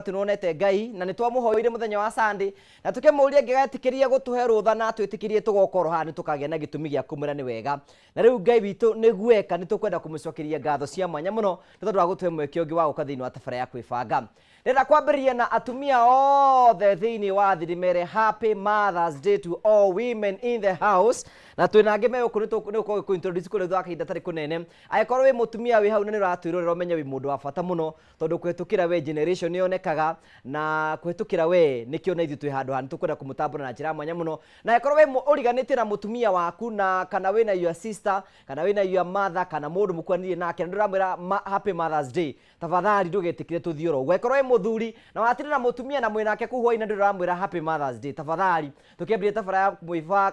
Atĩ nĩwonete Ngai, na nĩtwamũhoeire mũthenya wa Sunday, na tũkĩmũria angĩgetĩkĩria gũtũhe rũtha na atwĩtĩkĩrie tũgoka oro haha nĩtũkagĩa na gĩtũmi gĩa kũmwĩra nĩ wega. Na rĩu Ngai witũ nĩguo eka, nĩtũkwenda kũmũcokeria ngatho cia mwanya mũno nĩ tondũ wa gũtũhe mweke ũngĩ wa gũka thĩinĩ wa tabarĩra ya kwĩbanga. Ndĩrenda kwambĩrĩria na atumia othe thĩinĩ wa thĩ ndĩmere happy Mother's Day to all women in the house. Na twĩna angĩ me gũkũ nĩgũkorwo gĩkũ introduce kũrĩ thutha wa kahinda gatarĩ kũnene. Angĩkorwo wĩ mũtumia wĩ hau na nĩ ũratwĩrorera ũmenye wĩ mũndũ wa bata mũno tondũ kũhĩtũkĩra we generation nĩyonekaga na kũhĩtũkĩra we nĩkĩo na ithuĩ twĩ handũ haha nĩtũkwenda kũmũtambũra na njĩra ya mwanya mũno. Na angĩkorwo wĩ ũriganĩtie na mũtumia waku na kana wĩna your sister kana wĩna your mother kana mũndũ mũkuanĩrie nake na ndũramwĩra happy Mother's Day, tafadhali ndũgetĩkĩre tũthiĩ oro ũguo. Angĩkorwo wĩ mũthuri na watinda na mũtumia na mwĩ nake kũu hwainĩ na ndũrĩ ũramwĩra happy Mother's Day, tafadhali tũkĩambĩrĩria tabara ya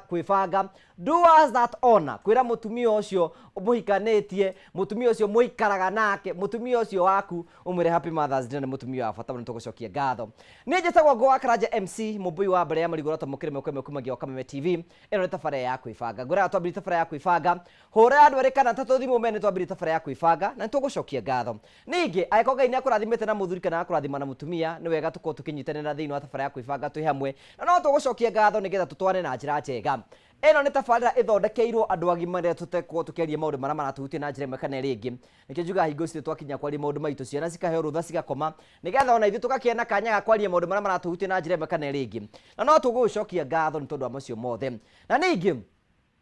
kwĩbanga, do us that honor kwĩra mũtumia ũcio mũhikanĩtie, mũtumia ũcio mũikaraga nake, mũtumia ũcio waku, ũmwĩre happy Mother's Day, na nĩ mũtumia wa bata mũno, tũgũcokia ngatho. Niĩ njĩtagwo Ngũ wa Karanja MC mũmbũi wa mbere ya marigũ ũrĩa twamũkĩre mĩoko ĩmwe kumagia wa Kameme TV. Ĩno nĩ tabara ya kwĩbanga. Ngwĩraga twambĩrĩrie tabara ya kwĩbanga, hũra andũ erĩ kana atatũ thimũ mene twambĩrĩrie tabara ya kwĩbanga na nĩtũgũcokia ngatho. Ningĩ angĩkorwo Ngai nĩakũrathimĩte na mũthuri kana agakũrathima na mũtumia, nĩ wega tũkorwo tũkĩnyitanĩra thĩinĩ wa tabara ya kwĩbanga twĩ hamwe, na no tũgũcokia ngatho nĩgetha tũtwarane na njĩra njega. Ĩno nĩ tabarĩra ĩthondekeirwo andũ agima rĩrĩa tũtekorwo tũkĩaria maũndũ marĩa maratũhutia na njĩra ĩmwe kana ĩrĩa ĩngĩ. Nĩkĩo njugaga hingo ciothe twakinya kwaria maũndũ maitũ, ciana cikaheo rũtha cigakoma, nĩgetha ona ithuĩ tũgakĩgĩa na kanya ga kwaria maũndũ marĩa maratũhutia na njĩra ĩmwe kana ĩrĩa ĩngĩ. Na no tũgũgũcokia ngatho nĩ tondũ wa macio mothe. Na ningĩ,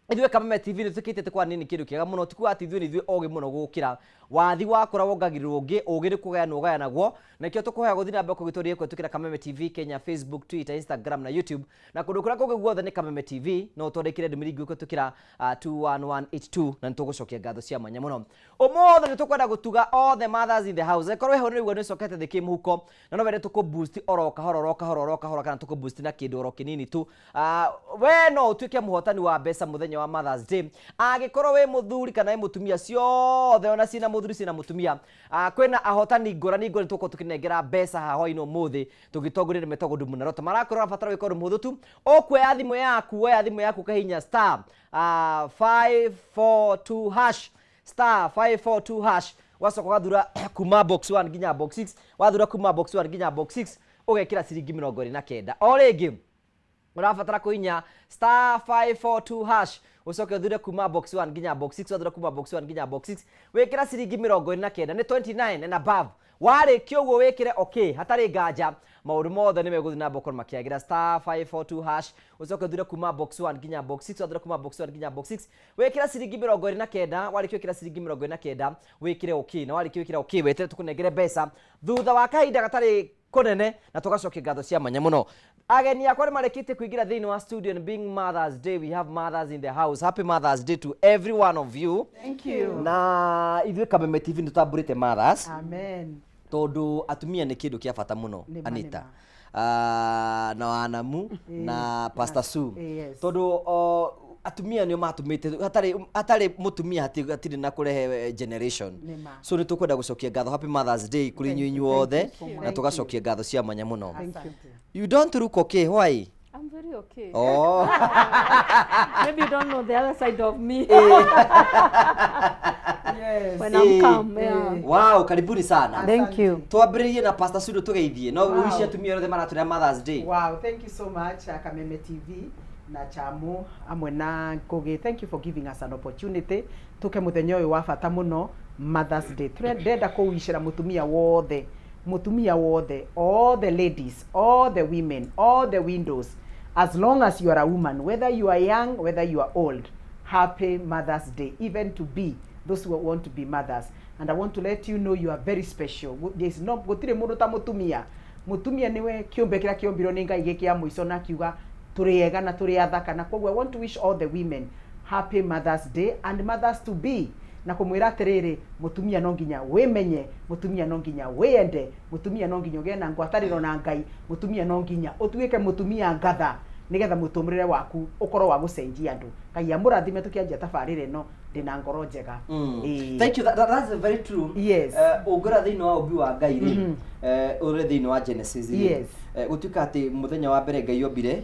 ithuĩ Kameme TV nĩ tũĩkĩte atĩ kwaranĩria nĩ kĩndũ kĩega mũno, ti kuga atĩ ithuĩ nĩ ithuĩ ogĩ mũno gũgũkĩra. Wathi wakũra wongagĩrĩrwo ũngĩ, ũgĩ nĩ kũgayanwo ũgayanagwo. Na nĩkĩo tũkũhoya gũthiĩ na mbere kũgĩtũria kũhĩtũkĩra Kameme TV Kenya, Facebook, Twitter, Instagram na YouTube. Na kũndũ kũrĩa kũngĩ guothe nĩ Kameme TV. No ũtwandĩkĩre ndũmĩrĩri nguhĩ kũhĩtũkĩra 21182 na nĩ tũgũcokia ngatho cia mwanya mũno. Ũmũthĩ nĩ tũkwenda gũtuga all the mothers in the house. Angĩkorwo wĩ hau nĩ ũraigua nĩ ũcokete thĩ kĩmũhuko na no wende tũkũ boost oro kahora oro kahora oro kahora kana tũkũ boost na kĩndũ oro kĩnini tu. We no ũtuĩke mũhotani wa mbeca mũthenya wa Mother's Day. Angĩkorwo wĩ mũthuri kana wĩ mũtumia, ciothe ona ciĩna mũthuri ciĩna mũtumia. Kwĩna ahotani ngũrani ngũrani tũgũkorwo tũkĩnengera mbeca haha hwainĩ ũmũthĩ tũgĩtongoria nĩ metagwo Ndumu na Roto. Marakwĩra ũrabatara gwĩka ũndũ mũhũthũ tu. Ũkuoya thimũ yaku, woya thimũ yaku ũkahihinya star 542 hash, star 542 hash, ũgacoka ũgathura kuma box 1 nginya box 6. Wathura kuma box 1 nginya box 6 ũgekĩra ciringi 29. O rĩngĩ ũrabatara kũhinya star 542 hash, ũcoke ũthure kuma box 1 nginya box 6. Wathura kuma box 1 nginya box 6 wĩkĩra ciringi 29, nĩ 29 and above. Warĩkia ũguo wĩkĩre okay, hatarĩ nganja maũndũ mothe nĩ megũthiĩ na mbere gũkorwo makĩagĩra. Star 542 hash, ũcoke ũthure kuma box 1 nginya box 6. Wathura kuma box 1 nginya box 6 wĩkĩra ciringi 29. Warĩkia wĩkĩra ciringi 29 wĩkĩre okay, na warĩkia wĩkĩra okay wetere tũkũnengere mbeca thutha wa kahinda gatarĩ kũnene na tũgacokia ngatho cia mwanya mũno. Ageni akwa nĩ marĩkĩtie kũingĩra thĩinĩ wa studio, and being Mother's Day we have mothers in the house. Happy Mother's Day to every one of you. Thank you. Na ithuĩ Kameme TV nĩ tũtambũrĩte mothers. Amen. Tondũ atumia nĩ kĩndũ kĩa bata mũno. Nĩ ma, Anita nĩ na Wanamu na Pastor Sue, Yes. tondũ atumia nĩo matũmĩte hatarĩ mũtumia hatirĩ na kũrehe generation. Nĩ ma. So nĩ tũkwenda gũcokia ngatho, happy Mother's Day kũrĩ inyuĩ inyuothe na tũgacokia ngatho cia mwanya mũno. Thank you. You don't look okay, why? I'm very okay. Oh. Maybe you don't know the other side of me. When Eh. I'm calm, yeah. Wow, karibuni sana. Thank you. Twambĩrĩrie na Pastor Sue tũgeithie no wish atumia othe maratũrĩa Mother's Day. Wow, thank you so much, Kameme TV na Chamu amwe na Ngugi. Thank you for giving us an opportunity tuke muthenya uyu wa bata muno, Mother's Day. Ndĩrenda kũwicĩra mũtumia wothe, mũtumia wothe, all the ladies, all the women, all the windows, as long as you are a woman, whether you are young, whether you are old, happy Mother's Day, even to be those who want to be mothers. And I want to let you know you are very special. There is no, gũtirĩ mũndũ ta mũtumia. Mũtumia nĩwe kĩũmbe kĩrĩa kĩombirwo nĩ Ngai gĩ kĩa mũico na akiuga tũrĩ ega na tũrĩ athaka. Na koguo I want to wish all the women happy Mother's Day and mothers to be, na kũmwĩra atĩrĩrĩ, mũtumia no nginya wĩmenye, mũtumia no nginya wĩende, mũtumia no nginya ũgĩe na ngwatanĩro na Ngai, mũtumia no nginya ũtuĩke mũtumia ngatha nĩgetha mũtũmĩrĩre waku ũkorwo wa gũcenjia andũ. Ngai amũrathime. Tũkĩanjia tabarĩra ĩno ndĩna ngoro njega. Ĩĩ. Thank you. That's very true. Yes. Ũngĩrora thĩinĩ wa ũmbi wa Ngai rĩ, ũrore thĩinĩ wa Genesis rĩ, gũtuĩka atĩ mũthenya wa mbere Ngai ombire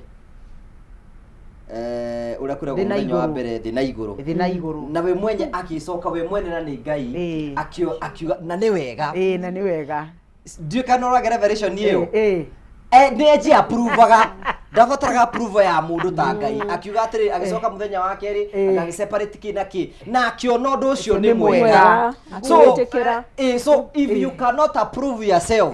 ũrĩa kwĩragwo Thĩ na mũthenya wa igũrũ. mbere thĩ na igũrũ. Thĩ na igũrũ. Na we mwenye agĩcoka we mwene na nĩ Ngai akiuga na nĩ wega. Ĩĩ, na nĩ wega. Ndiũĩ kana ũragĩa revelation ĩyo. Eh. Eh, nĩ enji approvaga, ndabataraga approval ya mũndũ ta Ngai. Akiuga atĩrĩ, agĩcoka mũthenya wa kerĩ, agĩseparate kĩ na kĩ, na akĩona ũndũ ũcio nĩ mwega. So, Akĩwĩtĩkĩra. So if you cannot approve yourself,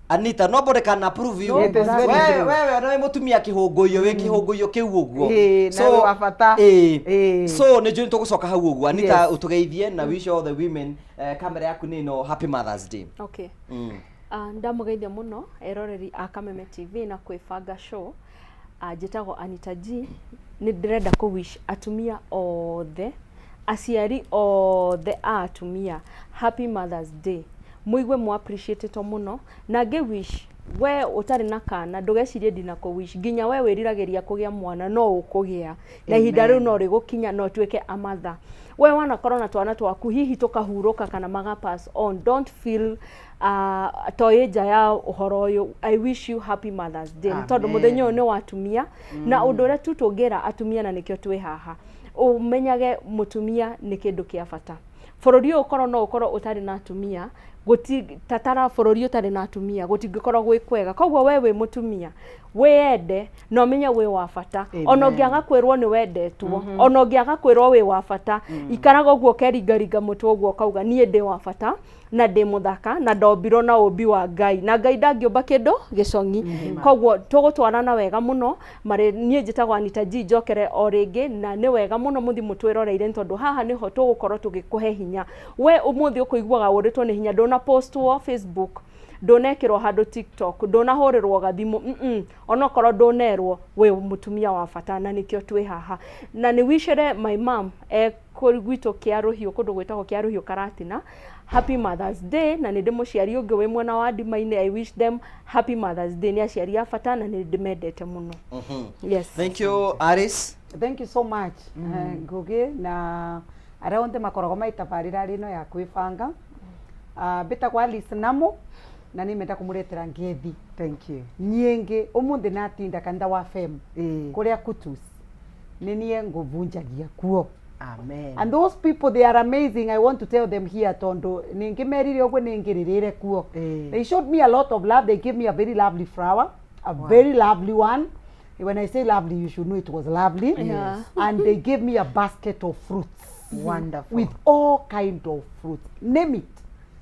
Anita, nobody can approve you. It is very Wewe true. wewe nawe mũtumia kĩhũngũiyo, wĩ kĩhũngũiyo kĩu ũguo. Na wĩ wa bata. So nĩ njũĩ nĩtũgũcoka hau ũguo. Anita, ũtũgeithie na wish all the women, kamera yaku nĩ ĩno. Happy Mother's Day. Okay. Ndamũgeithia mũno eroreri a Kameme TV na kwĩbanga show. Njĩtagwo Anita G. Nĩ ndĩrenda kũ wish atumia othe, aciari othe a atumia, happy Mother's Day. Mũigue mũ appreciate mũno, na ngĩ wish we ũtarĩ na kana ndũgecirie ndina kũ wish, nginya we wĩriragĩria kũgĩa mwana no ũkũgĩa na ihinda rĩu no rĩgũkinya no ũtuĩke a mother. We wanakorwo na twana twaku hihi tũkahurũka kana maga pass on, don't feel to ĩ nja ya ũhoro ũyũ. I wish you happy Mother's Day nĩ tondũ Amen. Mũthenya ũyũ nĩ wa atumia, na ũndũ ũrĩa tu tũngĩra atumia, na nĩkĩo twĩ haha, ũmenyage mũtumia nĩ kĩndũ kĩa bata. Bũrũri ũyũ ũkorwo no ũkorwo ũtarĩ na atumia gũti tatara, bũrũri ũtarĩ na atumia gũtingĩkorwo gwĩ kwega. Koguo we wĩ mũtumia, wĩyende na ũmenye wĩ wa bata. Ona ũngĩaga kwĩrwo nĩ wendetwo, ona ũngĩaga kwĩrwo wĩ wa bata, ikaraga ũguo ũkeringaringa mũtwe ũguo ũkauga, "Niĩ ndĩ wa bata na ndĩ mũthaka na ndombirwo na ũmbi wa Ngai, na Ngai ndangĩũmba kĩndũ gĩcong'i." Koguo tũgũtwarana wega mũno. Marĩ niĩ njĩtagwo Anita G, njokere o rĩngĩ, na nĩ wega mũno mũthi mũtwĩroreire, nĩ tondũ haha nĩho tũgũkorwo tũgĩkũhe hinya. We ũmũthĩ ũkũiguaga ũrĩtwo nĩ hinya, ndũna postwo Facebook, ndũnekĩrwo handũ TikTok, ndũnahũrĩrwo gathimũ, onokorwo ndũnerwo, wĩ mũtumia wa bata na nĩkĩo twĩ haha. Na nĩ wicĩre my mom e gwitũ kĩa rũhiũ, kũndũ gwĩtagwo kĩa rũhiũ Karatina, happy Mother's Day. Na nĩ ndĩ mũciari ũngĩ wĩ mwena wa Ndima-inĩ. I wish them happy Mother's Day. Nĩ aciari a bata na nĩ ndĩmendete mũno. Yes. Thank you, Aris. Thank you so much, Ngugi na aria onthe makoragwo maitabarĩra rĩno ya kwĩbanga. Mbĩtagwo Alice Namo na nĩmenda kũmũretera ngethi Thank you. nyingĩ ũmũthĩ. Natinda kanitha wa FEM kũrĩa Kutus, nĩ niĩ ngũvunjagia kuo. Amen. And those people, they are amazing. I want to tell them here, tondu ningĩmerire ũguo nĩngĩrĩrĩre kuo. They showed me a lot of love. They gave me a very lovely flower, a very lovely one. When I say lovely, you should know it was lovely. And they gave me a basket of fruits Wonderful. with all kind of fruits, name it,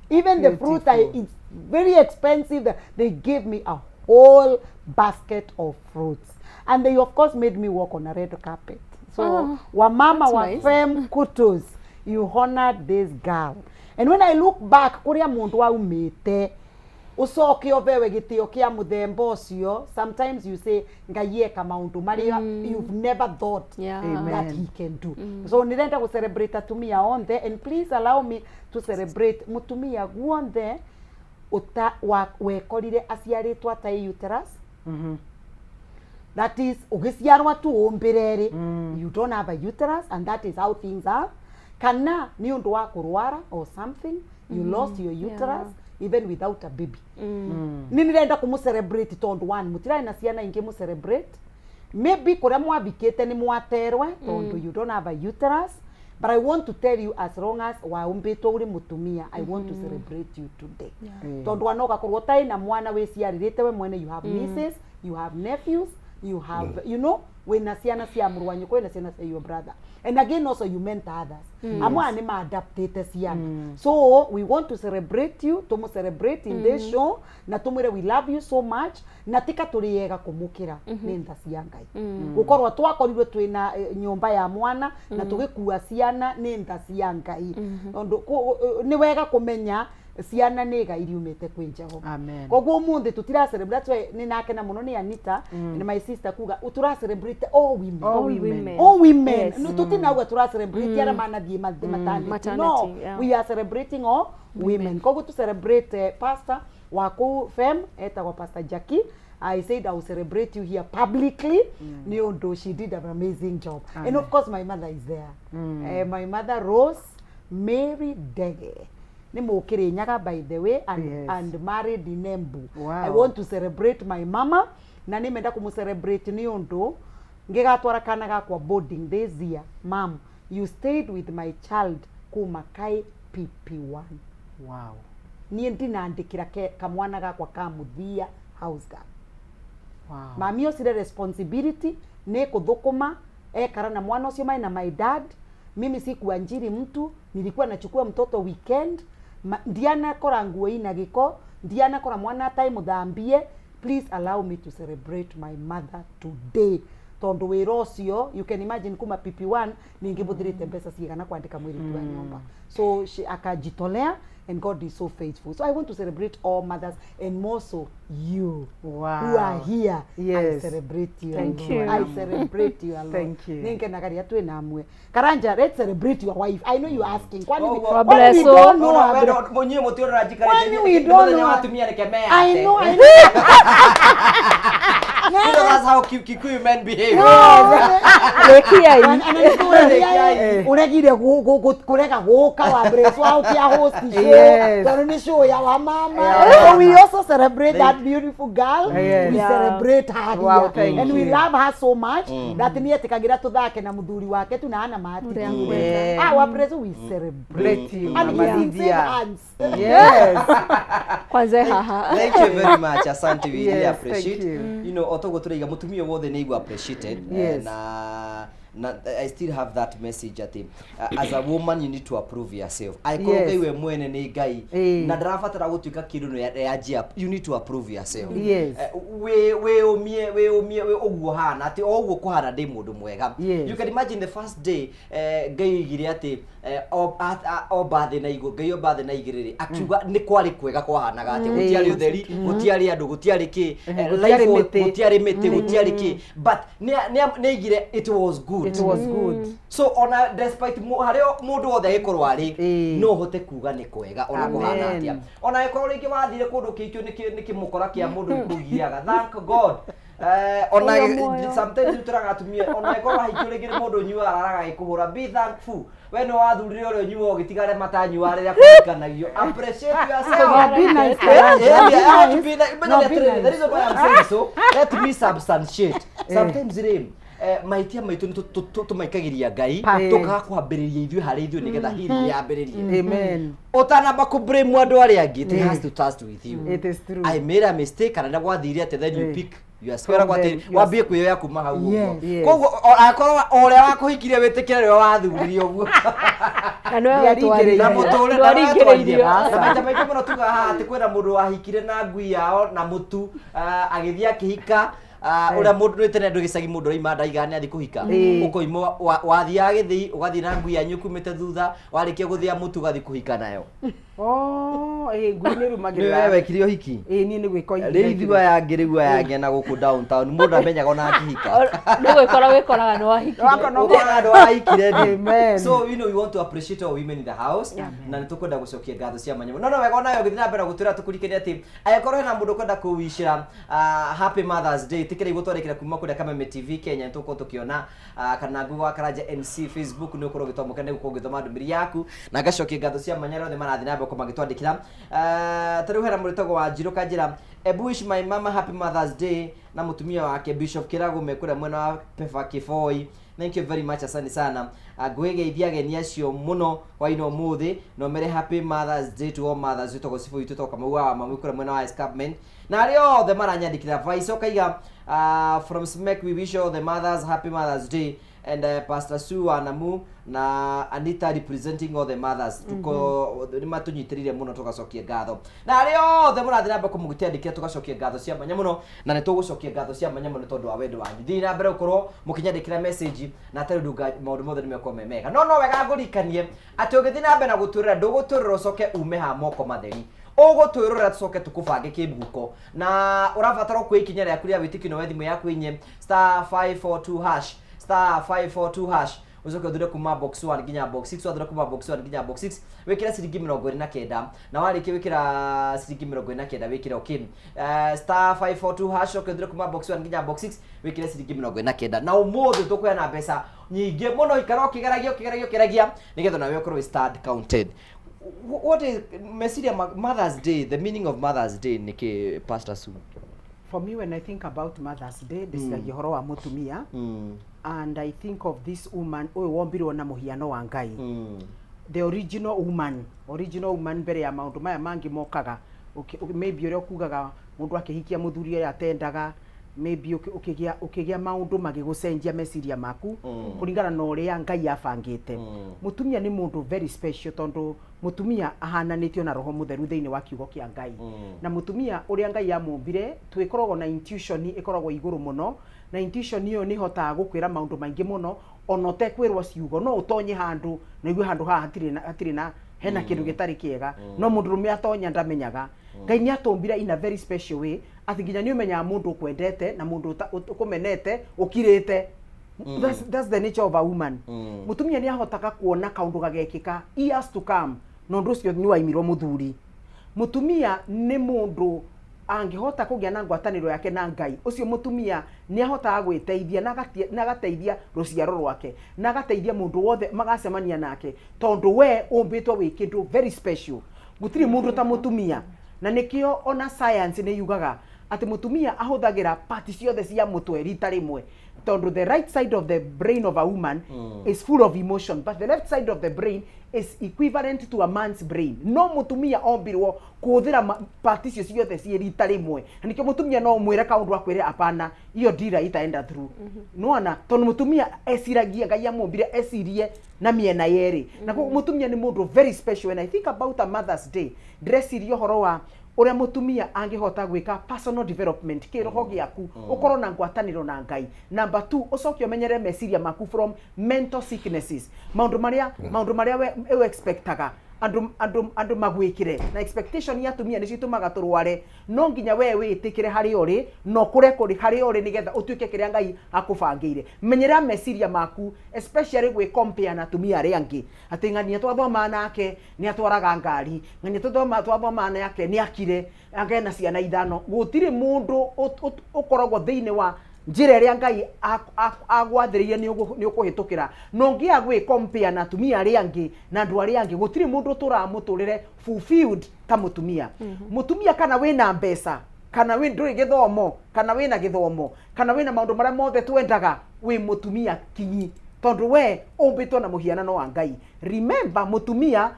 even the fruit I Beautiful. it's very expensive. They gave me a whole basket of fruits and they of course made me walk on a red carpet. So Oh, wamama that's wa nice. Fem Kutus, you honored this girl, and when I look back kuria mundu aumite ucoke ovewe gitio kia muthemba ucio, sometimes you say Ngai eka maundu maria you've never thought Amen. that he can do. So nirenda gå celebrate atumia onthe, and please allow me to celebrate mutumia guonthe uta wa wekorire aciarĩtwo atarĩ uterus. That is, ũgĩciarwo tu ũmbĩre rĩ, you don't have a uterus, and that is how things are, kana nĩ ũndũ wa kũrwara or something, you lost your uterus even without a baby. Nĩ nĩrenda kũmũ celebrate tondũ one, mũtirarĩ na ciana ingĩ mũ celebrate, maybe kũrĩa mwambikĩte nĩ mwaterwe tondũ you don't have a uterus. But I want to tell you, as long as waumbĩtwo ũrĩ mũtumia, I want to celebrate you today, tondũ ona ũgakorwo ũtarĩ na mwana wĩciarĩrĩte we mwene, you have nieces, you have nephews, you have wĩna ciana cia mũrũ wa nyũkwa, wĩna ciana cia your brother, and again also you mentor others. Amwe aya nĩ maadaptĩte ciana. So we want to celebrate you, tũmũ celebrate in this show na tũmwĩre we love you so much, na tika tũrĩ ega kũmũkĩra nĩ tha cia Ngai. Gũkorwo twakorirwe twĩna nyũmba ya mwana na tũgĩkua ciana nĩ tha cia Ngai, tondũ nĩ wega kũmenya ciana nĩ igai riumĩte kwĩ Jehova. Amen. Koguo ũmũthĩ tũtira celebrate. That's why nĩ nakena mũno nĩ Anita nĩ my sister kuga tũra celebrate all women. All All women. women. All women. Yes. No, tutinauga tura celebrate aria manathiĩ maternity. Maternity, No, we are celebrating all women. Koguo tu celebrate pastor wa kũu FEM etagwo Pastor Jackie. I said I will celebrate you here publicly nĩ ũndũ she did an amazing job. And of course my mother is there, my mother Rose Mary Dege nĩ mũkĩrĩnyaga, by the way, and, and married in Embu. I want to celebrate my mama na nĩ menda kũmũ celebrate nĩ ũndũ ngĩgatwara kana gakwa boarding this year, mam, you stayed with my child kuma kai PP1. Niĩ ndinandĩkĩra kamwana gakwa ka mũthia house girl. Mami ocire responsibility nĩ kũthũkũma ekara na mwana ũcio mai na my dad. Mimi sikuajiri mtu, nilikuwa nachukua mtoto weekend. Ndianakora nguo ina gĩko, ndianakora mwana atarĩ mũthambie. Please allow me to celebrate my mother today, tondu wĩra ũcio, you can imagine, kuma PP1 ningĩbũthĩrĩte mbeca cigana kwandĩka mwĩrĩtu wa nyũmba. So she akajitolea, and God is so faithful. So I want to celebrate all mothers, and more so you who are here. I celebrate you. Thank a lot. You. I celebrate you a lot. Thank you. Ningenaga rĩrĩa twĩ na amwe. Karanja, let's celebrate your wife. I know you are asking kwani Oh, we, God kwani we bless don't you. know her Mũnyuĩ mũtiũrora. Kwani we don't Mũthenya know wa her. atumia reke meyate. I know, I know. You know that's how Kikuyu men behave. Rekiai. Uregire kurega guka wa brace wa ukia host show tondu ni show ya wa mama. So we also celebrate that beautiful girl. We celebrate her Wow, here. Thank And we you. love her so much that ni etikagira tuthake na muthuri wake tunahana Ũrĩa mati. Yeah. Ah, wa brace, we celebrate Bless you, and Mama he's in safe Lydia. hands. Kwanza haha. Thank you very much. Asante, we really Yes, appreciate. thank you. Otoguo turaiga mutumia wothe nĩ aigua appreciated. Na I still have that message ati as a woman you need to approve yourself. Angĩkorwo Ngai we mwene nĩ Ngai na ndarabatara gũtuĩka kĩndũ nĩ yanjia, you need to approve yourself. Wĩ wĩũmie wĩũmie wĩ ũguo hana atĩ o ũguo kũhana ndĩ mũndũ mwega. You can imagine the first day Ngai oigire atĩ omba thĩ na igũrũ, Ngai omba thĩ na igĩrĩ rĩ, akiuga nĩ kwarĩ kwega, kwahanaga atĩ gũtiarĩ ũtheri, gũtiarĩ andũ, gũtiarĩ kĩ, Gũtiarĩ life mĩtĩ. Gũtiarĩ mĩtĩ, gũtiarĩ kĩ, but nĩ aigire it was good. It was good. So ona despite harĩa mũndũ wothe agĩkorwo arĩ, no ũhote kuga nĩ kwega ona kũhana Amen. atĩa, ona angĩkorwo rĩngĩ wathire kũndũ kĩikio nĩ kĩmũkora kĩa mũndũ gĩkũgiaga, thank God. Ona Ũyũ muoyo. Sometimes nĩ tũraga atumia, ona angĩkorwo wahikio rĩngĩ nĩ mũndũ ũnyuaga araraga agĩkũhũra, be thankful we nĩ wathurire ũrĩa ũnyuaga ũgĩtiga arĩa matanyuaga rĩrĩa kũhikanagio. Appreciate yourself. No, be nice, Yeah, Karanja. yeah, Be I want to nice. be like, but No, the be nice. reason why I'm saying so, let me substantiate. Sometimes rĩ, mahĩtia maitũ nĩ tũmaikagĩria Ngai, tũkaga kwambĩrĩria ithuĩ harĩ ithuĩ nĩgetha healing yambĩrĩrie. Amen. Ũtanamba kũ blame andũ arĩa angĩ, it has to start with you. It is true. I made a mistake kana nĩ gwathire atĩa, then you pick your From square them, yes. wambie kwĩyoya kuma hau ũguo. Koguo akorwo o ũrĩa wakũhikirie wĩtĩkĩre rĩo wathuririe ũguo. Na nĩwe Ndiaringĩrĩirio. wetwarire. Na mũtũre na Ndwaringĩrĩirio. na maita maingĩ mũno tugaga haha atĩ kwĩna mũndũ wahikire na ngui yao na mũtu, agĩthiĩ akĩhika, ũrĩa mũndũ nĩ tene andũ gĩcagi mũndũ araima ndaigaga nĩ athiĩ kũhika, ũkoima wathiaga gĩthĩi ũgathiĩ na ngui yanyu kumĩte thutha, warĩkia gũthĩa mũtu ũgathiĩ kũhika nayo. Oh, ngui nĩ Nĩ rũmagĩrĩra. we wekire ũhiki. Ĩ, niĩ nĩ gwĩka. Rĩu ithuĩ aya angĩ, rĩu aya angĩ na gũkũ downtown mũndũ amenyaga ona akĩhika. Nĩ gwĩkora wĩkoraga nĩ wahikire. Wako no Ũkoraga andũ ahikire ni. Amen. So we want to appreciate all women in the house na nĩ tũkwenda gũcokia ngatho cia manyamũ no wega onawe ũgĩthiĩ na mbere gũtwĩra tũkũrikanie atĩ angĩkorwo hena mũndũ ũkwenda kũwicĩra happy Mothers Day, tĩkĩra igũtwarĩkĩra kuma kũrĩa Kameme TV Kenya, nĩ tũgũkorwo tũkĩona, kana Google wa Karanja MC Facebook, nĩ ũkorwo ũgĩtwamũkĩra, nĩ gũkorwo ũgĩthoma ndũmĩrĩri yaku na ngacokia ngatho cia manya arĩa othe marathiĩ na mbere gũkorwo magĩtwandĩkĩra. Ta rĩu hena mũrĩtagwo wa Njirũ kanjĩra, "Ebu wish my mama happy Mothers Day na mũtumia wake Bishop Kĩrago me kũrĩa mwena wa Pefa Kĩboi." Thank you very much, asante sana. Ngwĩgeithia ageni acio mũno hwainĩ ũmũthĩ no mere happy Mothers Day to all mothers. Wĩtagwo cibũ witũ toka mau wa mami kũrĩa mwena wa escarpment na arĩa othe maranyandĩkĩra voice ũkaiga, "From Smek we wish all the mothers happy Mothers Day and Pastor Sue Wanamu na Anita representing all the mothers." Tuko nĩ matũnyitĩrĩire mũno, tũgacokia ngatho na arĩa othe mũrathiĩ na mbere kũmũgĩtĩandĩkĩra, tũgacokia ngatho cia mwanya mũno na nĩ tũgũcokia ngatho cia mwanya mũno tondũ wa wendo wanyu. Thiĩ na mbere gũkorwo mũkĩnyandĩkĩra message na atarĩ ũndũ maũndũ mothe nĩ mekorwo me mega, no wega ngũrikanie atĩ ũgĩthiĩ na mbere na gũtwĩrora, ndũgũtwĩrora ũcoke ume ha moko matheri, ũgũtwĩrora tũcoke tũkũbange kĩmbuko na ũrabatara kuoya ikinya rĩaku rĩa wĩtĩkio na woe thimũ yaku inye *542#, *542# ucoke ũthure kuma box 1 nginya box 6. Wathura kuma box 1 nginya box 6, wĩkĩre ciringi 29, na warĩkia wĩkĩra ciringi 29, wĩkĩre okay. *542# ũcoke ũthure kuma box 1 nginya box 6, wĩkĩre ciringi 29, na ũmũthĩ tũkũheana mbeca nyingĩ mũno. Ikara ũkĩgeragia, ũkĩgeragia, ũkĩgeragia nĩgetha nawe ũkorwo wĩ start counted. What is meciria Mother's Day, the meaning of Mother's Day nĩkĩ, Pastor Sue? For me, when I think about Mother's Day, ndĩciragia ũhoro wa mũtumia, and I think of this woman ũyũ wombirwo na mũhiano wa Ngai. The original woman, original woman mbere ya maũndũ maya mangĩ mokaga. Maybe ũrĩa ũkugaga mũndũ akĩhikia mũthuri ũrĩa atendaga, maybe ũkĩgĩa maũndũ magĩgũcenjia meciria maku kũringana na ũrĩa Ngai abangĩte. Mũtumia nĩ mũndũ very special, tondũ mũtumia ahananĩtio na Roho Mũtheru thĩinĩ wa kiugo kĩa Ngai. Na mũtumia ũrĩa Ngai amũmbire, twĩkoragwo na intuition ĩkoragwo igũrũ mũno, na intuition ĩyo nĩ ĩhotaga gũkwĩra maũndũ maingĩ mũno ona ũtekwĩrwo ciugo. No ũtonye handũ na igue handũ haha hatirĩ na hena kĩndũ gĩtarĩ kĩega, no mũndũrũme atonya ndamenyaga. Ngai nĩ atũmbire in a very special way atĩ nginya nĩ ũmenyaga mũndũ ũkwendete na mũndũ ũkũmenete ũkirĩte. That's the nature of a woman. Mũtumia nĩ ahotaga kuona kaũndũ gagekĩka years to come, na ũndũ ũcio nĩ waimirwo mũthuri. Mũtumia nĩ mũndũ angĩhota kũgĩa na ngwatanĩro yake na Ngai, ũcio mũtumia nĩ ahotaga gwĩteithia na agateithia rũciaro rwake na agateithia mũndũ wothe magacemania nake, tondũ we ũmbĩtwo wĩ kĩndũ very special. Gũtirĩ mũndũ ta mũtumia, na nĩkĩo ona science nĩ yugaga atĩ mũtumia ahũthagĩra part ciothe cia mũtwe rita rĩmwe, tondũ the right side of the brain of a woman is full of emotion, but the left side of the brain is equivalent to a man's brain. No mũtumia ombirwo kũhũthĩra part icio ciothe ciĩ rita rĩmwe, na nĩkĩo mũtumia no ũmwĩre kaũndũ akwĩre, "Apana, hiyo dira itaenda through." Nĩwona, tondũ mũtumia eciragia, Ngai amũmbire ecirie na mĩena yerĩ, na koguo mũtumia nĩ mũndũ very special. When I think about a Mother's Day, ndĩreciria ũhoro wa ũrĩa mũtumia angĩhota gwĩka personal development kĩroho gĩaku, ũkorwo na ngwatanĩro na Ngai. Number two, ũcoke ũmenyere meciria maku from mental sicknesses, maũndũ marĩa we expectaga andũ magwĩkĩre, na expectation ya atumia nĩcio itũmaga tũrware. No nginya we wĩtĩkĩre harĩa ũrĩ na ũkũre kũrĩ harĩa ũrĩ, nĩgetha ũtuĩke kĩrĩa Ngai akũbangĩire. Menyerera meciria maku, especially gwĩ compare na atumia arĩa angĩ, atĩ ng'ania twathomaga nake nĩ atwaraga ngari, ng'ania twathomaga nake nĩ akire anga na ciana ithano. Gũtirĩ mũndũ ũkoragwo thĩinĩ wa njĩra ĩrĩa Ngai agwathĩrĩirie nĩ ũkũhĩtũkĩra, na ũngĩaga gwĩ compare na atumia arĩa angĩ na andũ arĩa angĩ, gũtirĩ mũndũ ũtũraga mũtũrĩre fulfilled ta mũtumia. Mũtumia, kana wĩna mbeca, kana wĩ ndũrĩ gĩthomo, kana wĩna gĩthomo, kana wĩna maũndũ marĩa mothe twendaga, wĩ mũtumia kinyi, tondũ we ũmbĩtwo na mũhianano wa Ngai. Remember, mũtumia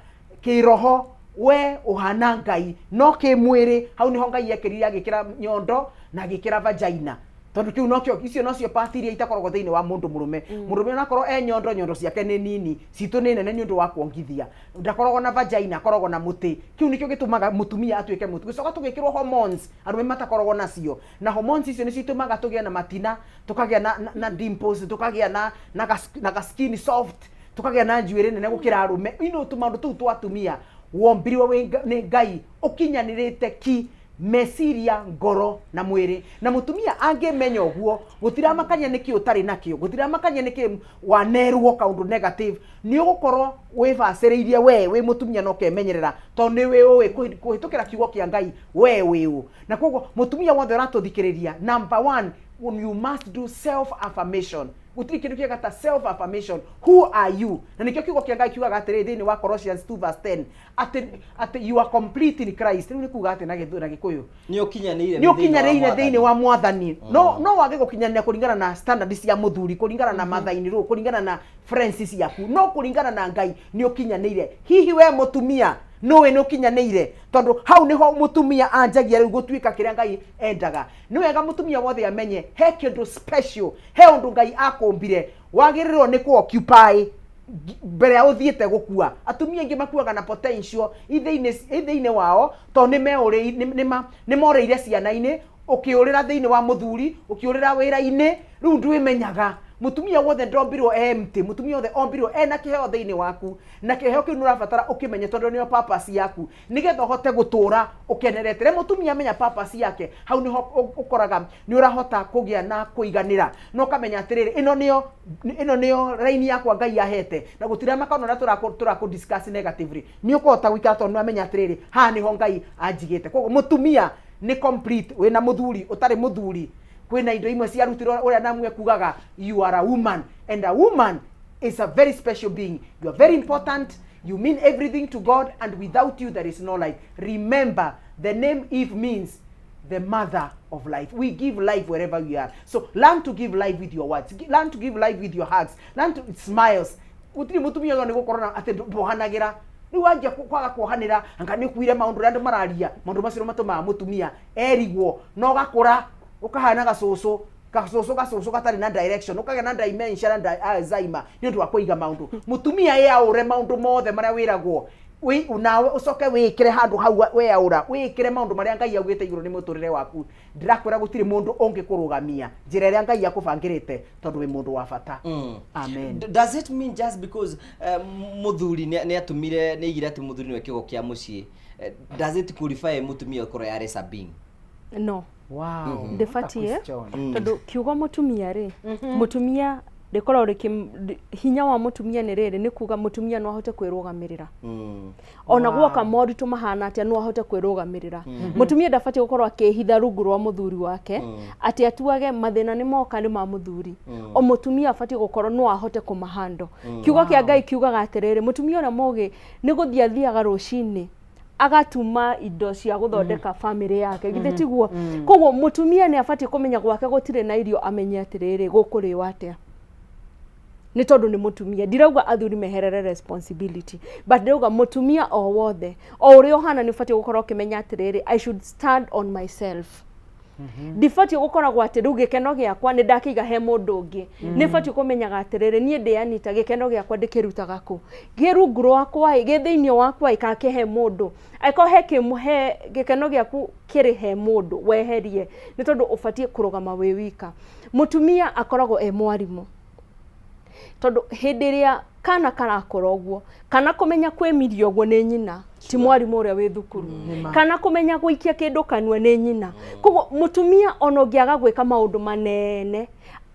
kĩroho we ũhana Ngai, no kĩmwĩrĩ hau nĩho Ngai ekĩrire, agĩkĩra nyondo na agĩkĩra vagina, tondũ kĩu nokĩo, icio nocio part iria itakoragwo thĩinĩ wa mũndũ mũrũme. Mũndũrũme onakorwo e nyondo, nyondo ciake nĩ nini, citũ nĩ nene nĩ ũndũ wa kuongithia. Ndakoragwo na vagina, akoragwo na mũtĩ. Kĩu nĩkĩo gĩtũmaga mũtumia atuĩke mũtu. Gĩcoka tũgĩkĩrwo hormones arũme matakoragwo nacio, na hormones icio nĩcio itũmaga tũgĩe na matina, tũkagĩa na dimples, tũkagĩa na ga skin soft, tũkagĩa na njuĩrĩ nene gũkĩra arũme. Ino tũmaũndũ tũu twa atumia, wombirwo nĩ Ngai ũkinyanĩrĩte ki meciria, ngoro na mwĩrĩ. Na mũtumia angĩmenya ũguo, gũtiramakania nĩkĩ ũtarĩ nakĩo, gũtiramakania nĩkĩ wanerwo kaũndũ negative, nĩ ũgũkorwo wĩbacĩrĩirie we wĩ mũtumia na ũkemenyerera, tondũ nĩ wĩũĩ kũhĩtũkĩra kiugo kĩa Ngai we wĩũ. Na koguo mũtumia wothe ũratũthikĩrĩria, number one, you must do self affirmation. Gũtirĩ kĩndũ kĩega ta self affirmation. Who are you? Na nĩkĩo kiugo kĩa Ngai kiugaga atĩrĩrĩ thĩinĩ wa Colossians 2 verse 10 atĩ you are complete in Christ. Rĩu nĩ kuga atĩ na Gĩkũyũ? Nĩ ũkinyanĩire. Nĩ ũkinyanĩire thĩinĩ wa Mwathani. No wage gũkinyanĩra kũringana na standard cia mũthuri, kũringana na mathaini rũ, kũringana na friends ciaku, no kũringana na Ngai nĩ ũkinyanĩire. Hihi we mũtumia nũĩ nĩ ũkinyanĩire? Tondũ hau nĩho mũtumia anjagia rĩu gũtuĩka kĩrĩa Ngai endaga. Nĩ wega mũtumia wothe amenye he kĩndũ special, he ũndũ Ngai akũmbire wagĩrĩrwo nĩ kũ occupy mbere ya ũthiĩte gũkua. Atumia aingĩ makuaga na potential ithĩinĩ wao, tondũ nĩ morĩire ciana-inĩ, ũkĩũrĩra thĩinĩ wa mũthuri, ũkĩũrĩra wĩra-inĩ, rĩu ndwĩmenyaga. Mũtumia wothe ndombirwo empty. Mũtumia wothe ombirwo ena kĩheo thĩinĩ waku, na kĩheo kĩu nĩ ũrabatara ũkĩmenye, tondũ nĩyo purpose yaku, nĩgetha ũhote gũtũra ũkenerete. Rĩrĩa mũtumia amenya purpose yake, hau nĩho ũkoraga nĩ ũrahota kũgĩa na kũiganĩra, na ũkamenya atĩrĩrĩ, ĩno nĩyo raini yakwa Ngai ahete, na gũtiramaka ona ũrĩa tũrakũ discuss negatively, nĩ ũkũhota gũikara, tondũ nĩ wamenya atĩrĩrĩ, haha nĩho Ngai anjigĩte. Koguo mũtumia nĩ complete, wĩna mũthuri, ũtarĩ mũthuri, kwĩna indo imwe ciarutirwo ũrĩa namwe kugaga you are a woman, and a woman is a very special being. You are very important. You mean everything to God, and without you there is no life. Remember, the name Eve means the mother of life. We give life wherever we are, so learn to give life with your words. Learn to give life with your hugs. Learn to smiles. Gũtirĩ mũtumia ũyũ nĩ gũkorwo na atĩ ndwohanagĩra. Rĩu wanjia kwaga kuohanĩra, anga nĩ ũkuire maũndũ ũrĩa andũ mararia, maũndũ macio nĩmo matũmaga mũtumia erigwo na ũgakũra ũkahana gacũcũ, gacũcũ gacũcũ gatarĩ na direction, ũkagĩa na dementia na Alzheimer nĩ ũndũ wa kũiga maũndũ. Mũtumia eyaũre maũndũ mothe marĩa wĩragwo, nawe ũcoke wĩkĩre handũ hau weyaũra, wĩkĩre maũndũ marĩa Ngai augĩte igũrũ nĩ mũtũrĩre waku. Ndĩrakwĩra gũtirĩ mũndũ ũngĩkũrũgamia njĩra ĩrĩa Ngai akũbangĩrĩte tondũ wĩ mũndũ wa bata. Amen. Does it mean just because mũthuri nĩ atumire, nĩ aigire atĩ mũthuri nĩwe kĩgo kĩa mũciĩ, does it qualify mũtumia gũkorwo yarĩ Sabine? No. Wow. Ndĩbatiĩ. What a question. Tondũ kiugo mũtumia rĩ, mũtumia rĩkoragwo rĩkĩ hinya wa mũtumia nĩ rĩrĩ, nĩ kuga mũtumia no ahote kwĩrũgamĩrĩra. Ona guoka moritũ mahana atĩa, no ahote kwĩrũgamĩrĩra. Mũtumia ndabatiĩ gũkorwo akĩhitha rungu rwa mũthuri wake, atĩ atuage mathĩna nĩ moka nĩ ma mũthuri. O mũtumia abatiĩ gũkorwo no ahote kũmahando. Kiugo kĩa Ngai kiugaga atĩrĩrĩ, mũtumia ũrĩa mũgĩ nĩ gũthiĩ athiaga rũcinĩ agatuma indo cia gũthondeka bamĩrĩ yake, githĩ tiguo? Koguo mũtumia nĩ abatiĩ kũmenya gwake gũtirĩ na irio, amenye atĩrĩrĩ, gũkũrĩo atĩa, nĩ tondũ nĩ mũtumia. Ndirauga athuri meherere responsibility, but ndĩrauga mũtumia o wothe, o ũrĩa ũhana, nĩ ũbatiĩ gũkorwo ũkĩmenya atĩrĩrĩ, I should stand on myself. Ndibatiĩ gũkoragwo atĩ rĩu gĩkeno gĩakwa nĩ ndakĩiga he mũndũ ũngĩ. Nĩ batiĩ kũmenyaga atĩrĩrĩ, niĩ ndĩ Anita, gĩkeno gĩakwa ndĩkĩrutaga kũ? Gĩ rungu rwakwa ĩ, gĩ thĩinĩ wakwa ĩ, kana kĩ he mũndũ? Angĩkorwo he kĩ, he gĩkeno gĩaku kĩrĩ he mũndũ, weherie, nĩ tondũ ũbatiĩ kũrũgama wĩ wika. Mũtumia akoragwo e mwarimũ, tondũ hĩndĩ ĩrĩa kana karakũra ũguo, kana kũmenya kwĩmiria ũguo nĩ nyina, ti mwarimũ ũrĩa wĩ thukuru, kana kũmenya gũikia kĩndũ kanua nĩ nyina. Koguo mũtumia, ona ũngĩaga gwĩka maũndũ manene,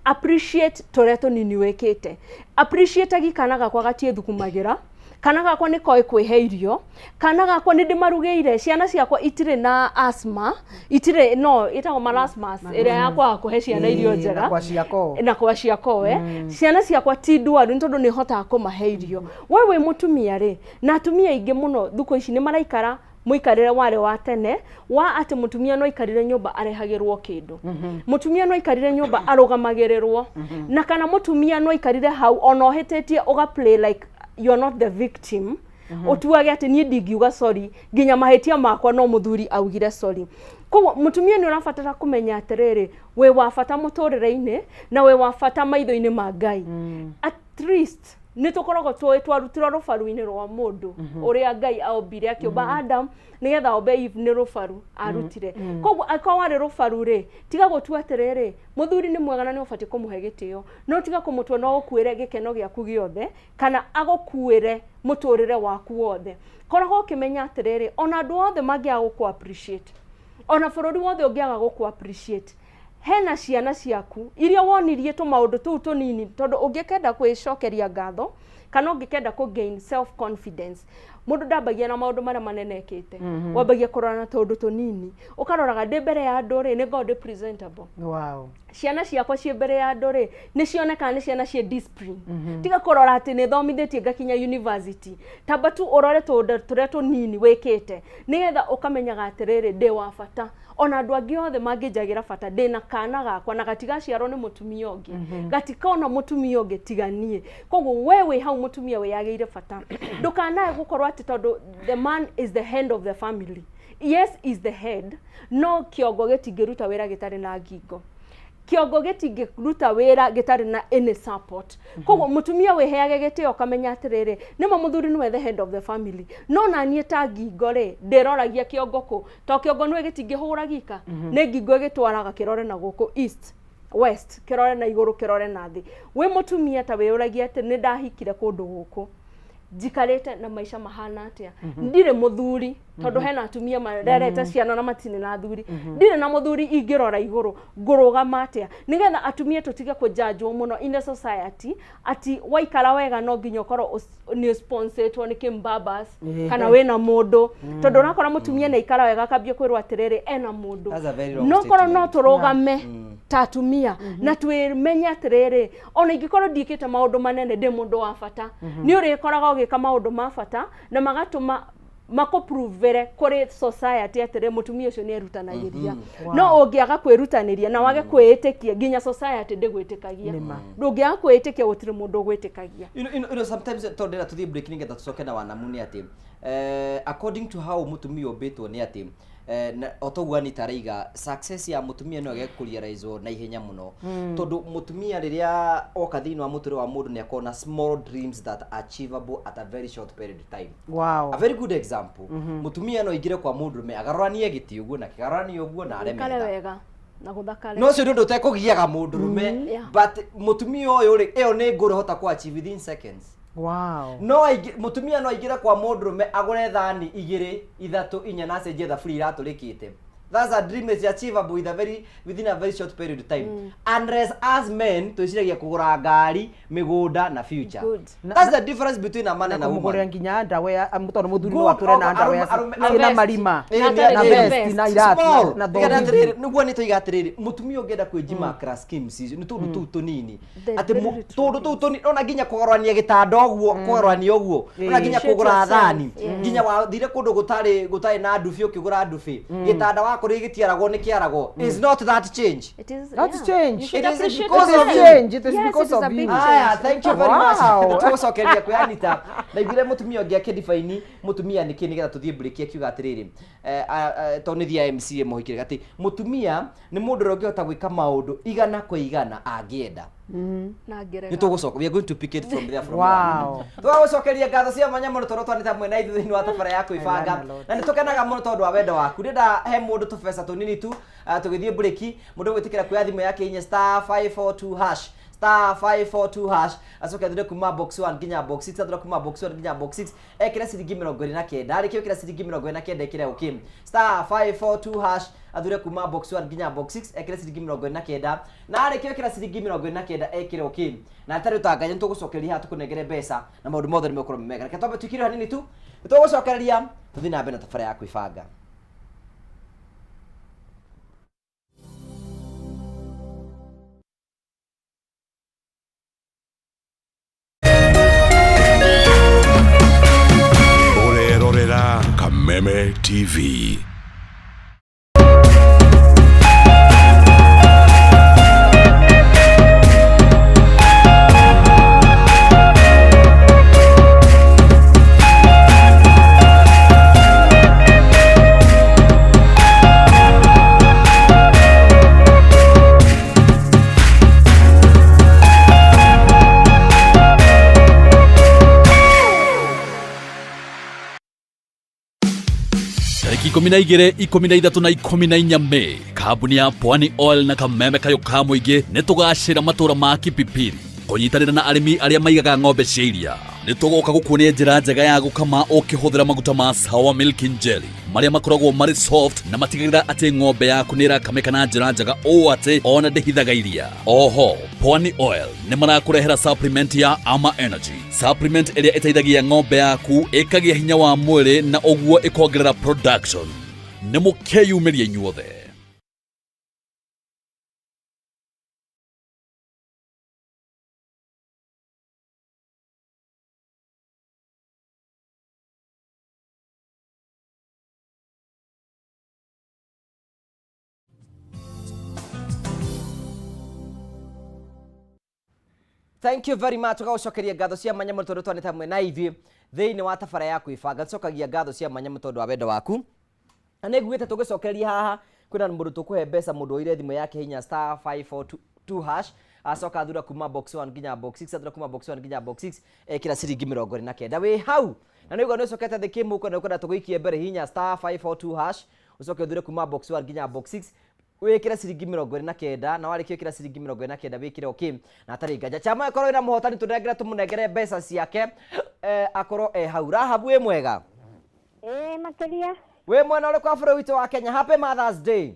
appreciate tũrĩa tũnini wĩkĩte. Appreciate agi kana gakwa gatiĩthugumagĩra, kana gakwa nĩ koĩ kwĩhe irio, kana gakwa nĩ ndĩmarugĩire, ciana ciakwa itirĩ na asthma, itirĩ no ĩtagwo marasmus ĩrĩa ya kwaga kũhe ciana irio njega. Na kwashiorkor. Na kwashiorkor. Ciana ciakwa ti ndwaru nĩ tondũ nĩ hotaga kũmahe irio. We wĩ mũtumia rĩ, na atumia aingĩ mũno thukũ ici nĩ maraikara mũikarĩre warĩ wa tene wa atĩ mũtumia no aikarire nyũmba arehagĩrwo kĩndũ, mũtumia no aikarire nyũmba arũgamagĩrĩrwo, na kana mũtumia no aikarire hau ona ũhĩtĩtie ũga play like you are not the victim, ũtuage atĩ niĩ ndingiuga sorry nginya mahĩtia makwa no mũthuri augire sorry. Koguo mũtumia nĩ ũrabatara kũmenya atĩrĩrĩ, wĩ wa bata mũtũrĩre-inĩ na wĩ wa bata maitho-inĩ ma Ngai. At least nĩ tũkoragwo tũĩ twarutirwo rũbaru-inĩ rwa mũndũ ũrĩa Ngai aombire, akĩũmba Adam nĩgetha ombe Eve, nĩ rũbaru arutire. Koguo angĩkorwo warĩ rũbaru rĩ, tiga gũtua atĩrĩrĩ, mũthuri nĩ mwega na nĩ ũbatiĩ kũmũhe gĩtĩo, no tiga kũmũtua no ũkuĩre gĩkeno gĩaku gĩothe kana agũkuĩre mũtũrĩre waku wothe. Koragwo ũkĩmenya atĩrĩrĩ, ona andũ othe mangĩaga gũkũ appreciate, ona bũrũri wothe ũngĩaga gũkũ appreciate, hena ciana ciaku iria wonirie tũmaũndũ tũu tũnini, tondũ ũngĩkenda kwĩcokeria ngatho kana ũngĩkenda kũ gain self confidence, mũndũ ndambagia na maũndũ marĩa manene ekĩte. Wambagia kũrora na tũũndũ tũnini, ũkaroraga ndĩ mbere ya andũ rĩ, nĩ ngoragwo ndĩ presentable? Ciana ciakwa ciĩ mbere ya andũ rĩ, nĩ cionekaga nĩ ciana ciĩ discipline? Tiga kũrora atĩ nĩ thomithĩtie ngakinya university, tamba tu ũrore tũũndũ tũrĩa tũnini wĩkĩte, nĩgetha ũkamenyaga atĩrĩrĩ, ndĩ wa bata ona andũ angĩ othe mangĩnjagĩra bata. Ndĩna kana gakwa na gatigaciarwo nĩ mũtumia ũngĩ, gatikona mũtumia ũngĩ tiga niĩ. Koguo we wĩ hau mũtumia wĩyagĩire bata, ndũkanae gũkorwo atĩ tondũ the man is the head of the family. Yes, is the head, no kĩongo gĩtingĩruta wĩra gĩtarĩ na ngingo, kĩongo gĩtingĩruta wĩra gĩtarĩ na any support. Koguo mũtumia wĩheage gĩtĩo, ũkamenya atĩrĩrĩ, nĩma mũthuri nĩwe the head of the family, no na niĩ ta ngingo rĩ, ndĩroragia kĩongo kũ? To kĩongo nĩwe gĩtingĩhũra gika, nĩ ngingo ĩgĩtwaraga kĩrore na gũkũ east, west, kĩrore na igũrũ, kĩrore na thĩ. Wĩ mũtumia ta wĩyũragia atĩ nĩ ndahikire kũndũ gũkũ, njikarĩte na maica mahana atĩa? Ndirĩ mũthuri, tondũ hena atumia marerete ciana na matirĩ na athuri. Ndirĩ na mũthuri ingĩrora igũrũ, ngũrũgama atĩa? Nĩgetha atumia tũtige kũjanjwo mũno in the society ati waikara wega no nginya ũkorwo nĩ sponsoretwo nĩ kĩmbabas kana wĩna mũndũ, tondũ ũrakora mũtumia nĩ aikara wega akambia kwĩrwo atĩrĩrĩ, ena mũndũ. That's a very wrong No korwo no statement. tũrũgame ta atumia na twĩmenye atĩrĩrĩ, ona ingĩkorwo ndiĩkĩte maũndũ manene, ndĩ mũndũ wa bata. Nĩ ũrĩkoraga ũgĩka maũndũ ma bata na magatũma Makũprovere kũrĩ society atĩrĩ, mũtumia ũcio nĩ erutanagĩria. No ũngĩaga kwĩrutanĩria na wage kwĩĩtĩkia, nginya society ndĩgwĩtĩkagia. Ndũngĩaga kwĩĩtĩkia, gũtirĩ mũndũ ũgwĩtĩkagia. Sometimes tondũ ndĩrenda tũthiĩ break nĩgetha tũcoke na wanamu nĩ atĩ according to how mũtumia ũmbĩtwo nĩ atĩ o toguo Anita araiga, success ya mũtumia no ĩge kũrealize na ihenya mũno, tondũ mũtumia rĩrĩa oka thĩinĩ wa mũtũrĩre wa mũndũ nĩ akoragwo na small dreams that are achievable at a very short period of time. A very good example, mũtumia no aingĩre kwa mũndũrũme agarũranie gĩtĩ ũguo na kĩgarũranie ũguo na areme Gũikare tha. Wega na gũthakare. No ũcio nĩ ũndũ ũtekũgiaga mũndũrũme, but mũtumia ũyũ rĩ, ĩyo nĩ ngũrũ hota kũ achieve within seconds. No mũtumia no aingĩre kwa mũndũrũme agũre thani igĩrĩ, ithatũ, inya na acenjie thaburia iratũrĩkĩte. That's a dream is achievable within a very short period of time, unless as men twĩciragia kũgũra ngari, mĩgũnda na future. Good. That's the difference between a man Na and a kũmũgũrĩra woman. nginya underwear, tondũ mũthuri Good, no atũre na underwear arũme- ciĩna vest. marima. Ĩĩ, Na na vest. vest na iratũ Small. na Nĩgetha thogithi. atĩrĩrĩ, nĩguo nĩ tũiga atĩrĩrĩ, mũtumia ũngĩenda kwĩnjima schemes icio nĩ tũndũ tũu tũnini. The Atĩ very little. tũndũ tũu tũnini, ona nginya kũgarũrania gĩtanda ũguo, kũgarũrania ũguo, ona nginya Appreciate kũgũra yourself. thani, Yes. nginya wathire kũndũ gũtarĩ na ndubi ũkĩgũra ndubi, gĩtanda wakorire gĩtiaragwo nĩ kĩaragwo, is not that change? It is, That's yeah. change. You should It is appreciate because yourself. of you. Change. It is Yes, because it is of a big you. change. Aya, thank you very much. Wow. Tũgũcokeria kwĩ Anita. Ndaiguire mũtumia ũngĩ akĩdefine mũtumia nĩkĩ nĩgetha tũthiĩ break, akiuga atĩrĩrĩ, tondũ nĩ thiaga MCA mũhikĩre, atĩ mũtumia nĩ mũndũ ũrĩa ũngĩhota gwĩka maũndũ 100% angĩenda. Na ngerega. Nĩ tũgũcoka, we are going to pick it from there, from Tũgagũcokeria ngatho cia mwanya mũno tondũ twanĩte hamwe na ithuĩ thĩinĩ wa tabara ya kwĩbanga. I learn a lot. Na nĩ tũkenaga mũno tondũ wa wendo waku. Ndĩrenda he mũndũ tũbeca tũnini tu, tũgĩthiĩ break, mũndũ gwĩtĩkĩra kuoya thimũ yake inye star 542 hash, star 542 hash, acoke athure kuma box 1 nginya box 6, athure kuma box 1 nginya box 6, ekĩre ciringi 29. Arĩkia gwĩkĩra ciringi 29, ekĩre okay. Star 542 hash, athure kuma box 1 nginya box 6, ekĩre ciringi 29, na arĩkia gwĩkĩra ciringi 29, ekĩre okay. Na atarĩ ũtanganya, nĩ tũgũcokeria haha tũkũnengere mbeca na maũndũ mothe nĩ megũkorwo me mega. Reke twambe tũikire hanini tu, nĩ tũgũcokereria tũthiĩ na mbere na tabara ya kwĩbanga. Ũrerorera Kameme TV. Tarĩki 12, 13 na 14 Mei, kambuni ya Pwani Oil na Kameme Kayũ ka mũingĩ nĩ tũgacĩra matũra ma Kipipiri kũnyitanĩra na arĩmi arĩa maigaga ng'ombe cia iria. Nĩ tũgoka gũkuonia njĩra njega ya gũkama ũkĩhũthĩra maguta ma Sawa Milking Jelly marĩa makoragwo marĩ soft na matigagĩrĩra atĩ ng'ombe yaku nĩ ĩrakamĩka na njĩra njega ũũ atĩ ona ndĩhithaga iria. Oho Pwani Oil nĩ marakũrehera supplement ya Ama Energy supplement ĩrĩa ĩteithagia ng'ombe yaku ĩkagĩa hinya wa mwĩrĩ na ũguo ĩkongerera production. Nĩ mũkeyumĩria inyuothe. Thank you very much. Tũgagũcokeria ngatho cia mwanya mũno tondũ twanĩte hamwe na ithuĩ thĩinĩ wa tabara ya kwĩbanga. Tũcokagia ngatho cia mwanya mũno tondũ wa wendo waku. Na nĩ nguĩte tũgĩcokereria haha kwĩna mũndũ tũkũhe mbeca, mũndũ oire thimũ yake hinya star 542 hash, acoka athura kuma box 1 nginya box 6, athura kuma box 1 nginya box 6, ekĩra ciringi 29. Wĩ hau na nĩ ũigua nĩ ũcokete thĩ kĩmũko na ũkwenda tũgũikie mbere, hinya star 542 hash, ũcoke ũthure kuma box 1 nginya box 6, wĩkĩre ciringi 29, na warĩkia gwĩkĩra ciringi 29, wĩkĩre okay. Na atarĩ nganja chama ĩkorwo ĩna mũhotani, tũnengere tũmũnengere mbeca ciake, akorwo e hau. Rahabu, wĩ mwega? Ĩĩ, makĩria. Wĩ mwena ũrĩkũ wa bũrũri witũ wa Kenya? Happy Mother's Day.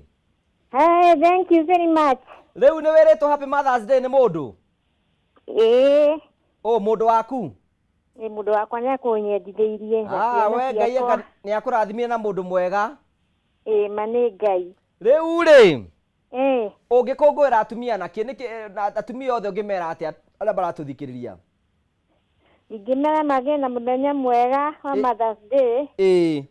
Hey, thank you very much. Rĩu nĩ wĩrĩtwo happy Mother's Day nĩ mũndũ? Ĩĩ. Ũ mũndũ waku? Nĩ mũndũ wakwa, nĩ akũnyendithĩirie na Ah, ciana we Ngai ciakwa. nĩ akũrathimire na mũndũ mwega. Ĩĩ, ma nĩ Ngai. Rĩu rĩ, Ĩĩ. ũngĩkũngũĩra atumia na kĩ nĩkĩ na atumia othe ũngĩmera atĩa arĩa maratũthikĩrĩria? Ingĩmera magĩe na mũthenya mwega wa Mother's Day Ĩĩ.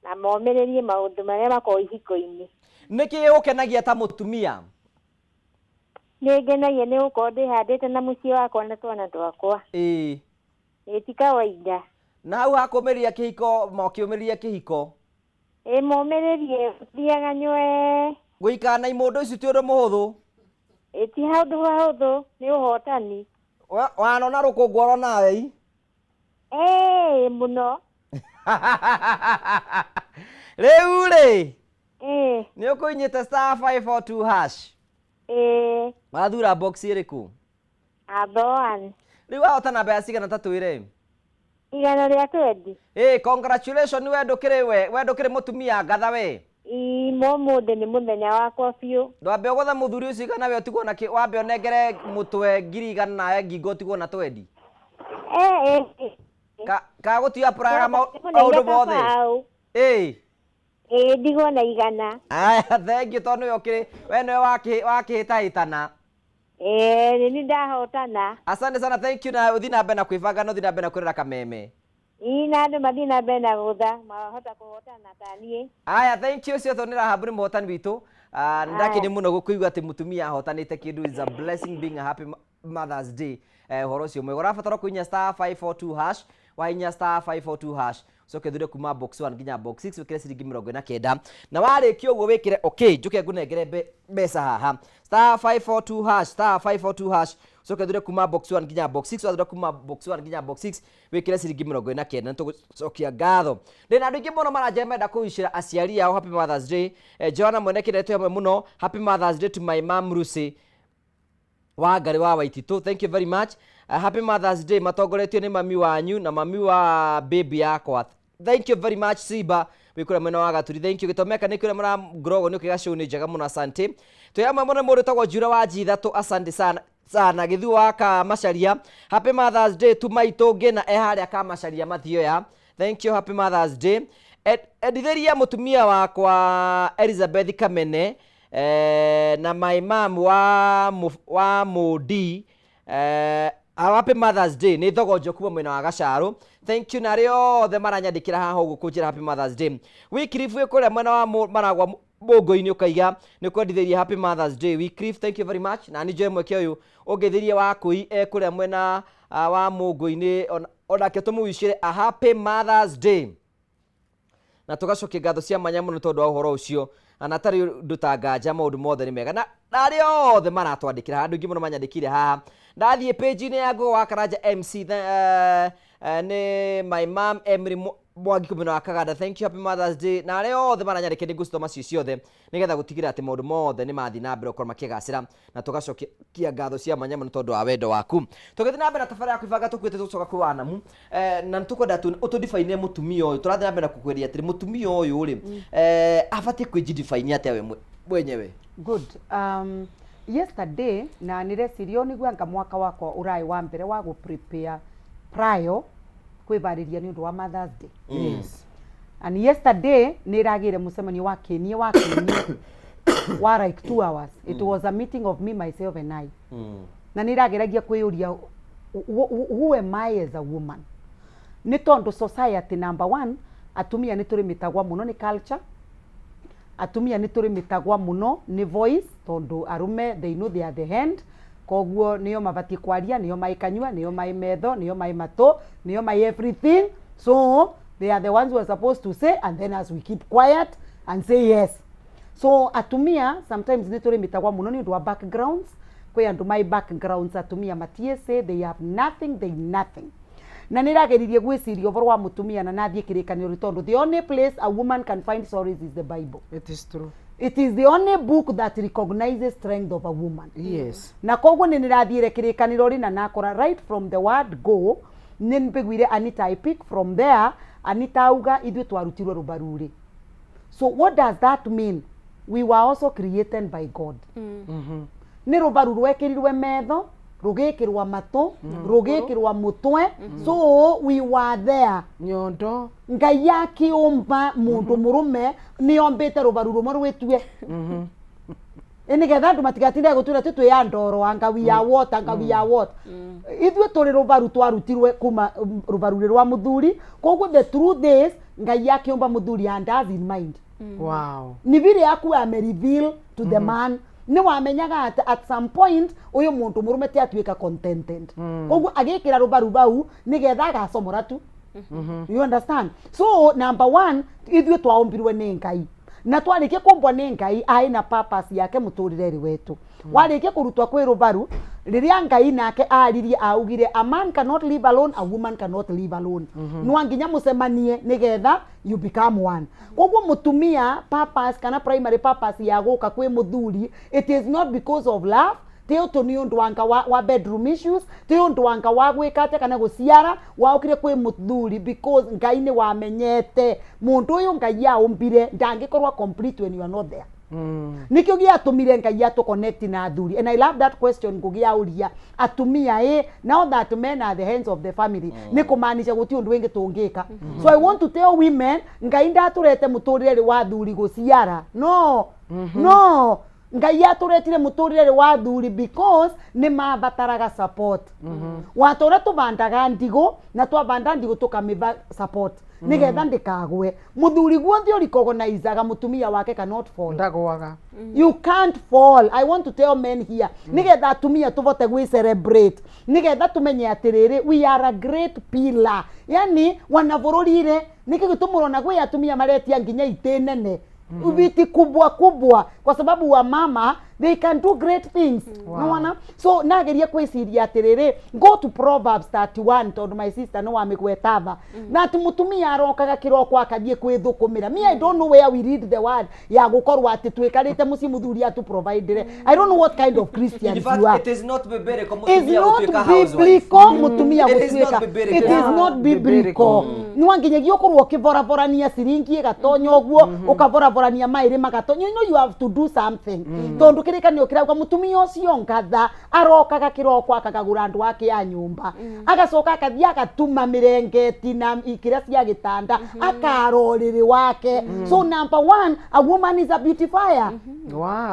na momĩrĩrie maũndũ marĩa makoragwo ihiko-inĩ. Nĩkĩ gĩgũkenagia ta mũtumia? Nĩ ngenagia nĩ gũkorwo ndĩhandĩte na mũciĩ wakwa na twana twakwa. Ĩĩ. Ĩ ti kawaida. Na hau hakũmĩrĩria kĩhiko, mokĩũmĩrĩria kĩhiko. Ĩ momĩrĩrie thiaga nywe. Gũikara na imũndũ ici ti ũndũ mũhũthũ. Ĩ ti handũ hahũthũ, nĩ ũhotani. Wanona rũkũngũ oro nawe i? Ĩĩ mũno. Rĩu rĩ, Ĩĩ. nĩ ũkũinyĩte star 542 hash. Ĩĩ. Wathura box ĩrĩkũ? Athoan. Rĩu wahotana mbeca cigana ta twĩre? Igana rĩa twendi. Ĩĩ, congratulations we ndũkĩrĩ we, we ndũkĩrĩ mũtumia ngatha we. Ii mũmũthĩ nĩ mũthenya wakwa biũ. Ndwambe ũgũthe mũthuri ũcio igana we ũtigwo na kĩ, wambe ũnengere mũtwe 100,000 nawe ngingo ũtigwo na twendi. Eh eh. Ka ka gũtiga praga maũndũ mothe. Ĩĩ. Ĩĩ ndigwo na igana. Aya, thank you tondũ nĩwe ũkĩrĩ, we nĩwe wakĩhĩtahĩtana. Ĩĩ nĩ niĩ ndahotana. Asante sana, thank you na ũthiĩ na mbere na kwĩbanga na ũthiĩ na mbere na kwĩrora kameme. Ii na andũ mathiĩ na mbere na gũtha mahota kũhotana ta niĩ. Aya, thank you ũcio nĩ Rahabu nĩ mũhotani witũ. Ah, nĩ ndakeni mũno gũkũigua atĩ mũtumia ahotanĩte kĩndũ is a blessing being a happy Mother's Day. Ũhoro ũcio mwega ũrabatara kũinya star 542 hash, wainya star 542 hash ucoke thure kuma box 1 nginya box 6 wikire ciringi 49 na warĩkia ũguo wĩkĩre okay njuke ngũnengere mbeca haha star 542 hash, star 542 hash ucoke thure kuma box 1 nginya box 6 wathura kuma box 1 nginya box 6 wĩkĩre ciringi 49 nĩtũgũcokia ngatho. Ndĩna andũ aingĩ mũno maranjĩra menda kũwicĩra aciari ao happy Mother's Day. Joanna mwene kĩrĩa twĩ hamwe mũno, happy Mother's Day to my mom Lucy Wangari wa Waititũ, thank you very much. Happy Mother's Day matongoretio nĩ mami wanyu na mami wa baby yakwa, thank you very much. Simba wĩ kũrĩa mwena wa Gaturi, thank you. Gĩtomeka nĩ kũrĩa mũra grogo nĩ ũkĩga show nĩ njega mũno, asante. Twĩ hamwe mũno mũndũ wĩtagwo Njura wa G3, asante sana sana. Gĩthuo wa Kamacaria, happy Mother's Day to maitũ ngĩna e harĩa Kamacaria Mathioya, thank you, happy Mother's Day. Endithĩria mũtumia wakwa Elizabeth Kamene na my mom wa Mũndi happy Mother's Day nĩ Thogonjo kuma mwena wa Gacarũ, thank you. Na arĩa othe maranyandĩkĩra haha ũguo kũnjĩra happy Mother's Day. Wycliffe wĩ kũrĩa mwena wa Maragwa Mũngũ-inĩ ũkaiga nĩ kwendithĩria happy Mother's Day Wycliffe, thank you very much. Na nĩ njoe mweke ũyũ ũngĩthĩrie wa kũi e kũrĩa mwena wa Mũngũ-inĩ onake tũmũwicĩre a happy Mother's Day na tũgacokia ngatho cia mwanya mũno tondũ wa ũhoro ũcio na atarĩ ũndũ ta nganja maũndũ mothe nĩ mega na arĩa othe maratwandĩkĩra andũ aingĩ mũno manyandĩkire haha ndathiĩ page-inĩ ya Ngũgũ wa Karanja MC nĩ my mom Emily Mwangi kumena wa Kaganda, thank you, happy Mother's Day. Na arĩa othe maranyandĩkĩra nĩ ngũcithoma cio ciothe nĩgetha gũtigĩrĩra atĩ maũndũ mothe nĩ mathiĩ na mbere gũkorwo makĩgacĩra na tũgacokia ngatho cia mwanya mũno tondũ wa wendo waku. Tũgĩthiĩ na mbere na tabarĩra ya kwĩbanga tũkuĩte tũcoka kwĩ Wanamu na nĩtũkwenda ũtũdefine mũtumia ũyũ tũrathiĩ na mbere na kũkwĩria atĩrĩ mũtumia ũyũ rĩ abatiĩ kwĩjidefine atĩa we mwenyewe? Good. Yesterday na nĩreciria nĩguo anga mwaka wakwa ũraĩ wa mbere wa gũ prepare prior kwĩbarĩria nĩ ũndũ wa Mother's Day. Yes. And yesterday nĩ ĩragĩire mũcemanio wa kĩnie wa kĩnie wa like 2 hours. It was a meeting of me, myself and I. Na nĩ ĩrageragia kwĩyũria who am I as a woman? Nĩ tondũ society number 1 atumia nĩ tũrĩ mĩtagwa mũno nĩ culture. Atumia nĩ tũrĩ mĩtagwa mũno nĩ voice tondũ arũme they know they are the hand koguo nĩo mabatiĩ kwaria nĩo mai kanyua nĩo mai metho nĩo mai matũ nĩo mai everything, so they are the ones who are supposed to say and then as we keep quiet and say yes. So atumia sometimes nĩ tũrĩ mĩtagwa mũno nĩ ũndũ wa backgrounds kwĩ andũ mai backgrounds atumia matiĩcĩ they have nothing they nothing. Na nĩ ĩrageririe gwĩciria ũhoro wa mũtumia na nathiĩ kĩrĩkanĩro nĩ tondũ the only place a woman can find solace is the Bible. It is true. It is the only book that recognizes strength of a woman. Yes. Na koguo nĩ nĩrathiĩre kĩrĩkanĩro rĩ na nakora right from the word go nĩ mbiguire Anita I pick from there Anita auga ithuĩ twarutirwe rũbaru rĩ. So what does that mean? We were also created by God. Nĩ rũbaru rwekĩrirwe metho rũgĩkĩrwa matũ rũgĩkĩrwa mũtwe, so we were there. Nyondo Ngai akĩũmba mũndũ mũrũme nĩ ombĩte rũbaru rũmwe rwĩtue. Nĩgetha andũ matigatinde gũtwĩra tĩ twĩ a ndoro, anga we are what, anga we are what. Ithuĩ tũrĩ rũbaru, twarutirwe kuma rũbaru-inĩ rwa mũthuri. Koguo the truth is, Ngai akĩũmba mũthuri and us in mind. Ni vile akuwa ame reveal to the man, nĩ wamenyaga atĩ at some point ũyũ mũndũ mũrũme ti atuĩka contented, koguo agĩkĩra rũbaru bau nĩgetha agacomora tu. You understand? So number one, ithuĩ twaũmbirwe nĩ Ngai, na twarĩkia kũmbwa nĩ Ngai aĩ na purpose yake mũtũrĩre-rĩ wetu. Warĩkia kũrutwa kwĩ rũbaru, rĩrĩa Ngai nake aririe, augire, "A man cannot live alone, a woman cannot live alone." No nginya mũcemanie nĩgetha you become one. Koguo mũtumia purpose kana primary purpose ya gũka kwĩ mũthuri, it is not because of love, ti ũtũ nĩ ũndũ wanga wa bedroom issues, ti ũndũ wanga wa gwĩka atĩa kana gũciara. Waũkire kwĩ mũthuri because Ngai nĩ wamenyete mũndũ ũyũ Ngai aũmbire ndangĩkorwo complete when you are not there. Nikio gĩatũmire Ngai atũ connect na athuri. And I love that question ngũgĩa ũria atumia now that men are the hands of the family, nĩ kũmaanisha gũtirĩ ũndũ wĩngĩ tũngĩka. So I want to tell women, Ngai ndatũrete mũtũrĩre rĩ wa athuri gũciara. No, no, Ngai atũretire mũtũrĩre rĩ wa athuri because nĩ mabataraga support. Wata ũrĩa tũbandaga ndigũ, na twabanda ndigũ tũkamĩva support nĩgetha ndĩkagwe. Mũthuri guothe ũrikogonaizaga mũtumia wake cannot fall. Ndagwaga. You can't fall. I want to tell men here, nigetha atumia tuvote gwi celebrate, nigetha tumenye atiriri, we are a great pillar. Yani wana bũrũri-rĩ, nĩkĩ gĩtũmũrona gwĩ atumia maretia nginya itĩ nene, viti kubwa kubwa? Kwa sababu wa mama, they can do great things. Nĩwona? So nageria kwĩciria atĩrĩrĩ, go to Proverbs 31, tondũ my sister nĩ wamĩgwetava na atĩ mũtumia arokaga kĩroko akathiĩ kwĩthũkũmĩra. Me, I don't know where we read the word ya gũkorwo atĩ twĩkarĩte mũciĩ mũthuri atũprovidere. I don't know what kind of Christians In fact, you are. it is not biblical Is mũtumia not gũtuĩka housewife. biblical mutumia It is not gũtuĩka. biblical. It is not biblical. Nĩwanginyagia ũkorwo ũkĩboraborania ciringi ĩgatonya ũguo, ũkaboraborania maĩrĩ magatonya. You know you have to do something, tondũ kĩrĩkanĩro kĩrauga mũtumia ũcio ngatha arokaga kĩroko akagagũra andũ ake a nyũmba, agacoka akathiĩ agatuma mĩrengeti na ikĩra cia gĩtanda, akara ũrĩrĩ wake. So number one, a woman is a beautifier,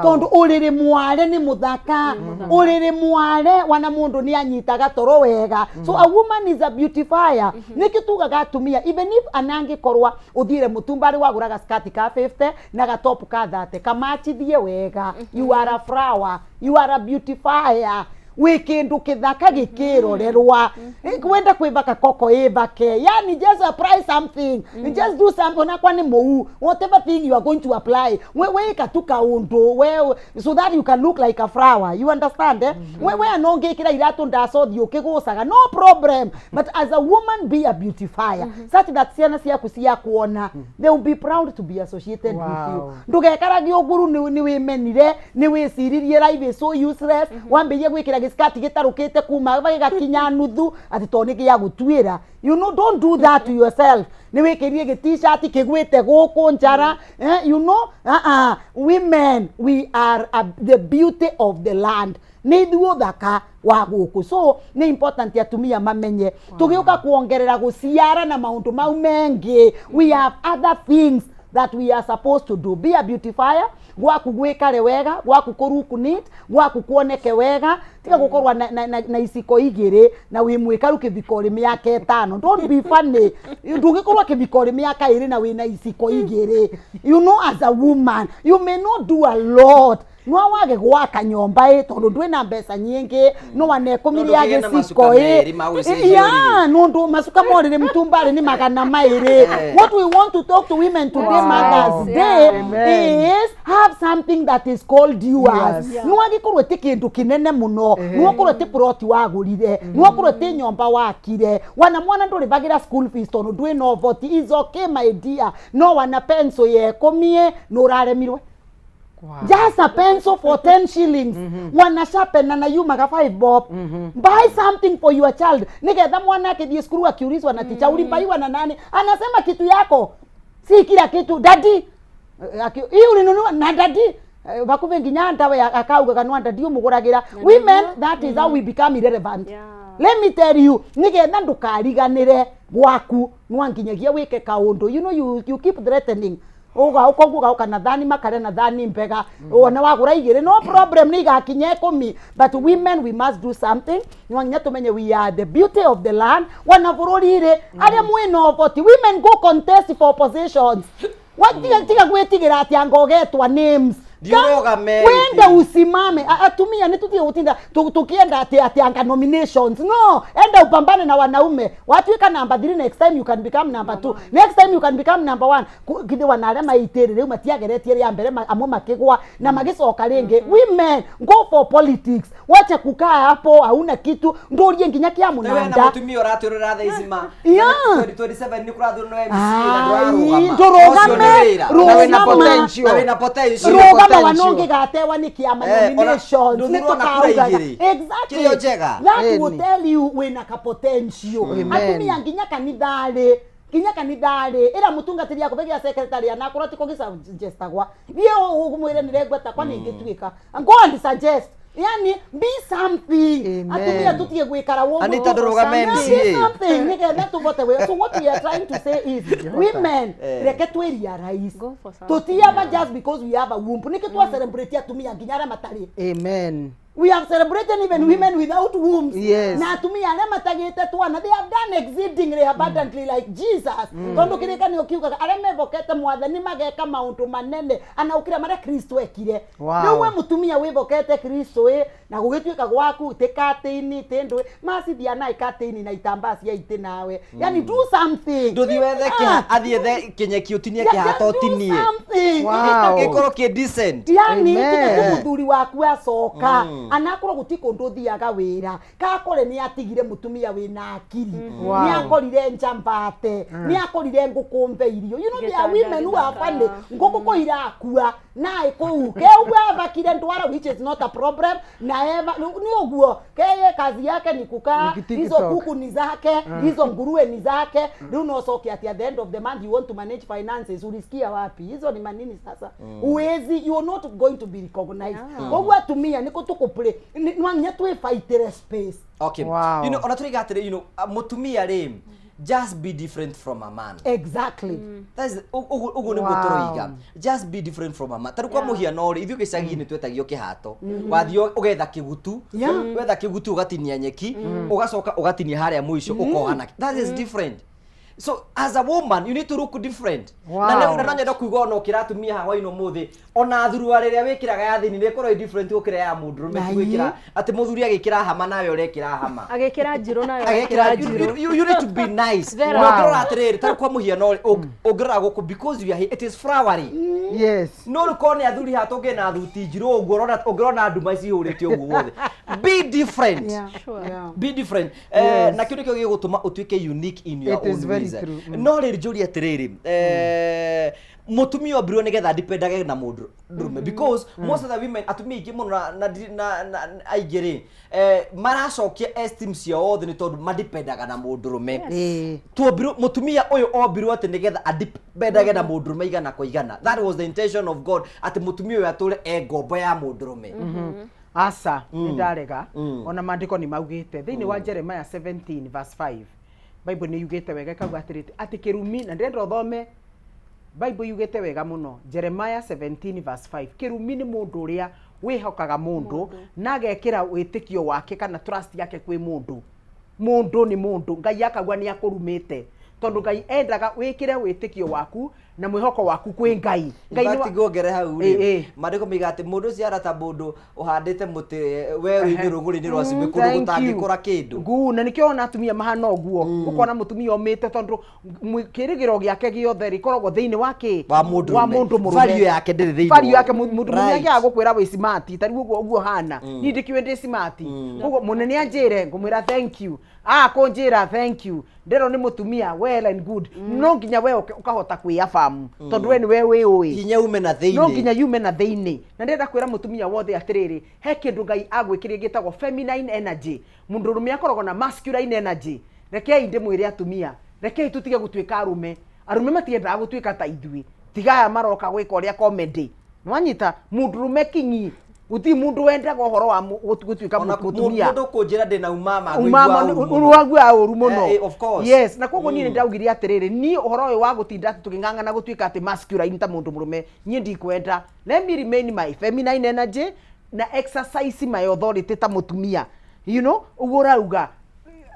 tondu uriri mware ni muthaka, uriri mware wana mundu ni anyitaga toro wega. So a woman is a beautifier. Niki tugaga atumia, even if anangikorwa uthire mutumba ari waguraga skati ka 50 na gatop ka 30, kamachithie wega. You are a flower, you are a beautifier. Wi kindu kithaka gikirorerwa. Wenda kwivaka koko, ivake. Yani just apply something, just do something, onakwa ni mou, whatever thing you are going to apply, we wika tu kaundu we so that you can look like a flower. You understand, eh? We anongikira iratu ndacothi ukigucaga, no problem. But as a woman, be a beautifier such that ciana ciaku cia kuona, they will be proud to be associated with you. Ndugekaragie ũguru nĩ wĩmenire, nĩ wĩciririe life is so useless, wambĩrĩrie gwĩkĩra gĩskati gĩtarũkĩte kuma gĩgakinya nuthu atĩ to nĩ gĩa gũtuĩra. Don't do that to yourself. Nĩ wĩkĩrire gĩ T-shirt kĩgwĩte gũkũ njara, eh, women, we are the beauty of the land. Nĩ ithuĩ ũthaka wa gũkũ. So nĩ important atumia mamenye, tũgĩũka kuongerera gũciara na maũndũ mau mengĩ, we have other things that we are supposed to do. Be a beautifier. Gwaku gwikare wega, gwaku kũruku neat, gwaku kuoneke wega. Tiga gũkorwo na iciko igĩrĩ na wĩ mwĩkaru kĩbiko rĩ mĩaka 5. Don't be funny. Ndũngĩkorwo kĩbiko rĩ mĩaka 2 na wĩna iciko igĩrĩ. As a woman, you may not do a lot. No wage gwaka nyomba ĩ tondũ ndwĩna mbeca nyingĩ, no wanekũmiria No ndũkĩgĩe na gĩciko macuka ĩ. merĩ ma gũgĩcenjia Ya ũrĩrĩ. nundu macuka morĩrĩ mtumbarĩ nĩ 200. What we want to talk to women today, Mother's Day, Amen. is have something that is called yours. Yes. Nĩ wagĩkorwo ti kĩndũ kĩnene mũno, nĩ wakorwo ti plot wagũrire, nĩ wakorwo ti nyomba wakire, wana mwana ndũrĩbagĩra school fees tondũ ndwĩna ũhoti, is okay, my dear. No wana pencil ya 10 nĩ ũraremirwe. Just a pencil for 10 shillings, wana sharpener na yumaga 5 bob. Buy something for your child nigetha mwana akithie cukuru akiulizwa na teacher, "Ulibaiwa na nani?" anasema, "Kitu yako si kila kitu, daddy." Hii ulinunua na daddy. Bakuve nginya ndawe akaugaga no daddy umuguragira. Women, that is how we become irrelevant. Let me tell you, nigetha ndukariganire gwaku, nwanginyagia wike kaundu. You keep threatening. Ũgoka ũguo ũgoka na thani makare na thani mbega, wona wagũra igĩrĩ, no problem, nĩ igakinya 10. But women, we must do something. No nginya tũmenye we are the beauty of the land. Wana bũrũri rĩ, arĩa mwĩna ũhoti, women, go contest for positions. Watiga tiga gwĩtigĩra atĩ anga ũgetwa names. Ndiũrũgame. Wende usimame. Atumia nĩ tutige gutinda tukienda ati anga nominations. No, enda upambane na wanaume. Watuika number 3, next time you can become number 2, next time you can become number 1. Githĩ wana arĩa maitĩrĩ rĩu matiageretie rĩa mbere, amwe makĩgwa na magĩcoka rĩngĩ. Women, go for politics. Wacha kukaa hapo hauna kitu. Ndũrie nginya kĩa Na wena mũnanda. Mutumia ũratwĩrora thaa ici ma 2027 nĩ kũrathurwo MC na Ai, ndũrarũgama. ndũrũgame, Ũcio nĩ wĩra. rũgama. Na wĩna potential. Na wĩna potential. Rũgama. Potential. Wana ũngĩgatewa nĩ kĩama Ona nominations ndũthurwo na kura nĩ tũkaugaga. igĩrĩ. Exactly. Kĩrĩa njega. That Ĩni. will tell you wĩna ka potential. Amen. Atumia, nginya kanitharĩ, nginya kanitharĩ, ĩra mũtungatĩri akũbe gĩa secretary anakorwo ti kũgĩsuggestagwa, thiĩ ũmwĩre nĩrengweta kwa nĩingĩtuĩka. Go and suggest, yani be something. Amen. Atumia, tutige gwĩkara ũguo. Anita, ndũrũgame Yeah, MCA. be something nĩgetha tũvote wĩra. So what we are trying to say is, women, reke twĩ realize Go for something. tutiaba just because we have a womb. Nĩkĩ twa celebrate atumia nginya arĩa matarĩ? Amen. We have celebrated even women without wombs. Na atumia arĩa matagĩte twana, they have done exceedingly abundantly, like Jesus, tondũ kĩrĩkanĩro kiugaga arĩa mevokete Mwathani mageka maũndũ manene ana ũkĩra marĩa Kristo ekire. Rĩu we mũtumia wĩvokete Kristo ĩ, na gũgĩtuĩka gwaku tĩ katĩini tĩ ndũĩ macithia naĩ katĩini na itambaa cia itĩ nawe, yani do something. Ndũthiĩ wethe athiĩ ethe kĩnyeki ũtinie kĩhato Just do ũtinie. something. Gĩkorwo kĩ decent. Yani Amen. tiga tu muthuri waku acoka anakorwo guti kundu uthiaga wira, kakore ni atigire mutumia wina akiri, ni akorire njambate, ni akorire nguku mbe irio. You know there are Gĩtanda women who are gĩthaka. funny. Nguku ko irakua naĩ kũu ke ũguo avakire ndwara, which is not a problem, na eva ni ũguo keye kazi yake ni kukaa. Ni TikTok. Hizo kuku ni zake, hizo nguruwe ni zake. Rĩu no ũcoke ati at the end of the month you want to manage finances. Ulisikia wapi? Hizo ni manini sasa? Uwezi, you are not going to be recognized. Koguo atumia nĩkũ tũkũplay, no nginya twĩbaitĩre space. Okay. Ona tũrĩga atĩrĩ, mũtumia rĩ, just be different from a man. That is ũguo ũguo nĩguo tũroiga, just be different from a man. Tarĩu kwa mũhiano rĩ, ithuĩ gĩcagi-inĩ twetagio kĩhato. Wathiĩ ũgetha kĩgutu, wetha kĩgutu ũgatinia nyeki, ũgacoka ũgatinia harĩa mũico ũkoha nakĩo. That is different. So as a woman, you need to look different. Na rĩu na no nyenda kuiga ona ũkĩra atumia haha hwainĩ ũmũthĩ, ona thuruarĩ ĩrĩa wĩkĩraga ya thĩinĩ nĩ ĩkorwo ĩ different gũkĩra ya mũndũrũme. Ti gwĩkĩra atĩ mũthuri agĩkĩra hama nawe ũrekĩra hama. Agĩkĩra njirũ nayo Agekĩra agĩkĩra njirũ. You need to be nice. Vera. Na ũngĩrora atĩrĩrĩ, tarĩu kwa mũhiano rĩ, ũngĩrora gũkũ, because you are here, it is flowery. No rĩu korwo nĩ athuri haha tũngĩ na thuti njirũ ũguo, ũrona ũngĩrona nduma cihũrĩte ũguo wothe. Be different. Be different. Na kĩu nĩkĩo gĩgũtũma ũtuĩke unique in your It is own very ways. true. No rĩrĩ, njũrie atĩrĩrĩ, mũtumia ombirwo nĩgetha ndipendage na mũndũ ndũrũme, because most of the women, atumia aingĩ mũno na aingĩ rĩ, maracokia esteem ciao othe nĩ tondũ mandipendaga na mũndũrũme. Tuombirwo, mũtumia ũyũ ombirwo atĩ nĩgetha andipendage na mũndũrũme igana kwa igana. That was the intention of God, atĩ mũtumia ũyũ atũre e ngombo ya mũndũrũme. Aca, nĩ ndarega. Ona maandĩko nĩ maugĩte thĩinĩ wa Jeremiah 17 verse 5, Bible nĩ yugĩte wega ĩkauga atĩrĩrĩ, atĩ kĩrumi, na ndĩrenda ũthome Bible yugĩte wega mũno, Jeremiah 17 verse 5, kĩrumi nĩ mũndũ ũrĩa wĩhokaga mũndũ na agekĩra wĩtĩkio wake kana trust yake kwĩ mũndũ. Mũndũ nĩ mũndũ, Ngai akauga nĩ akũrumĩte, tondũ Ngai endaga wĩkĩre wĩtĩkio waku na mwĩhoko waku kwĩ Ngai. Ngai nĩ In fact, nguongere hau rĩ, maandĩko maiga atĩ mũndũ ũcio ahana ta mũndũ ũhandĩte mũtĩ werũ-inĩ, rũng'ũrĩ-inĩ rwa cumbĩ, kũndũ Thank you. gũtangĩkũra kĩndũ. Nguu, na nĩkĩo ona atumia mahana ũguo, ũkona mũtumia ũmĩte tondũ kĩrĩgĩro gĩake gĩothe rĩkoragwo thĩinĩ wa kĩ? Wa mũndũ Wa ũrũme. mũndũ mũrũme. Value yake ndĩrĩ thĩinĩ Value yake, mũndũ mũrũme angĩaga gũkwĩra wĩ smart, ta rĩu ũguo ũguo hana niĩ ndĩkĩũĩ ndĩ smart, koguo mũnene anjĩre ngũmwĩra thank you, kũnjĩra thank you nderwo nĩ mũtumia, well and good. No nginya we ũkahota kwĩabamu tondũ we nĩwe wĩũĩ. Hinya ume na thĩinĩ. No nginya yume na thĩinĩ. Na ndĩrenda kwĩra mũtumia wothe atĩrĩrĩ, he kĩndũ Ngai agwĩkĩrire gĩtagwo feminine energy, mũndũrũme akoragwo na masculine energy. Rekei ndĩmwĩre atumia, rekei tũtige gũtuĩka arũme. Arũme matiendaga gũtuĩka ta ithuĩ, tiga aya maroka gwĩka ũrĩa comedy. Nĩwanyita mũndũrũme kinyi. Gũtirĩ mũndũ wendaga ũhoro wa gũtuĩka Ona mũtumia. Mũndũ kũnjĩra ndĩna umama umama ngũigua ũru mũno. ũrwaguaga ũru mũno. Of course. Yes, na koguo niĩ nĩ ndaugire atĩrĩrĩ, niĩ ũhoro ũyũ wa gũtinda atĩ tũkĩng'ang'ana gũtuĩka atĩ masculine ta mũndũ mũrũme, niĩ ndikwenda. Let me remain my feminine energy na exercise my authority ta mũtumia, you know, ũguo ũrauga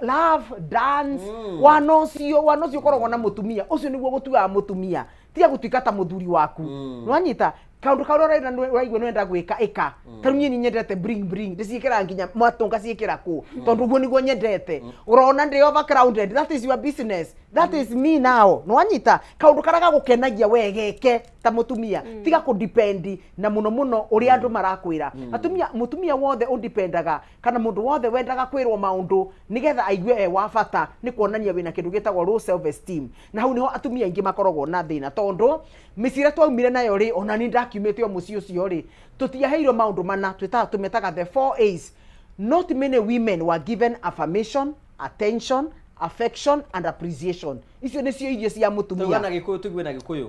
love dance, wana ũcio ũkoragwo na mũtumia ũcio nĩguo gũtuaga mũtumia, tiga gũtuĩka ta mũthuri waku. Nĩwanyita kaũndũ karĩa ũrenda, ũraigua nĩwenda gwĩka, ĩka. Ta rĩu niĩ nĩ nyendete bling bling, ndĩciĩkĩraga nginya mwatũ ngaciĩkĩra kũ, tondũ ũguo nĩguo nyendete. Ũrona ndĩ overcrowded, that is your business, that is me now. Nĩwanyita kaũndũ karĩa gagũkenagia we geke ta mũtumia, tiga kũdipendi na mũno mũno ũrĩa andũ marakwĩra. Atumia, mũtumia wothe ũdipendaga kana mũndũ wothe wendaga kwĩrwo maũndũ nĩgetha aigue e wa bata, nĩ kuonania wĩna kĩndũ gĩtagwo low self esteem, na hau nĩho atumia aingĩ makoragwo na thĩna, tondũ mĩciĩ ĩrĩa twaumire nayo rĩ, ona niĩ ndakiumĩte o mũciĩ ũcio rĩ, tũtiaheirwo maũndũ mana twĩtaga, tũmetaga the four A's. Not many women were given affirmation, attention, affection and appreciation. Icio nĩcio irio cia Tuge mũtumia. Na Gĩkũyũ, tugue na Gĩkũyũ.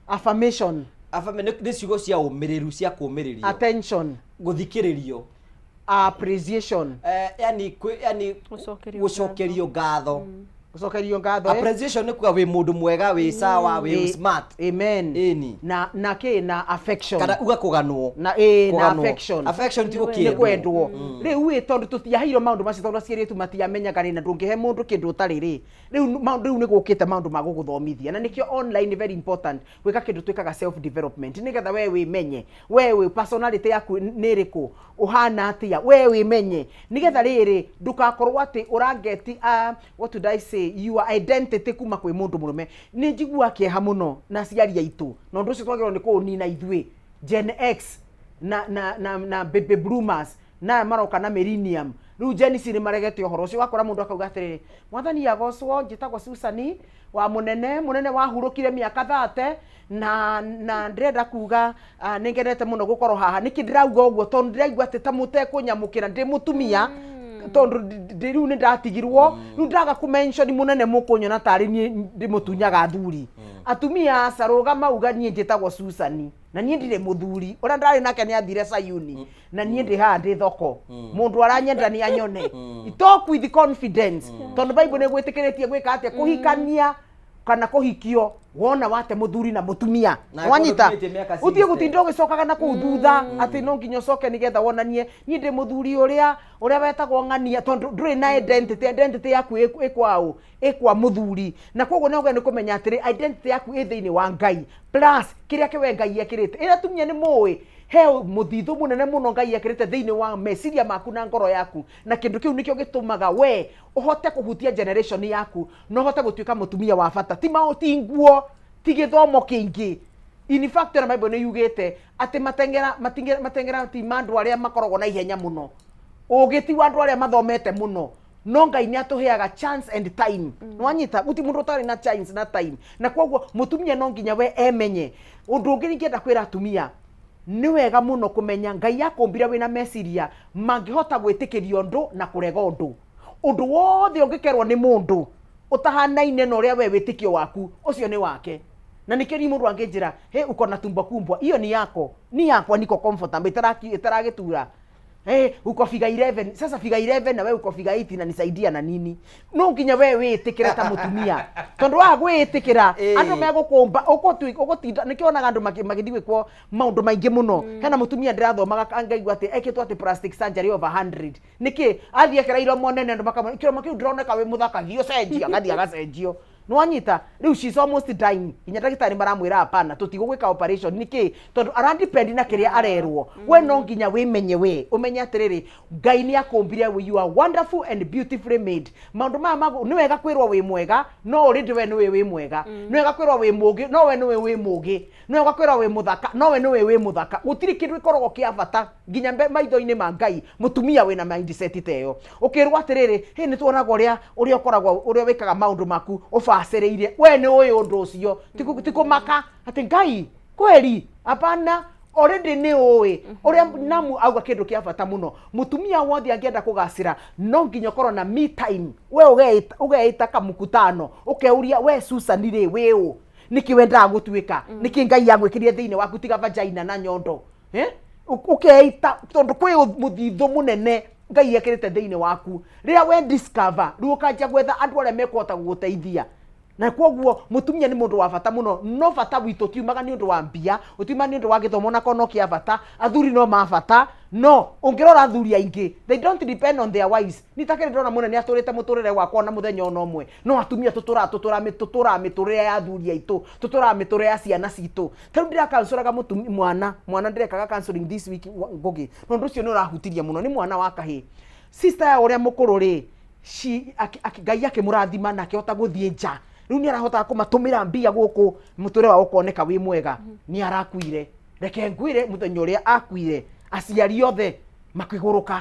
Affirmation. Nĩ ciugo cia ũmĩrĩru, cia kũũmĩrĩrio. Attention. Gũthikĩrĩrio. Appreciation. Yani yani Gũcokerio. Gũcokerio ngatho. Gũcokerio ngatho, eh? Appreciation nĩ kuga wĩ mũndũ mwega, wĩ sawa, wĩ smart. Amen. Ĩni. Na kĩ na affection. Kana uga kũganwo. Na ĩ na Kũganwo. Affection. Affection ti nĩ gũkĩendwo. Kwendwo rĩu ĩ, tondũ tũtiaheirwo maũndũ macio, tondũ aciari aitũ matiamenyaga rĩ, na ndũngĩhe mũndũ kĩndũ ũtarĩ rĩ. Rĩu maũndũ, rĩu nĩ gũkĩte maũndũ ma gũgũthomithia, na nĩkĩo online very important gwĩka kĩndũ twĩkaga self development, nĩgetha we wĩmenye we wĩ personality yaku nĩ ĩrĩkũ, ũhana atĩa, we wĩmenye, nĩgetha rĩrĩ ndũgakorwo atĩ ũrangeti what would I say, your identity kuma kwĩ mũndũ mũrũme. Nĩ njiguaga kĩeha mũno na aciari aitũ, na ũndũ ũcio twagĩrĩirwo nĩ kũũnina ithuĩ Gen X na baby boomers na aya maroka na millennium. Rĩu Gen Z nĩ maregete ũhoro ũcio. Ũgakora mũndũ akauga atĩrĩrĩ, "Mwathani agocwo, njĩtagwo Susani wa mũnene mũnene wahurũkire mĩaka 30, na ndĩrenda kuga nĩ ngenete mũno gũkorwo haha." Nĩkĩ ndĩrauga ũguo? Tondũ ndĩraigua atĩ ta mũtekũnyamũkĩra ndĩ mũtumia, tondũ rĩu nĩ ndatigirwo, rĩu ndaga kũ-mention mũnene, mũkũnyona tarĩ niĩ ndĩmũtunyaga athuri. Atumia aca, rũgama uga, "Niĩ njĩtagwo Susani na niĩ ndirĩ mũthuri, ũrĩa ndarĩ nake nĩ athire Sayuni, na niĩ ndĩ haha ndĩ thoko, mũndũ aranyenda nĩ anyone." Talk with confidence, tondũ Bible nĩ gwĩtĩkĩrĩtie gwĩka atĩa? Kũhikania kana kũhikio wona wate mũthuri na mũtumia. Na wanyita ũkinyĩtie mĩaka ũtige 60. Gũtinda ũgĩcokaga na kũu thutha atĩ no nginya ũcoke nĩgetha wonanie niĩ ndĩ mũthuri ũrĩa ũrĩa wetagwo ng'ania, tondũ ndũrĩ na identity. Identity yaku ĩkwaũ? Ĩkwa mũthuri. Na koguo nĩ nĩ kũmenya atĩrĩ, identity yaku ĩ thĩinĩ wa Ngai, plus kĩrĩa kĩwe Ngai ekĩrĩte. Ĩrĩa atumia nĩ mũĩ he mũthithũ mũnene mũno Ngai ekĩrĩte thĩinĩ wa meciria maku na ngoro yaku, na kĩndũ kĩu nĩkĩo gĩtũmaga we ũhote kũhutia generation yaku na ũhote gũtuĩka mũtumia wa bata. Ti mao, ti nguo, ti gĩthomo kĩingĩ. In fact, ona Bible nĩ yugĩte atĩ mateng'era mateng'era ti ma andũ arĩa makoragwo na ihenya mũno, ũgĩ ti wa andũ arĩa mathomete mũno, no Ngai nĩ atũheaga chance and time. Nĩwanyita? Guti mũndũ ũtarĩ na chance na time, na koguo mũtumia no nginya we emenye. Ũndũ ũngĩ ingĩenda kwĩra atumia, nĩ wega mũno kũmenya Ngai akũmbire wĩna meciria mangĩhota gwĩtĩkĩria ũndũ na kũrega ũndũ. Ũndũ wothe ũngĩkerwo nĩ mũndũ ũtahanaine na ũrĩa we wĩtĩkio waku, ũcio nĩ wake. Na nĩkĩo ni mũndũ angĩnjĩra, "He, uko na tumbo kumbwa," hiyo ni yako, ni yakwa niko comfortable, itaragĩtura. "Hey, uko figure 11." Sasa figure 11 na we uko figure 8, inanisaidia na nini? No nginya we wĩtĩkĩre ta mũtumia, tondũ waga gwĩtĩkĩra, andũ megũkũmba ũgũtinda. Nĩkĩo wonaga andũ magĩthiĩ gwĩkwo maũndũ maingĩ mũno. Hena mũtumia ndĩrathomaga ngaigua atĩ ekĩtwo atĩ plastic surgery over 100. Nĩkĩ athiĩ ekĩra iromo nene? Andũ makamwĩra, "Kĩromo kĩu ndĩroneka wĩ mũthaka, thiĩ ũcenjie." Agathiĩ agacenjio. Nĩwanyita? Rĩu she's almost dying, nginya ndagĩtarĩ maramwĩra, "Hapana, tũtigũgwĩka operation." Nĩkĩ? Tondũ aradepend na kĩrĩa arerwo. We no nginya wĩmenye, we ũmenye atĩrĩrĩ, Ngai nĩ akũmbire, you are wonderful and beautifully made. Maũndũ maya nĩ wega kwĩrwo wĩ mwega, no already we nĩwe wĩ mwega. Nĩ wega kwĩrwo wĩ mũgĩ, no we nĩwe wĩ mũgĩ. Nĩ wega kwĩrwo wĩ mũthaka, no we nĩwe wĩ mũthaka. Gũtirĩ kĩndũ gĩkoragwo kĩa bata nginya maitho-inĩ ma Ngai mũtumia wĩna mindset ta ĩyo. Ũkĩrwo atĩrĩrĩ, "Hĩ, nĩ tuonaga ũrĩa ũkoragwo, ũrĩa wĩkaga maũndũ maku ũbacĩrĩire," we nĩ ũĩ ũndũ ũcio. Ti kũmaka atĩ Ngai kweli, hapana, already nĩ ũĩ ũrĩa namu auga. Kĩndũ kĩa bata mũno, mũtumia wothe angĩenda kũgacĩra, no nginya ũkorwo na me time. We ũgeĩta kamukutano, ũkeuria, "We Susan rĩ, wĩ ũ? Nĩkĩ wendaga gũtuĩka? Nĩkĩ Ngai agwĩkĩrire thĩinĩ waku tiga vagina na nyondo, eh?" Ũkeita tondũ kwĩ mũthithũ mũnene Ngai ekĩrĩte thĩinĩ waku. Rĩrĩa we discover, rĩu ũkanjia gwetha andũ arĩa mekũhota gũgũteithia. Na kwoguo mũtumia nĩ mũndũ wa bata mũno, no bata witũ ũtiumaga nĩ ũndũ wa mbia, ũtiumaga nĩ ũndũ wa gĩthomo onakorwo no kĩa bata, athuri no ma bata, no ũngĩrora athuri aingĩ, they don't depend on their wives. Niĩ ta kĩrĩ ndĩrona mũnene atũrĩte mũtũrĩre wakwa ona mũthenya ona ũmwe, no atumia tũtũraga tũtũraga tũtũraga mĩtũrĩre ya athuri aitũ, tũtũraga mĩtũrĩre ya ciana citũ. Ta rĩu ndĩra-counsel-aga mũtumia mwana, mwana ndĩrekaga counseling this week Ngũgĩ, na ũndũ ũcio nĩ ũrahutirie mũno, nĩ mwana wa kahĩĩ. Sister yao ũrĩa mũkũrũ rĩ, she, aki, aki, Ngai akĩmũrathima na akĩhota gũthiĩ nja, rĩu nĩ arahotaga kũmatũmĩra mbia gũkũ, mũtũrĩre wao ũkoneka wĩ mwega. Nĩ arakuire, reke ngwĩre, mũthenya ũrĩa akuire, aciari othe makĩgũrũka,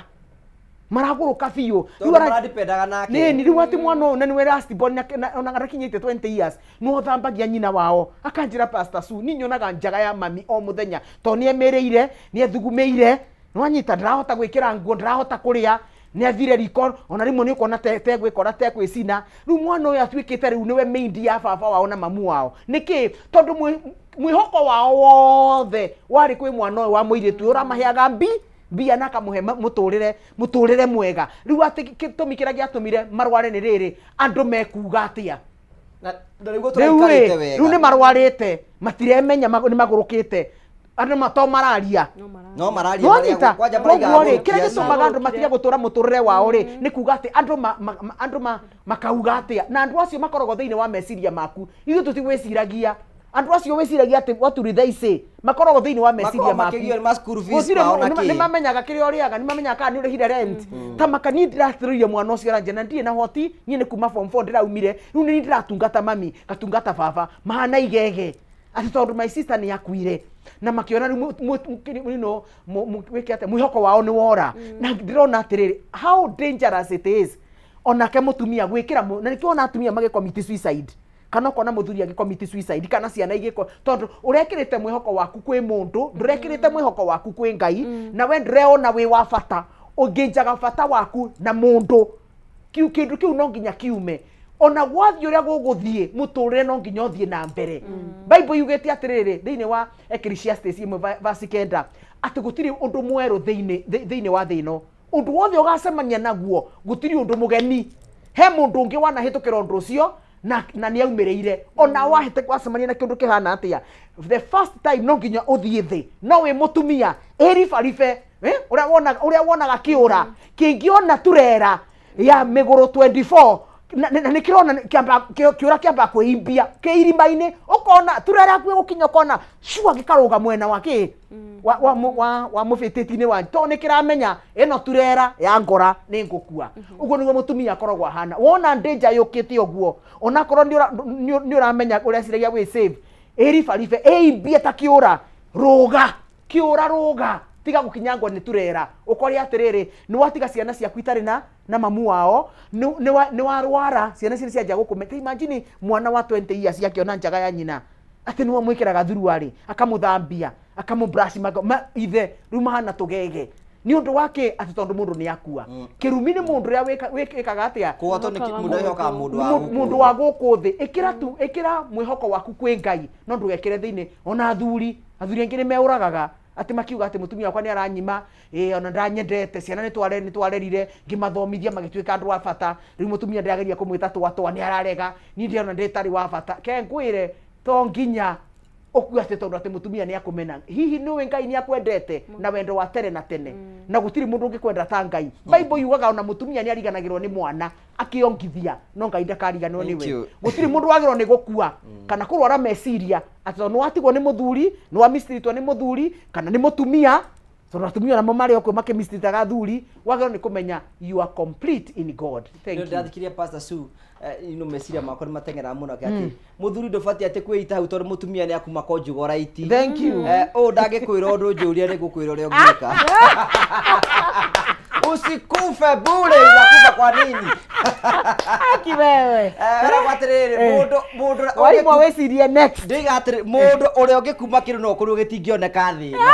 maragũrũka biũ. Tondũ maradipendaga nake. Nĩni rĩu atĩ mwana ũyũ na nĩwe last born ona ndakinyĩte 20 years, nĩwe ũthambagia nyina wao. Akanjĩra, Pastor Sue, niĩ nyonaga njaga ya mami o mũthenya, tondũ nĩ emĩrĩire, nĩ ethugumĩire, nĩwanyita, ndarahota gwĩkĩra nguo, ndarahota kũrĩa, nĩ athire riko, ona rĩmwe nĩ ũkuona tegwĩkora, tegwĩcina. Rĩu mwana ũyũ atuĩkĩte rĩu nĩwe maid ya baba wao na mamu wao. Nĩkĩ? Tondũ mwĩhoko wao wothe warĩ kwĩ mwana ũyũ wa mũirĩtu ũyũ ũramaheaga mbia na akamũhe mũtũrĩre mwega. Rĩu atĩ gĩtũmi kĩrĩa gĩatũmire marware nĩ rĩrĩ, andũ mekuga atĩa? Na na nĩguo Rĩu tũraikarĩte rĩ, wega. rĩu nĩ marwarĩte, matiremenya, nĩ magũrũkĩte, andũ to mararia. No mararia. Nonyita. Kwanja maraiga Koguo rĩ, agũrũki kĩrĩa acio. gĩtũmaga andũ matige gũtũra mũtũrĩre wao rĩ, nĩ kuga atĩ andũ andũ makauga atĩa, na andũ acio makoragwo thĩinĩ wa meciria maku. Ithuĩ tũtigwĩciragia andũ acio, wĩciragia atĩ what will they say, makoragwo thĩinĩ wa meciria Makoragwo maku. makĩgio nĩ ma school fees Gũtirĩ mao na kĩ. nĩ mamenyaga kĩrĩa ũrĩaga, nĩ mamenyaga kana nĩ ũrĩhire rent. Ta maka niĩ ndĩratũrĩire mwana ũcio aranja na ndirĩ na hoti, niĩ nĩ kuma form 4 ndĩraumire, rĩu nĩ niĩ ndĩratungata mami, ngatungata baba, mahana igege atĩ tondũ my sister nĩ akuire, na makĩona rĩu you know, wĩke atĩa, mwĩhoko wao nĩ wora. Na ndĩrona atĩrĩrĩ, how dangerous it is onake mũtumia gwĩkĩra na nĩkĩo wona atumia magĩcommit suicide, kana ũkona mũthuri agĩcommit suicide, kana ciana igĩko, tondũ ũrekĩrĩte mwĩhoko waku kwĩ mũndũ, ndũrekĩrĩte mwĩhoko waku kwĩ Ngai, na we ndũreona wĩ wa bata. Ũngĩnjaga bata waku na mũndũ, kiu kĩndũ kĩu no nginya kiume. Ona gwathiĩ ũrĩa gũgũthiĩ, mũtũrĩre no nginya ũthiĩ na mbere. Bible yugĩte atĩrĩrĩ thĩinĩ wa Ecclesiastes 1 verse 9, atĩ gũtirĩ ũndũ mwerũ thĩinĩ wa thĩ ĩno. Ũndũ wothe ũgacemania naguo, gũtirĩ ũndũ mũgeni. He mũndũ ũngĩ wanahĩtũkĩra ũndũ ũcio na nĩ aumĩrĩire. Ona wacemania na kĩndũ kĩhana atĩa, the first time no nginya ũthiĩ thĩ. No wĩ mũtumia ĩribaribe, ũrĩa wonaga kĩũra kĩngĩona turera ya mĩgũrũ 24, na nĩ kĩrona kĩũra kĩamba kwĩimbia kĩ irima-inĩ, ũkona turera hakuhĩ gũkinya, ũkona cua gĩkarũga mwena wa kĩ wa mũbĩtĩti-inĩ wa, tondũ nĩ kĩramenya ĩno turera ya ngora nĩ ngũkua. Ũguo nĩguo mũtumia akoragwo ahana. Wona danger yũkĩte ũguo, onakorwo nĩ ũramenya ũreciragia wĩ safe, ĩribaribe, ĩimbie ta kĩũra, rũga kĩũra, rũga, tiga gũkinyangwo nĩ turera. Ũkore atĩrĩrĩ, nĩ watiga ciana ciaku itarĩ na mamu wao, nĩ warwara, ciana icio cianjia gũkũmenya. Ta imagine mwana wa 20 years akĩona njaga ya nyina atĩ nĩwe mwĩkĩraga thuruarĩ, akamũthambia, akamũbrush ithe, rĩu mahana tũgege. Nĩ ũndũ wa kĩ? Atĩ tondũ mũndũ nĩ akua. Kĩrumi nĩ mũndũ ũrĩa wĩkaga atĩa? Kũgwatwo nĩ mũndũ ehokaga mũndũ wa gũkũ Mũndũ thĩ. Wa gũkũ thĩ. Ĩkĩra tu, ĩkĩra mwĩhoko waku kwĩ Ngai, no ndũgekĩre thĩinĩ. Ona athuri aingĩ nĩ meũragaga atĩ makiuga atĩ mũtumia wakwa nĩ aranyima, ĩ ona ndanyendete, ciana nĩ twarerire, ngĩmathomithia magĩtuĩka andũ a bata, rĩu mũtumia ndĩrageria kũmwĩta twatwa nĩ ararega, niĩ ndĩrona ndĩtarĩ wa bata. Ke ngwĩre, to nginya ũkue atĩ tondũ atĩ mũtumia nĩ akũmena. Hihi nĩũĩ Ngai nĩ akwendete na wendo wa tene na tene, na gũtirĩ mũndũ ũngĩkwenda ta Ngai. Bible yugaga ona mũtumia nĩ ariganagĩrwo nĩ mwana akĩongithia, no Ngai ndakariganĩrwo Thank nĩwe. you. Gũtirĩ mũndũ wagĩrĩirwo nĩ gũkua kana kũrwara meciria atĩ tondũ nĩwatigwo nĩ mũthuri, nĩwamistritwo nĩ mũthuri kana nĩ mũtumia, tondũ atumia onamo marĩ okuo makĩmistritaga athuri. Wagĩrĩirwo nĩ kũmenya you are complete in God. Thank you. Ndĩrathikirie Pastor Sue, ino meciria makwa nĩ mateng'eraga mũno atĩ mũthuri ndũbatiĩ atĩ kwĩita hau tondũ mũtumia nĩ akuma conjugal right. Thank you. Ũũ ndangĩkwĩra ũndũ, njũria nĩ ngũkwĩra ũrĩa ũngĩka. Usikufe bure, unakufa kwa nini? Aki wewe. Ĩragwo atĩrĩrĩ, mũndũ ũrĩa Warimũ wĩcirie next. Ndiga atĩrĩ, mũndũ ũrĩa ũngĩkuma kĩndũ no ũkorwo gĩtingĩoneka thĩ ĩno.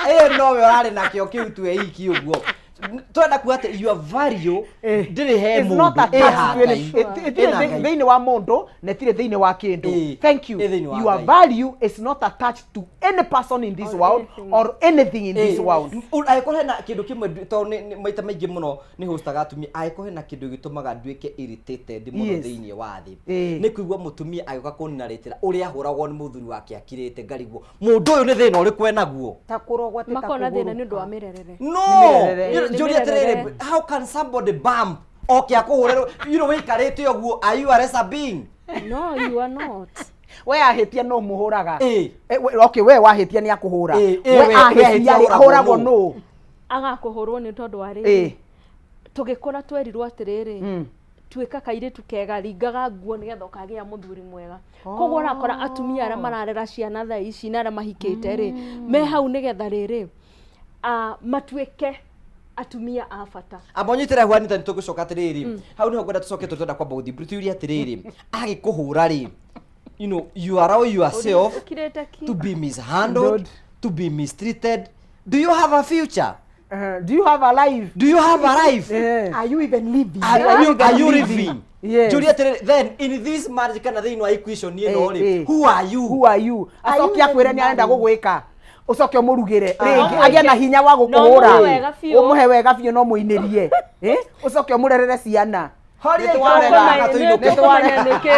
Ĩyo nowe ũrarĩ nakĩo kĩu tu iki ũguo. Twenda kuga atĩ your value ndĩrĩ he It's not mũndũ, ĩ attached ha to any- Ngai. ĩtirĩ Ĩna Ngai. thĩinĩ wa mũndũ na ĩtirĩ thĩinĩ wa kĩndũ. Thank you. Ĩ thĩinĩ wa Your Ngai. value is not attached to any person in this Or world anything. or anything in this world. Angĩkorwo hena kĩndũ kĩmwe tondũ maita maingĩ mũno nĩ hostaga atumia, angĩkorwo hena kĩndũ gĩtũmaga nduĩke irritated mũno thĩinĩ wa thĩ, nĩ kũigua mũtumia agĩũka kũnarĩtĩra ũrĩa ahũragwo nĩ mũthuri wake akirĩte, ngarigwo mũndũ ũyũ nĩ thĩna ũrĩkũ enaguo. Ta kũrogwo atĩ ta Makona thĩna nĩ ũndũ wa kũgũrũka. mĩrerere. No. Nĩ mĩrerere. Nĩ Njũria atĩrĩrĩ, mĩrerere. how can somebody bump oke akũhũre, you know, wĩikarĩte ũguo? Are you a lesser being? No, you are not. We ahĩtia no mũhũraga. Okay, we wahĩtia nĩ akũhũra. We We ahĩtia ahĩtia rĩ, ahũragwo ahũragwo nũ? nũ? Agakũhũrwo nĩ tondũ wa rĩrĩ, tũgĩkũra twerirwo atĩrĩrĩ, tuĩka kairĩtu kega, ringaga nguo nĩgetha ũkagĩa mũthuri mwega. Koguo ũrakora atumia arĩa mararera ciana thaa ici na arĩa mahikĩte rĩ, me hau nĩgetha rĩrĩ matuĩke atumia a bata. Amba ũnyitĩre hwanita, nĩ tũgũcoka atĩrĩrĩ, hau nĩho ngwenda tũcoke tondũ twenda kwamba gũthiĩ tuurie atĩrĩrĩ, agĩkũhũra rĩ, you know, you allow yourself Ũkirĩte ki. to be mishandled, to be mistreated. Do you have a future? Do you have a life? Do you have a life? Are you even living? Are you living? Yes. Njũria atĩrĩrĩ, then in this marriage kana thĩinĩ wa equation ĩno rĩ, who are you? Who are you? Are you Acoke akwĩre even nĩ arenda married? gũgwĩka, ũcoke ũmũrugĩre rĩngĩ, Ũmwĩke. agĩe na hinya wa Na gũkũhũra, ũmũhe wega biũ. ũmũhe wega biũ na ũmũinĩrie. Ũcoke ũmũrerere ciana. Horia Nĩ ikara twarega. tũinũke. Nĩ twarega. Nĩkĩ?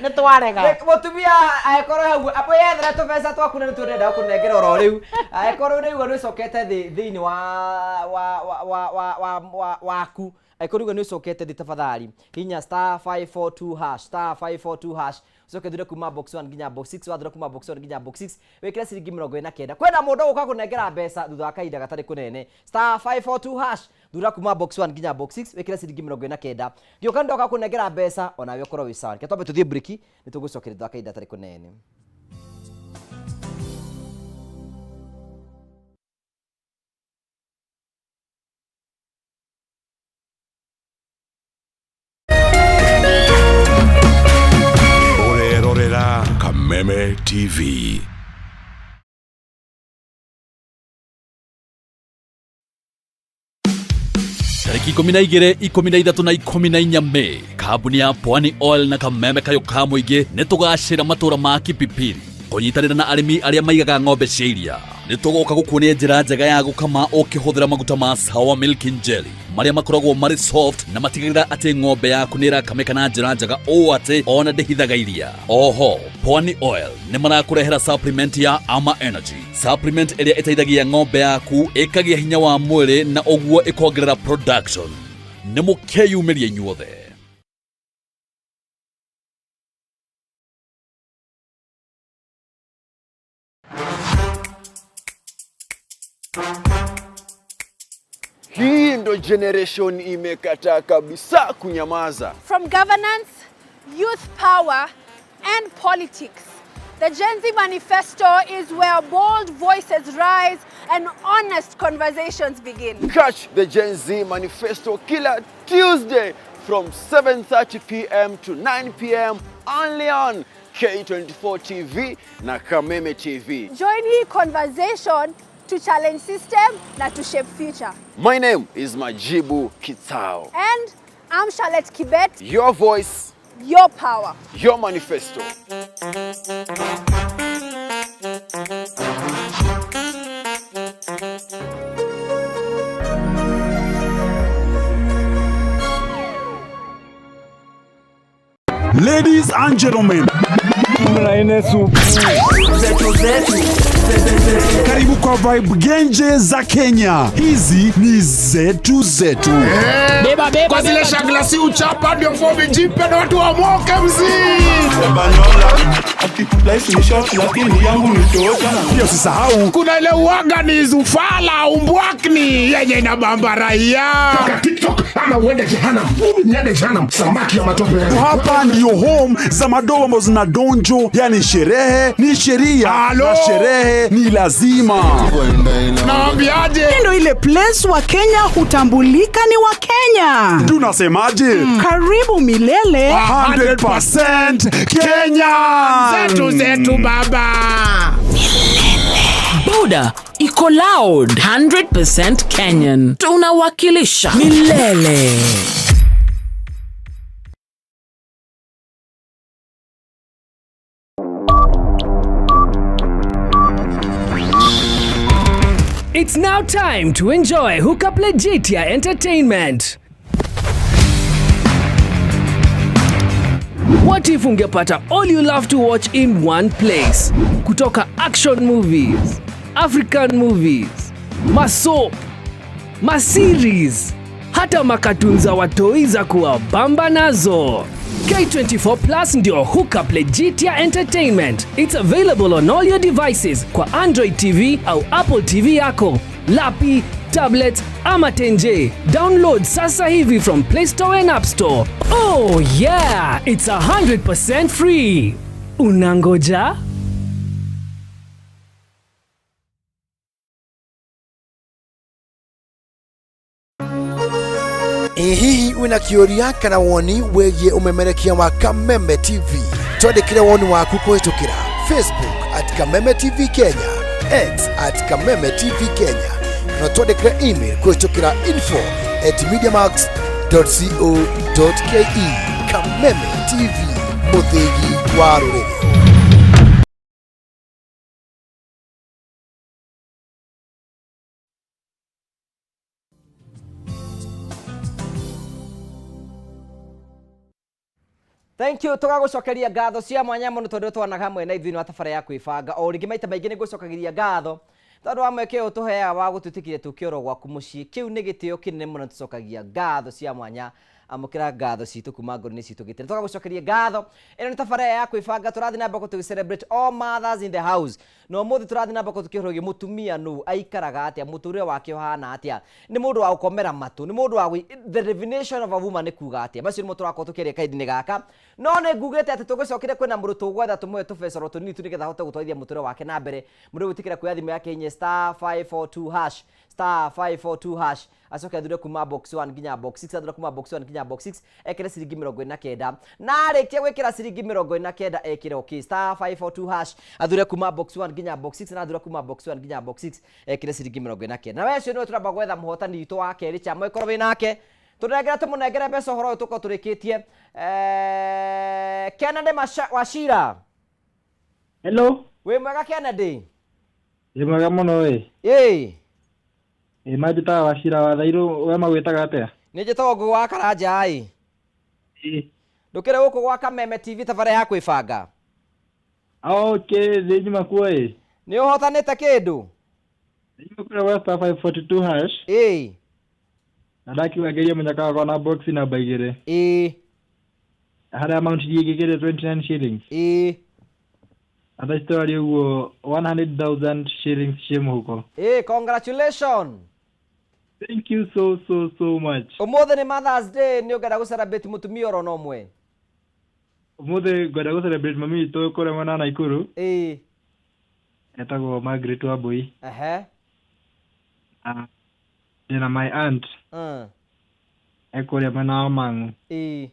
Nĩ twarega. Mũtumia angĩkorwo hau amwĩyethere tũbeca twaku na nĩtũrenda gũkũnengera oro rĩu, angĩkorwo rĩu nĩ ũcokete thĩ thĩinĩ wa wa wa wa wa wa wa waku, angĩkorwo rĩu nĩ ũcokete thĩ, tafadhali hinya *542#, *542#, ũcoke thure kuma box 1 nginya box 6. Wathura kuma box 1 nginya box 6, wĩkĩre ciringi 49. Kwĩna mũndũ ũgũka kũnengera mbeca thutha wa kahinda gatarĩ kũnene. *542#, thura kuma box 1 nginya box 6, wĩkĩre ciringi 49. Ngĩũka ndoka kũnengera mbeca, onawe ũkorwo wĩ sawa. Reke twambe tũthiĩ break, nĩ tũgũcokeria thutha wa kahinda gatarĩ kũnene. Ũrerorera Kameme TV. Tarĩki 12, 13 na 14 Mei, kambuni ya Pwani Oil na Kameme Kayũ ka mũingĩ nĩ tũgacĩra matũra ma Kipipiri kũnyitanĩra na arĩmi arĩa maigaga ng'ombe cia iria. Nĩ tũgoka gũkuonia njĩra njega ya gũkama ũkĩhũthĩra maguta ma Sawa Milk and Jelly marĩa makoragwo marĩ soft na matigagĩrĩra atĩ ng'ombe yaku nĩ ĩrakamĩka na njĩra njega ũũ atĩ ona ndĩhithaga iria. Oho Pwani Oil nĩ marakũrehera supplement ya Ama Energy, supplement ĩrĩa ĩteithagia ng'ombe yaku ĩkagĩa hinya wa mwĩrĩ na ũguo ĩkongerera production. Nĩ mũkeyumĩria inyuothe. Hii ndo generation imekataa kabisa kunyamaza. From governance, youth power, and politics, the Gen Z Manifesto is where bold voices rise and honest conversations begin. Catch the Gen Z Manifesto kila Tuesday from 7:30 p.m. to 9 p.m. only on K24 TV na Kameme TV. Join hii conversation to challenge system na to shape future. My name is Majibu Kitao. And I'm Charlotte Kibet. Your voice, your power, your manifesto. Ladies and gentlemen, karibu kwa vibe genje za Kenya. Hizi ni zetu zetu. Kwa zile shagla si uchapa ndio fomi jipe na watu wamoke mzii. Pia usisahau kuna ile uaga ni zufala umbwakni yenye inabamba raia. TikTok ama uende jehanamu. Mimi niende jehanamu, samaki ya matope. Hapa ndiyo home za madogo ambazo zina donjo, yani sherehe ni sheria na sherehe ni lazima. Naambiaje? Ndio ile place wa Kenya hutambulika ni wa Kenya. Tunasemaje? Karibu milele. 100% Kenya. Zetu zetu baba. Boda iko Iko loud, 100% Kenyan. Tunawakilisha milele. It's now time to enjoy Hookup Legitia Entertainment. What if ungepata all you love to watch in one place? Kutoka action movies, African movies, masoap, maseries, hata makatun za watoi za kuwabamba nazo. K24 Plus ndio hookup Legitia Entertainment. It's available on all your devices kwa Android TV au Apple TV yako, lapi, tablet ama tenje. Download sasa hivi from Play Store and App Store. Oh yeah, it's 100% free. Unangoja? Ĩ hihi wĩna kĩũria kana woni wĩgiĩ ũmemerekia wa Kameme TV? Twandĩkĩre woni waku kũhĩtũkĩra Facebook at Kameme TV Kenya, X at Kameme TV Kenya, kana twandĩkĩre email kũhĩtũkĩra info at mediamax.co.ke. Kameme TV, mũthĩgi wa rũrĩrĩ. Thank you tũgagũcokeria ngatho cia mwanya mũno tondũ twanaga hamwe na ithuĩ nĩ wa tabara ya kwĩbanga o rĩngĩ maita maingĩ nĩ ngũcokagĩria ngatho tondũ wa mweke ũyũ tũheaga wa gũtwĩtĩkĩria tũke oro gwaku mũciĩ kĩu nĩ gĩtĩo kĩnene mũno tũcokagia ngatho cia mwanya amũkĩra ngatho citũ kuma ngoro-inĩ citũ gĩtĩo tũgagũcokeria ngatho ĩno nĩ tabara ya kwĩbanga tũrathiĩ na mbere tũgĩ celebrate all mothers in the house na ũmũthĩ tũrathiĩ na mbere tũkĩhũrũgia mũtumia nũ aikaraga atĩa mũtũrĩre wake ũhana atĩa nĩ mũndũ wa gũkomera matũ nĩ mũndũ wa the definition of a woman nĩ kuga atĩa macio nĩmo tũrakorwo tũkĩaria kahinda-inĩ gaka no nĩ ngugĩte atĩ tũgĩcokire kwĩna mũndũ tũgwetha tũmũhe tũbecoro tũnini tu nĩgetha ahote gũtwarithia mũtũrĩre wake na mbere mũndũ gwĩtĩkĩra kuoya thimũ yake inye star 542 hash star 542 hash acoke athure kuma box 1 nginya box 6 athure kuma box 1 nginya box 6 ekĩre ciringi 49 na arĩkia gwĩkĩra ciringi 49 ekĩre okay star 542 hash athure kuma box 1 nginya box 6 na athure kuma box 1 nginya box 6 ekĩre ciringi 49 na we ũcio nĩwe tũramba gwetha mũhotani witũ wa kerĩ chama ĩkorwo wĩ nake tũnengere tũmũnengere mbeca ũhoro ũyũ tũkorwo tũrĩkĩtie. Kennedy Wachira. Hello. Wĩ mwega Kennedy? Wĩ mwega mũno ĩ. Ĩ. Ĩ manjĩtaga Wachira wa Thairũ, we magwĩtaga atĩa? Nĩ njĩtagwo Ngũgĩ wa Karanja ĩ. Ĩ. Ndũkĩrĩ gũkũ gwa Kameme TV tabara ya kwĩbanga. Okay, thĩ nyuma kuo ĩ. Nĩ ũhotanĩte kĩndũ? Nyuma kũrĩa gwa star 542 hash. Ĩ. Na ndakiuga ngerie mũnyaka wakwa na box namba igĩrĩ. Ĩ. Harĩa amount ingĩkĩrĩ 29 shillings. Ĩ. Na thaa ici tũraria ũguo 100,000 shillings ciĩ mũhuko. Ĩ, congratulations. Thank you so so so much. Ũmũthĩ nĩ Mother's Day, nĩ ũngĩenda gũ celebrate mũtumia oro na ũmwe? Ũmũthĩ ngwenda gũ celebrate mami witũ kũrĩa mwena wa Naikuru. Ĩ. Etagwo Margaret Wambui. Ehe. Na ndĩna my aunt. Ekũrĩa mwena wa Mang'u. Ĩ.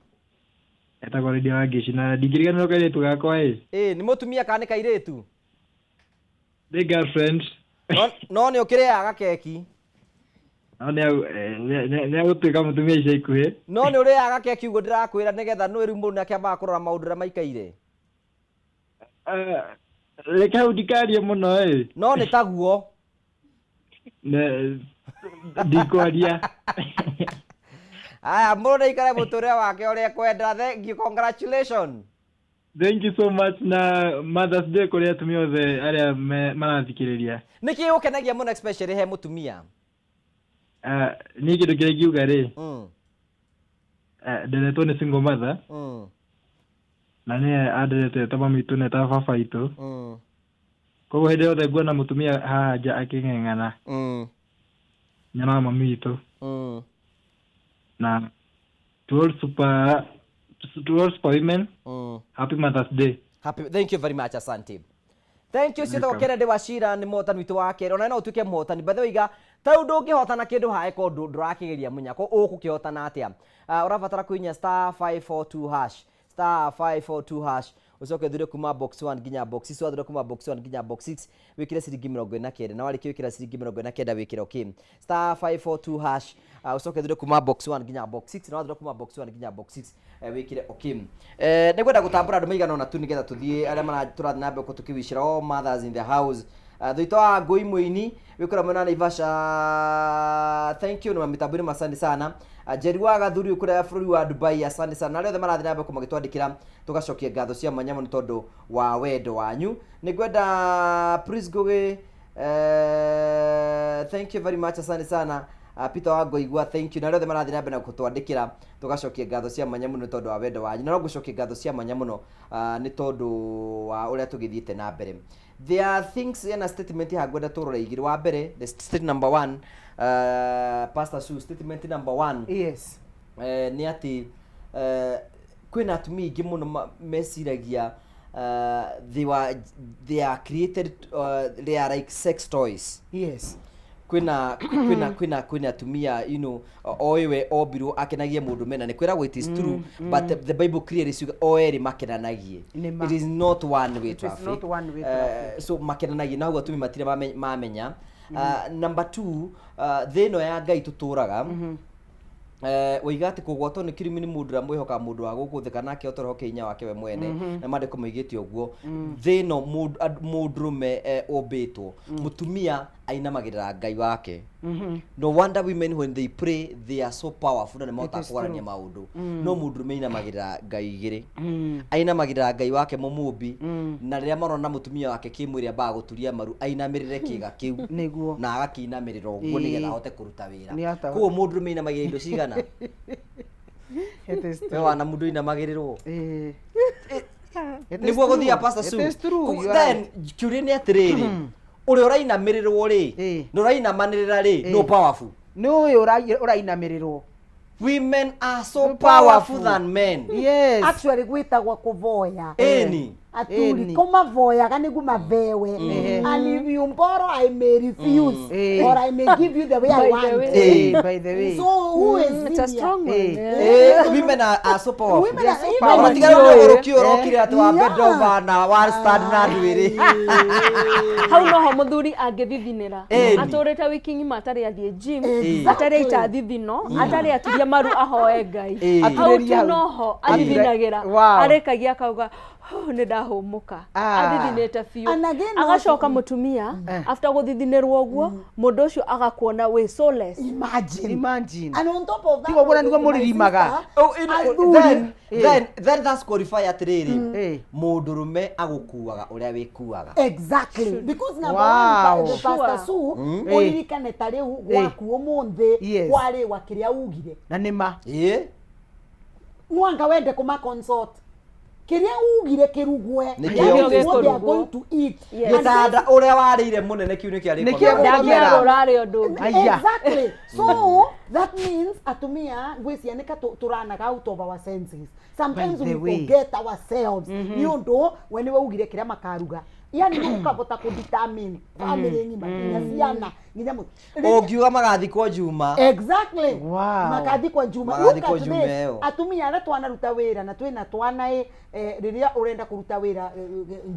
Etagwo Lydia Wangeci na ndingĩriganĩrwo kairĩtu gakwa ĩ. Ĩ, nĩ mũtumia kana nĩ kairĩtu? Nĩ girlfriend. No nĩ ũkĩrĩaga keki? No nĩ agũtuĩka mũtumia ica ikuhĩ. No nĩ ũrĩaga keki ũguo ndĩrakwĩra nĩgetha nĩ rĩu mũndũ nĩakĩambaga kũrora maũndũ ũrĩa maikaire. Reke hau ndikarie mũno ĩ. No nĩ taguo. Ndikwaria. Aya, mũndũ nĩ aikare mũtũrĩre wake ũrĩa ekwenda. Thank you, congratulations. Thank you so much na Mother's Day kũrĩ atumia othe arĩa marathikĩrĩria. Nĩkĩ gũkenagia mũno especially he mũtumia? Niĩ kĩndũ kĩrĩa ingiuga rĩ, nderetwo nĩ single mother. Na nĩye anderete ta mami witũ na ta baba witũ. Koguo hĩndĩ yothe nguona mũtumia haha nja akĩng'eng'ana, nyonaga mami witũ. Na to all super women, happy Mother's Day. Happy, thank you very much, asante. Thank you, ciĩtagwo Welcome. Kennedy Wachira nĩ mũhotani witũ wa kerĩ. Ona no ũtuĩke mũhotani. By the way, iga, ta rĩu ndũngĩhotana kĩndũ hae korwo ndũrakĩgeria mũnyako, ũgũkĩhotana atĩa? Ũrabatara kũhihinya star 542 hash, star 542 hash. Ũcoke ũthure kuma box 1 nginya box 6. Wathura kuma box 1 nginya box 6, wĩkĩre ciringi 49, na warĩkia wĩkĩra ciringi 49, wĩkĩre okay. Star 542 hash, ũcoke ũthure kuma box 1 nginya box 6, na wathura kuma box 1 nginya box 6, wĩkĩre okay. Nĩngwenda gũtambũra andũ maigana ũna tu nĩgetha tũthiĩ arĩa tũrathiĩ na mbere tũkĩwicĩra all mothers in the house. Thuito wa Ngũi Mũini wĩkũra mwena wa Naivasha, thank you na mĩtambo-inĩ, asante sana. Njeri wa Gathuri wĩkũrĩa bũrũri wa Dubai, asante sana. Na arĩa othe marathiĩ na mbere magĩtwandĩkĩra, tũgacokia ngatho cia mwanya mũno tondũ wa wendo wanyu. Nĩngwenda Prince Ngugi, thank you very much, asante sana. Peter wa Ngoigua, thank you. Na arĩa othe marathiĩ na mbere na gũtwandĩkĩra, tũgacokia ngatho cia mwanya mũno nĩ tondũ wa wendo wanyu, na no ngũcokia ngatho cia mwanya mũno nĩ tondũ wa ũrĩa tũgĩthiĩte na mbere. There are things, ena statement haha ngwenda tũrore igĩrĩ. Wa mbere, the statement number one, Pastor Sue, statement number one, yes, nĩ atĩ kwĩna atumia aingĩ mũno meciragia they are created, they are like sex toys. Kwĩna atumia oĩ we ombirwo akenagie mũndũ mena nĩ kwĩragwo it is true, but the Bible clearly ciuga o erĩ makenanagie. Nĩ ma. It is not one way It is traffic. Not one way traffic. So makenanagie na hau atumia matirĩ mamenya. Number two, thĩ ĩno ya Ngai tũtũraga, woiga atĩ kũgwatwo nĩ kĩrumi nĩ mũndũ ũrĩa mwĩhokaga mũndũ wa gũkũ thĩ kana akĩhota ũrehoke hinya wake we mwene, na maandĩko moigĩte ũguo. Thĩ ĩno mũndũrũme ũmbĩtwo, mũtumia ainamagĩrĩra Ngai wake. No wonder women, when they pray, they are so powerful na nĩ mahotaga It is kũgarania true. maũndũ. No mũndũrũme ainamagĩrĩra Ngai igĩrĩ, ainamagĩrĩra Ngai wake mũmũmbi, na rĩrĩa marona mũtumia wake kĩmwĩrĩ, ambaga gũturia maru ainamĩrĩre kĩga kĩu na agakĩinamĩrĩra ũguo nĩgetha ahote kũruta wĩra. Nĩ ata- Koguo mũndũrũme ainamagĩrĩra indo cigana? It is We true. wana mũndũ ainamagĩrĩrwo It is nĩguo true. gũthia, Pastor It Sue. is true. Koguo You are then right. kĩũria nĩ atĩrĩrĩ, ũrĩa ũrainamĩrĩrwo rĩ na ũrainamanĩrĩra rĩ, no powerful? Nĩ ũyũ ũrainamĩrĩrwo. Women are so So powerful powerful. than men. Yes. Actually gwĩtagwo kũvoya. Ĩni. Aturi Ĩni. kũmavoyaga nĩguo mavewe, and if you borrow, I may refuse or I may give you the way I By the want. way. By the way. So who is It's a senior? strong one. Eh, women are so powerful. Women are even powerful. Ona tigana nĩ ũgũrũki ũrokire atĩ wa bend Yeah. over na wa stand na nduĩrĩ. Hau noho mũthuri angĩthithinĩra. Ĩni. Atũrĩte wiki ng'ima atarĩ athiĩ gym, Exactly. atarĩ aita thithino, atarĩ aturia maru ahoe Ngai. Ĩĩ. Hau Aturĩria tu hau. noho athithinagĩra. Wow. Arĩkagia akauga, "Huh, nĩ ndahũmũka." Ah. Athithinĩte biũ. And again Agacoka mũtumia after gũthithinĩrwo ũguo, mũndũ ũcio agakuona wĩ soulless. Imagine. Imagine. And on top of that, Tiga ũguo na nĩguo my mũririmaga. sister, Oh, athuri- then that's qualify atĩrĩrĩ, mũndũrũme agũkuaga ũrĩa wĩkuaga. Exactly, because number one, Pastor Sue, ũririkane ta rĩu gwaku ũmũthĩ kwarĩwa kĩrĩa ugire. Na nĩ ma. Ĩĩ. Mwanga wende kũma consult kĩrĩa ugire kĩrugwe. Nĩkĩo That is gĩkũrugwo. what they are going to eat. And Gĩtanda ũrĩa warĩire mũnene kĩu nĩkĩo Nĩkĩo arĩkomera. gũkomera. Ndangĩarwo ũrarĩ ũndũ ũngĩ. Aya. Exactly. So that means atumia ngwĩcia nĩ ka tũranaga out of our senses sometimes. By the We way. forget ourselves nĩ ũndũ we nĩwe ugire kĩrĩa makaruga, yani ũkabota kũ determine family ng'ima, nginya ciana, nginya Ũngiuga magathikwo Juma. Exactly. Makathikwo Njuma. Look Magathikwo at Juma this. ĩyo. Atumia arĩa twanaruta wĩra na twĩna twana ĩ, rĩrĩa ũrenda kũruta wĩra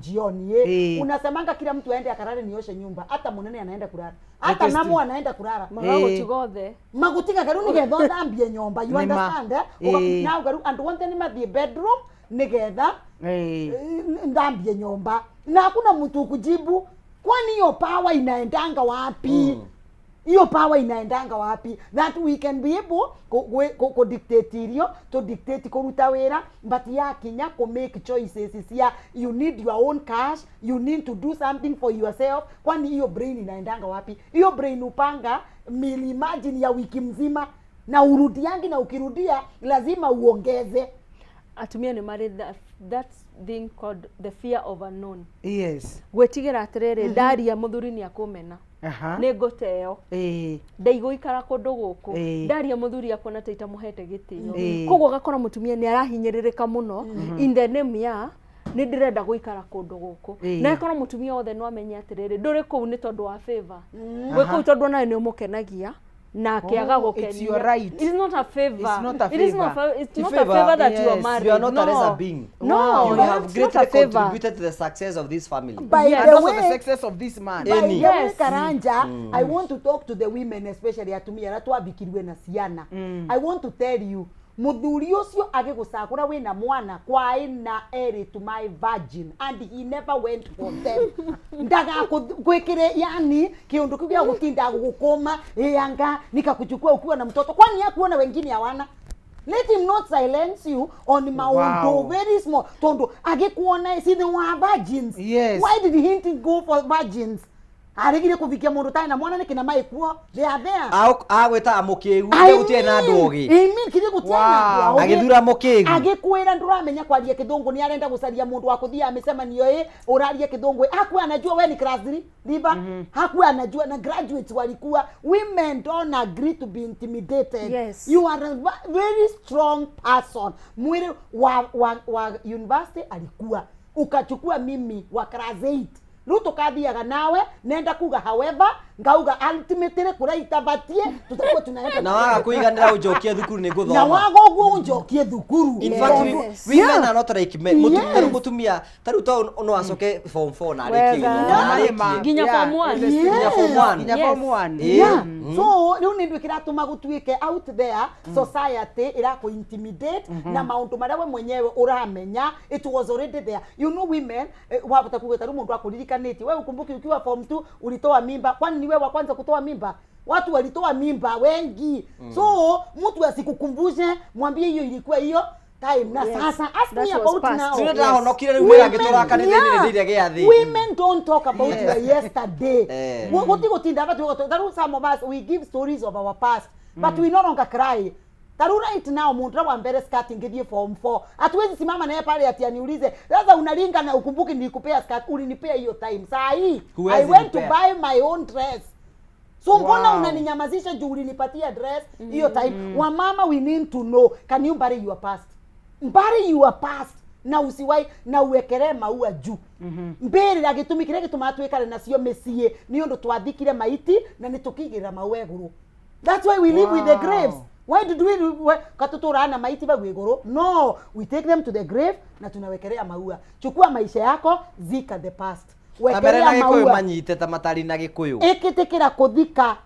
jioni ĩ, unasemanga kila mtu aende akarare nioshe nyumba. Hata munene anaenda kulala, hata It is namu true. anaenda kulala. Magagũtiga othe. Magutigaga rĩu nĩgetha ũthambie nyũmba, you Nĩ ma. understand, eh? Nauga rĩu andũ othe nĩ mathiĩ bedroom nĩgetha nthambie nyũmba, na hakuna mtu kujibu, kwani hiyo power inaendanga wapi? Hiyo power inaendanga wapi that we can be able ku dictate irio, to dictate kuruta wĩra, but yakinya ku make choices cia you need your own cash, you need to do something for yourself, kwani hiyo brain inaendanga wapi? Hiyo brain upanga meal, imagine, ya wiki mzima na urudiangi, na ukirudia lazima uongeze. Atumia nĩ marĩ that thing called the fear of unknown. Gwĩtigĩra atĩrĩrĩ, ndaria mũthuri nĩ akũmena, nĩ ngũteo, ndaigũikara kũndũ gũkũ, ndaria mũthuri akuona ta itamũhete gĩtĩo. Koguo ũgakora mũtumia nĩ arahinyĩrĩrĩka mũno in the name ya nĩ ndĩrenda gũikara kũndũ gũkũ. Na ĩkorwo mũtumia wothe no amenye atĩrĩrĩ, ndũrĩ kũu nĩ tondũ wa favor, wĩ kũu tondũ onawe nĩ ũmũkenagia. Na akĩaga Oh, it's gũkenio. your right. It's not a favor. It's not a It is not, favor. it's Ti not a favor. favor that you are Yes. married. You are not no. a lesser being. No, You it's have not greatly a favor. contributed to the success of this family. By Yes. the And also the way, success of this man. by Any. the way, Yes. Karanja, I want to talk to the women especially atumia arĩa twambikirwe na ciana. I want to tell you muthuri ucio agigucagura wina mwana kwai na eritu my virgin and he never went for them ndagagwikire yani kiundu kiu gia gutinda gugukuma anga nikakuchukua ukiwa na mtoto kwani hakuona wengine hawana let him not silence you on maundu Wow. very small tondu agikuona see they were virgins Yes. why did he go for virgins aregire kuvikia mundu tari na mwana niki na maikuo they are there Agwĩtaga mũkĩgu I gũtirĩ na andũ mean, ogĩ I mean, kithĩ gũtirĩ na Wow. andũ ogĩ. Agĩthura mũkĩgu. Agĩkwĩra ndũramenya kwaria kĩthũngũ nĩ arenda gũcaria mũndũ wa kũthiaga mĩcemanio ĩ ũraria kĩthũngũ ĩ hakuwa anajua we ni class 3 liva hakuwa anajua na graduates walikuwa women don't agree to be intimidated Yes. you are a very strong person mwĩrĩ wa university alikuwa ukachukua mimi wa class 8 rĩu tũkathiaga nawe nenda kuga however ngauga ultimately kũrĩa itabatie tutakuwa tunaenda Na waga kũiganĩra ũnjokie thukuru nĩ na ngũthoma. waga ũguo ũnjokie thukuru In fact, Tondũ- women are not like men. Yes. Mũtumia mũtumia ta rĩu to no acoke form 4 na arĩkie Wega. gĩthomo, na arĩkie. Nginya Yeah. form one. Yes. Nginya form 1. Nginya form one. Yeah. So rĩu nĩ ndũ kĩratũma gũtuĩke out there society ĩrakũ intimidate na maũndũ marĩa we mwenyewe ũramenya it was already there you know women wahota kuga tarĩu mũndũ akũririkanĩtie we ukumbuki ukiwa form 2 ulitoa mimba kwani ni wewe wa kwanza kutoa mimba watu walitoa mimba wengi so mtu asikukumbushe mwambie hiyo ilikuwa hiyo time na Yes. sasa ask That me was about past. now Rĩu ndahonokire rĩu wĩra ngĩtũra kanitha-inĩ nĩ ndĩire gĩathĩ. women don't talk about your yesterday Eh. Guti gutinda batu taru some of us we give stories of our past but we no longer cry taru right now mundu wa mbere skirt ngithie form 4 hatuwezi simama naye pale ati aniulize sasa unalinga na ukumbuki nilikupea skirt ulinipea hiyo time saa hii Huwezi i went to nipea. buy my own dress so mbona Wow. unaninyamazisha juu ulinipatia dress hiyo time wamama we need to know can you bury your past bury your past na usiwai na uwekeree maua juu mbĩrĩra gĩtũmi kĩrĩa gĩtũmaga twĩkare nacio mĩciĩ nĩ ũndũ twathikire maiti na nĩ tũkĩigĩrĩra maua igũrũ that's why we live with the graves why did we katũtũraga na maiti bau igũrũ no we take them to the grave na tunawekelea maua chukua maisha yako zika the past Ta mere na wekelea gĩkũyũ maua manyite ta matari na gĩkũyũ. ĩkĩtĩkĩra kũthika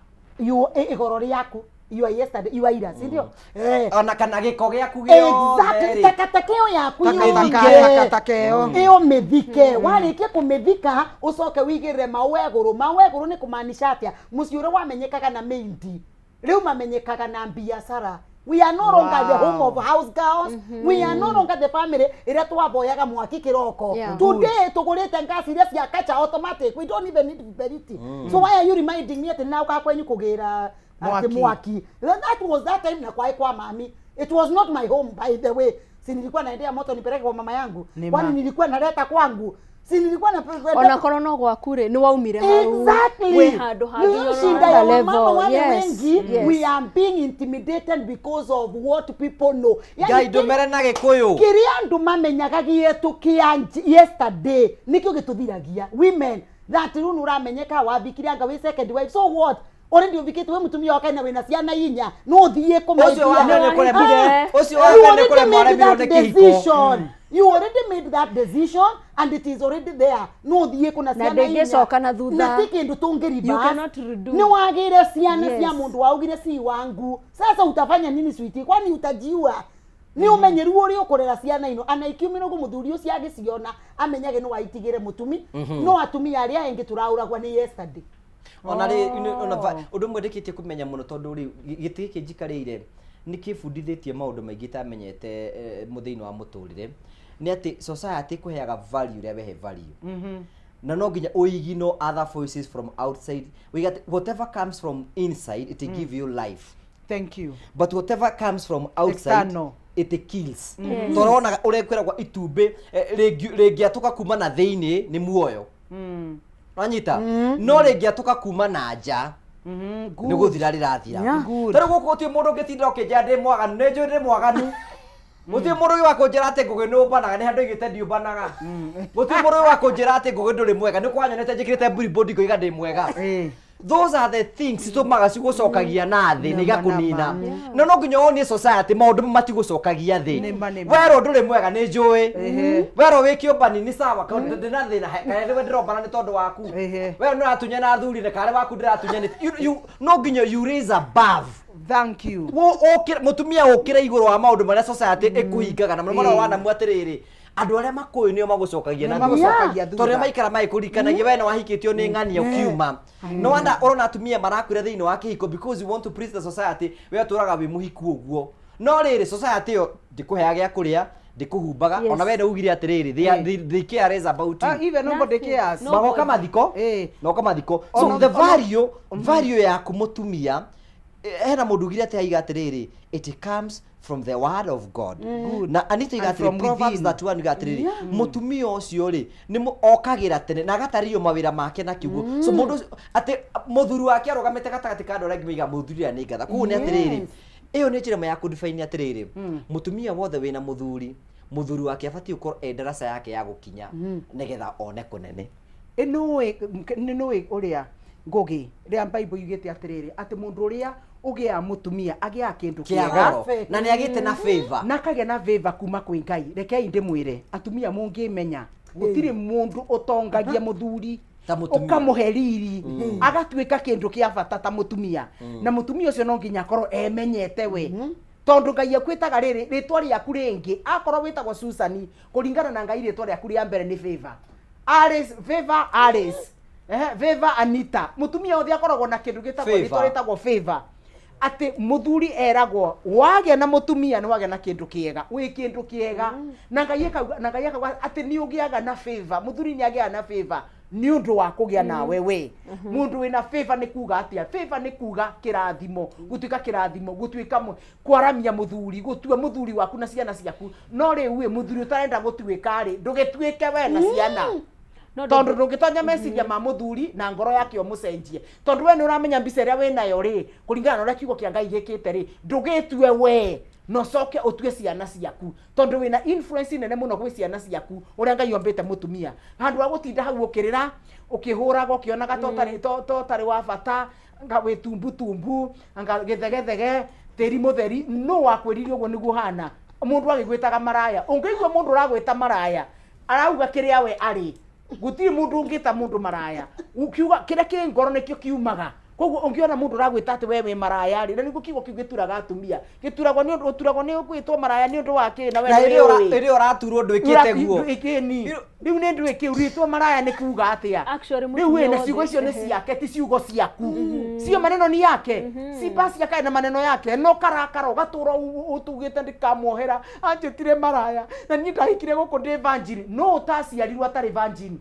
igoro rĩaku your yesterday your ira si ndio eh Ona kana gĩko gĩaku gĩothe exactly rĩ. takataka ĩyo yaku Taka yothe. ĩthike. Takataka ĩyo. ĩyo mĩthike warĩkia kũmĩthika ũcoke wĩigĩrĩre maua igũrũ maua igũrũ nĩ kũmaanisha atĩa mũciĩ ũrĩa wamenyekaga na mĩindi rĩu mamenyekaga na biacara we are no longer the home of house girls we are no longer the family ĩrĩa twamboyaga mwaki kĩroko Yeah. today tũgũrĩte ngasi iria cia kacha automatic we don't even need beriti so why are you reminding me atĩ nĩnaukaga kwenyu kũgĩra atĩ Mwaki. mwaki that was that time na kwaĩ kwa mami it was not my home by the way si nilikuwa naendea moto nipeleke kwa mama yangu Ni kwani ma. nilikuwa naleta kwangu si nilikuwa na ona korwo no gwaku rĩ nĩ waumire hau Exactly. wĩ handũ hangĩ Nĩ you're on shinda ya another wamama level. wale Yes, wengi yes. we are being intimidated because of what people know. Yani Ngai ndũmere na gĩkũyũ. kiria andu mamenyaga gietu kia yesterday nikio gituthiragia women that riu nuramenyeka wathikire anga wi second wife so what already uvikite we mutumia wake na wina ciana inya no uthie Ũcio wa mbere nĩ kũremwo- Nĩwahikire. ũcio wa mbere nĩ kũremwo aremirwo nĩ kĩhiko. decision you already made that decision and it is already there no uthie kuna Na ciana inya ndĩngĩcoka na thutha. na ti kindu tungĩ You cannot redo. ni wagire ciana Yes. cia mundu waugire si wangu sasa utafanya nini switi kwani utajiua nĩ ũmenyeru ũrĩa ũkũrera ciana ino ana ikiumĩra ũguo mũthuri ũcio agĩciona amenyage nĩ waitigĩre mũtumi no atumia arĩa angĩ tũraũragwa nĩ yesterday Ona rĩ ona ũndũ ũmwe ndĩkĩtie kũmenya mũno tondũ rĩ gĩtĩ gĩkĩ njikarĩire nĩ kĩbundithĩtie maũndũ maingĩ itamenyete mũthĩinĩ wa mũtũrĩre nĩ atĩ society ĩkũheaga value ũrĩa wehe value na no nginya ũigino other voices from outside we get whatever comes from inside it give you life Thank you. but whatever comes from outside External. it kills Yes. toronaga ũrĩa kwĩragwa itumbĩ rĩngĩatũka kuma na thĩinĩ nĩ muoyo wanyita no rĩngĩatũka kuma na nja nĩ gũthira rĩrathira Yeah. Good. tarĩu gũkũ gũtirĩ mũndũ ũngĩtinda ũkĩnjĩra ndĩ mwaganu nĩ njũĩ ndĩ mwaganu gũtirĩ mũndũ ũyũ wa kũnjĩra atĩ ngũgĩ nĩ ũmbanaga nĩ handũ oigĩte ndiũmbanaga gũtirĩ mũndũ ũyũ wa kũnjĩra atĩ ngũgĩ ndũrĩ mwega nĩ kwanyonete njĩkĩrĩte billboard ngoiga ndĩ mwega Eh. Those are the things citũmaga cigũcokagia na thĩ na Nĩma, igakũnina. nĩma. No no nginya wonie society maũndũ matigũcokagia thĩ. Nĩma, nĩma. Werwo ndũrĩ mwega nĩ njũĩ. Ehe. Werwo wĩ kĩũmbani nĩ sawa kaũndũ ndĩ na thĩna kana nĩwe ndĩrombana nĩ tondũ waku. Werwo nĩ ũratunya na athuri na karĩ waku ndĩratunya nĩ no nginya you raise above. Thank you. Mũtumia ũkĩre igũrũ wa maũndũ marĩa society ĩkũhingaga na mũno mũno wanamu atĩrĩrĩ andũ arĩa makũĩ nĩo magũcokagia na Nĩo magũcokagia thutha tondũ thutha. maikara magĩkũririkanagia we nĩ wahikĩtio nĩ ng'ania ũkiuma no wanda ũrona atumia marakuĩra thĩinĩ wa kĩhiko because you want to please the society we ũtũraga wĩ mũhiku ũguo no rĩrĩ society ĩyo ndĩkũheaga gĩa kũrĩa ndĩkũhumbaga Yes. ona we nĩ ugire atĩrĩrĩ they care less about you. Ah, even nobody cares. Magoka mathiko magoka mathiko so the value value yaku mũtumia hena mũndũ ugire atĩ aiga atĩrĩrĩ it comes from the word of God. Good. Na Anita iga And atĩrĩ from Proverbs within. 31 iga atĩrĩrĩ mũtumia ũcio rĩ nĩ okagĩra tene na agatarĩrio mawĩra make na kiugo so mũndũ ũcio atĩ mũthuri wake arũgamĩte gatagatĩ ka andũ arĩa angĩ maiga mũthuri ũrĩa nĩ ngatha koguo nĩ atĩrĩrĩ ĩyo nĩ njĩra ĩmwe ya kũdefine atĩrĩrĩ mũtumia wothe wĩna mũthuri mũthuri wake abatiĩ gũkorwo e ndaraca yake ya gũkinya nĩgetha one kũnene. Ĩnũĩ nĩnũĩ ũrĩa Ngũgĩ rĩa Bible yugĩte atĩrĩrĩ atĩ mũndũ ũrĩa ũgĩaga mũtumia agĩaga kĩndũ Kĩa kĩega goro. Na nĩ agĩte na favor. Na akagĩa na favor kuma kwĩ Ngai. Rekei ndĩmwĩre atumia mũngĩmenya gũtirĩ mũndũ ũtongagia mũthuri Ta mũtumia. ũkamũhe riri agatuĩka kĩndũ kĩa bata ta mũtumia na mũtumia ũcio no nginya akorwo emenyete we tondũ Ngai akwĩtaga rĩrĩ rĩtwa rĩaku rĩngĩ akorwo wĩtagwo Susan kũringana na Ngai rĩtwa rĩaku rĩa mbere nĩ favor Alice favor Alice ehe favor Anita mũtumia othe akoragwo na kĩndũ gĩtagwo Favor. rĩtwa rĩtagwo favor atĩ mũthuri eragwo wagĩa na mũtumia nĩ wagĩa na kĩndũ kĩega wĩ kĩndũ kĩega na Ngai akauga na Ngai akauga atĩ nĩ ũgĩaga na favor mũthuri nĩ agĩaga na favor nĩ ũndũ wa kũgĩa nawe we mũndũ wĩna favor nĩ kuga atĩa favor nĩ kuga kĩrathimo gũtuĩka kĩrathimo gũtuĩka kwaramia mũthuri gũtua mũthuri waku na ciana ciaku no rĩu ĩ mũthuri ũtarenda gũtuĩka rĩ ndũgĩtuĩke we na ciana No, tondũ ndũngĩtonya meciria ma mũthuri na ngoro yake ũmũcenjie tondũ we nĩ ũramenya mbica ĩrĩa wĩ nayo rĩ kũringana na ũrĩa kiugo kĩa Ngai gĩkĩte rĩ ndũgĩtue we na ũcoke ũtue ciana ciaku tondũ wĩna influence nene mũno gwĩ ciana ciaku ũrĩa Ngai ombĩte mũtumia handũ ha gũtinda hau ũkĩrĩra ũkĩhũraga ũkĩonaga ta ũtarĩ ta ũtarĩ wa bata anga wĩ tumbutumbu anga gĩthegethege tĩri mũtheri no wakwĩrire ũguo nĩguo hana mũndũ agĩgwĩtaga maraya ũngĩigua mũndũ ũragwĩta maraya arauga kĩrĩa we arĩ gũtirĩ mũndũ ũngĩta mũndũ maraya ukiuga kĩrĩa kĩ ngoro nĩkĩo kiumaga koguo ũngĩona mũndũ ũragwĩta atĩ we wĩ maraya rĩ na nĩguo kiugo kĩu gĩturaga atumia gĩturagwo nĩ ũndũ ũturagwo nĩ gwĩtwo maraya nĩ ũndũ wa kĩ na we Na hĩndĩ ĩyo nĩwĩũĩ. hĩndĩ ĩyo ũraturwo ndwĩkĩte guo. Ĩkĩni. Rĩu nĩ ndwĩ kĩu rĩtwa maraya nĩ kuga atĩa Actually, rĩu mũtumia ĩ na wothe- ciugo icio nĩ ehe. ciake ti ciugo ciaku cio maneno ni yake si basi akae na maneno yake no karakara ũgatũra ũtugĩte ndikamuohera anjĩtire maraya na niĩ ndahikire gũkũ ndĩ virgin no ũtaciarirwo atarĩ virgin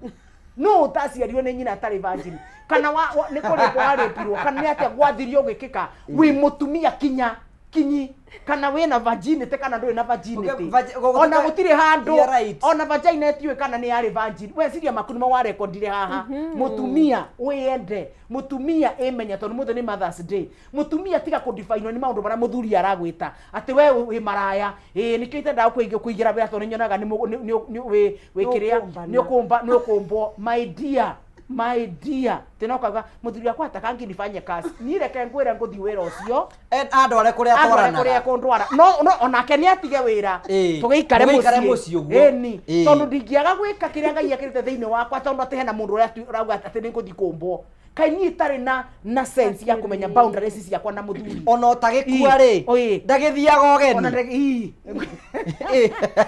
no ũtaciarirwo nĩ nyina atarĩ virgin kana nĩ kũrĩkwo warĩpirwo kana nĩ atĩa gwathirio gwĩkĩka wĩ mũtumia kinya kinyi kana wĩna virginity kana ndũrĩ na virginity Okay, ona gũtirĩ handũ You're right. ona vagina ĩtiũĩ kana nĩ yarĩ virgin weciria maku nĩmo warekondire haha mũtumia wĩyende mũtumia ĩmenya tondũ mũthĩ nĩ Mother's Day mũtumia tiga kũdifainwo nĩ maũndũ marĩa mũthuri aragwĩta atĩ we wĩ maraya ĩĩ nĩkĩo itendaga kũingĩra wĩra tondũ nĩnyonaga nĩ wĩ kĩrĩa Nĩ nĩ ũkũmba nĩ ũkũmbwo my dear my dear tena ũkauga mũthuri wakwa atakangi nifanye kazi niĩ reke ngwĩre ngũthiĩ wĩra ũcio andware kũrĩa andware atwaranaga. kũrĩa ekũndwara no no onake nĩ atige wĩra Ĩĩ. tũgĩikare Mũgĩikare mũciĩ ũguo. Ĩni. Ĩĩ. Tondũ ndingĩaga gwĩka kĩrĩa Ngai ekĩrĩte thĩinĩ wakwa tondũ atĩ hena mũndũ ũrĩa ũrauga atĩ nĩ ngũthiĩ kũmbwo kaĩ niĩ itarĩ na na sense ya kũmenya boundaries ciakwa na mũthuri ona ũtagĩkua rĩ ndagĩthiaga ũgeni Ona ndagĩ- ii.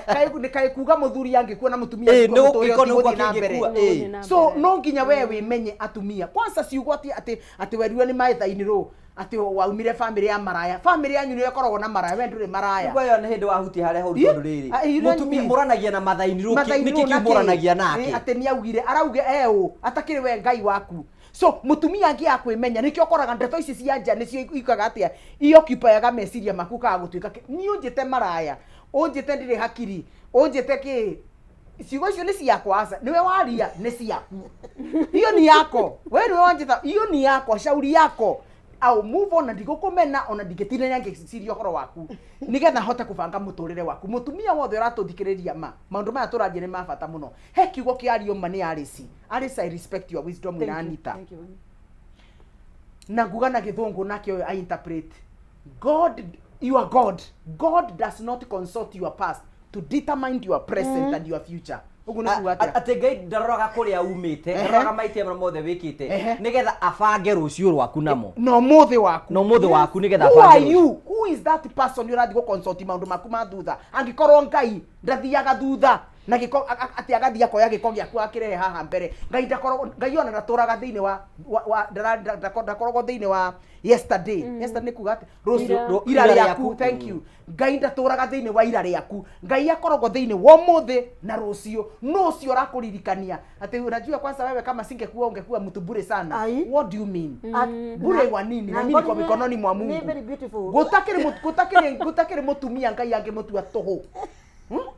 Kaĩ nĩ kaĩ kuga mũthuri angĩkua na mũtumia Ĩĩ, angĩkua nĩ mũtũrĩre gũkĩko nĩ ũtigũthiĩ na mbere. gũkĩngĩkua, ĩĩ. So no nginya we wĩmenye atumia kwanza ciugo atĩ atĩ atĩ werirwo nĩ maetha-inĩ rũ atĩ waumire family ya maraya family yanyu nĩyo ĩkoragwo na maraya we ndũrĩ maraya Nĩguo ĩyo nĩ hĩndĩ wahutia harĩa horu tondũ rĩrĩ Ah, ĩ, mũtumia ĩ. mũranagia na mathainirũ Mathainirũ nĩkĩ na kĩu kĩ? mũranagia Ĩ, nake atĩ nĩ augire arauge eũ atakĩrĩ we Ngai waku so mũtumia angĩ akwĩmenya nĩkĩo ũkoraga ndeto ici cia nja nĩcio ikaga atĩa ioccupiaga meciria maku kaga gũtuĩka niĩ ũnjĩte maraya ũnjĩte ndirĩ hakiri ũnjĩte kĩ ciugo icio nĩ ciakwa aca nĩwe waria nĩ ciaku hiyo ni yako we nĩwe wanjĩta hiyo ni yako shauri yako au move on na ndigũkũmena ona ndingĩtinda ngĩciria ũhoro waku nĩgetha hote kũbanga mũtũrĩre waku mũtumia wothe ũratũthikĩrĩria ma maũndũ maya tũraria nĩ ma bata mũno he kiugo kĩario ma nĩ Alice Alice I respect your wisdom Thank na you, Anita thank you. Na nguga na gĩthũngũ nake ũyũ a interpret. God, your God, God does not consult your past to determine your present and your future. Ũguo nĩ kuga atĩa? Atĩ Ngai ndaroraga kũrĩa umĩte, ndaroraga mahĩtia marĩa mothe wĩkĩte, nĩgetha abange rũciũ rwaku namo. Na ũmũthĩ waku. Na ũmũthĩ waku nĩgetha Who are abange rũciũ. you? Who is that person ũrathiĩ gũ-consult maũndũ maku ma thutha? Angĩkorwo Ngai ndathiaga thutha na gĩko atĩ agathiĩ akoya gĩko gĩaku akĩrehe haha mbere. Ngai ndakoragwo, Ngai ona ndatũraga thĩinĩ wa, wa, wa ndara- nda- ndako- ndakoragwo thĩinĩ wa yesterday. Yesterday nĩ kuga atĩ rũciũ, Ira. ira Ira rĩaku. rĩaku. Thank you. Ngai ndatũraga thĩinĩ wa ira rĩaku. Ngai akoragwo thĩinĩ wa ũmũthĩ na rũciũ. No ũcio ũrakũririkania atĩ unajua kwanza wewe kama singekuwa ungekuwa mtu bure sana. Ai. What do you mean? Bure wa nini? Na Na mimi niko ngorire mikononi mwa nĩ Mungu. very beautiful. Gutakĩrĩ mũtumia Ngai angĩmũtua tũhũ.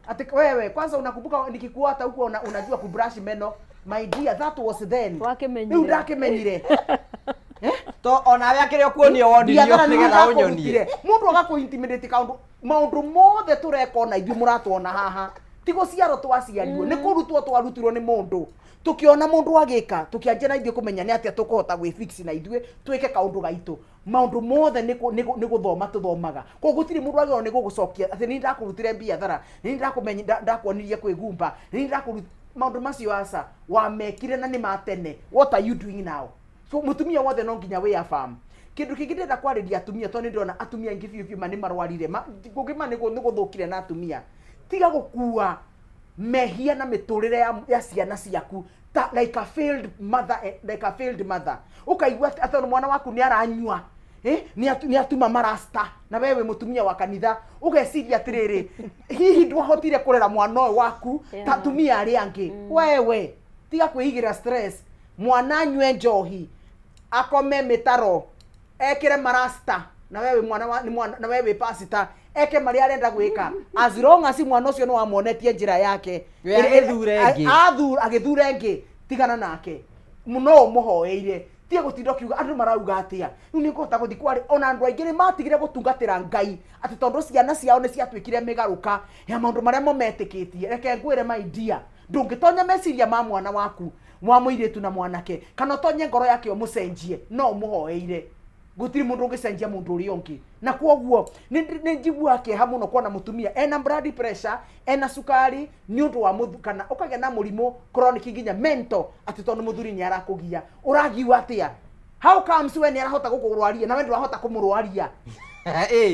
Ati wewe kwanza unakumbuka nikikuata huko unajua kubrush meno. My dear, that was then. Wakimenyire. Rĩu ndakimenyire. To onawe akĩrĩ o kuonio wonirio Biathara nĩ nĩgetha ũnyonie. ndakũrutire. Mũndũ agakũ intimidate kaũndũ maũndũ mothe tũreka ona ithuĩ mũratwona haha ti gũciarwo twaciarirwo, nĩ kũrutwo twarutirwo nĩ mũndũ. Tũkĩona mũndũ agĩka, tũkĩanjia na ithuĩ kũmenya nĩ atĩa tũkũhota gwĩfix na ithuĩ twĩke kaũndũ gaitũ. Maũndũ mothe nĩ gũthoma tũthomaga. Koguo gũtirĩ mũndũ wagĩrĩirwo nĩ gũgũcokia atĩ nĩ ndakũrutire biathara, nĩ ndakuonirie kwĩgumba, nĩ ndakũrut-, maũndũ macio aca wamekire na nĩ ma tene. What are you doing now? So mũtumia wothe no nginya wĩ affirm. Kĩndũ kĩngĩ ndĩrenda kwarĩria atumia, tondũ nĩ ndĩrona atumia aingĩ biũ biũ ma nĩ marwarire, ngũgĩma nĩ gũthũkire na atumia. Tiga gũkua mehia na mĩtũrĩre ya ciana ciaku ta like a failed mother, like a failed mother. Ũkaigua atĩ mwana waku nĩ aranyua, nĩ atuma marasta, na wewe mũtumia wa kanitha ũgeciria atĩrĩrĩ, hihi ndwahotire kũrera mwana ũyũ waku ta atumia arĩa angĩ. Wewe tiga kwĩigĩra stress. Mwana anyue njohi, akome mĩtaro, ekĩre marasta, na wewe mwana wa, nĩ mwana, na wewe pastor, eke marĩa arenda gwĩka. As long as mwana ũcio nĩ wamuonetie njĩra yake, We agĩthure ĩngĩ. Agĩthure ĩngĩ, tigana nake. No ũmũhoeire. Tiga gũtinda ũkiuga andũ marauga atĩa. Rĩu nĩ ngũhota gũthiĩ kwarĩ, ona andũ aingĩ nĩ matigire gũtungatĩra Ngai atĩ tondũ ciana ciao nĩ ciatuĩkire mĩgarũka ya maũndũ marĩa mo metĩkĩtie. Reke ngwĩre my dear, ndũngĩtonya meciria ma mwana waku wa mũirĩtu na mwanake, kana ũtonye ngoro yake ũmũcenjie, no ũmũhoeire. Gũtirĩ mũndũ ũngĩcenjia mũndũ ũrĩa ũngĩ. Na kwoguo nĩ njiguaga kĩeha mũno kuona mũtumia ena blood pressure, ena cukari nĩ ũndũ wa mũthu-, kana ũkagĩa na mũrimũ chronic nginya mental atĩ tondũ mũthuri nĩ arakũgia. Ũragiwa atĩa? How comes we nĩ arahota gũkũrwaria na we ndũrahota kũmũrwaria?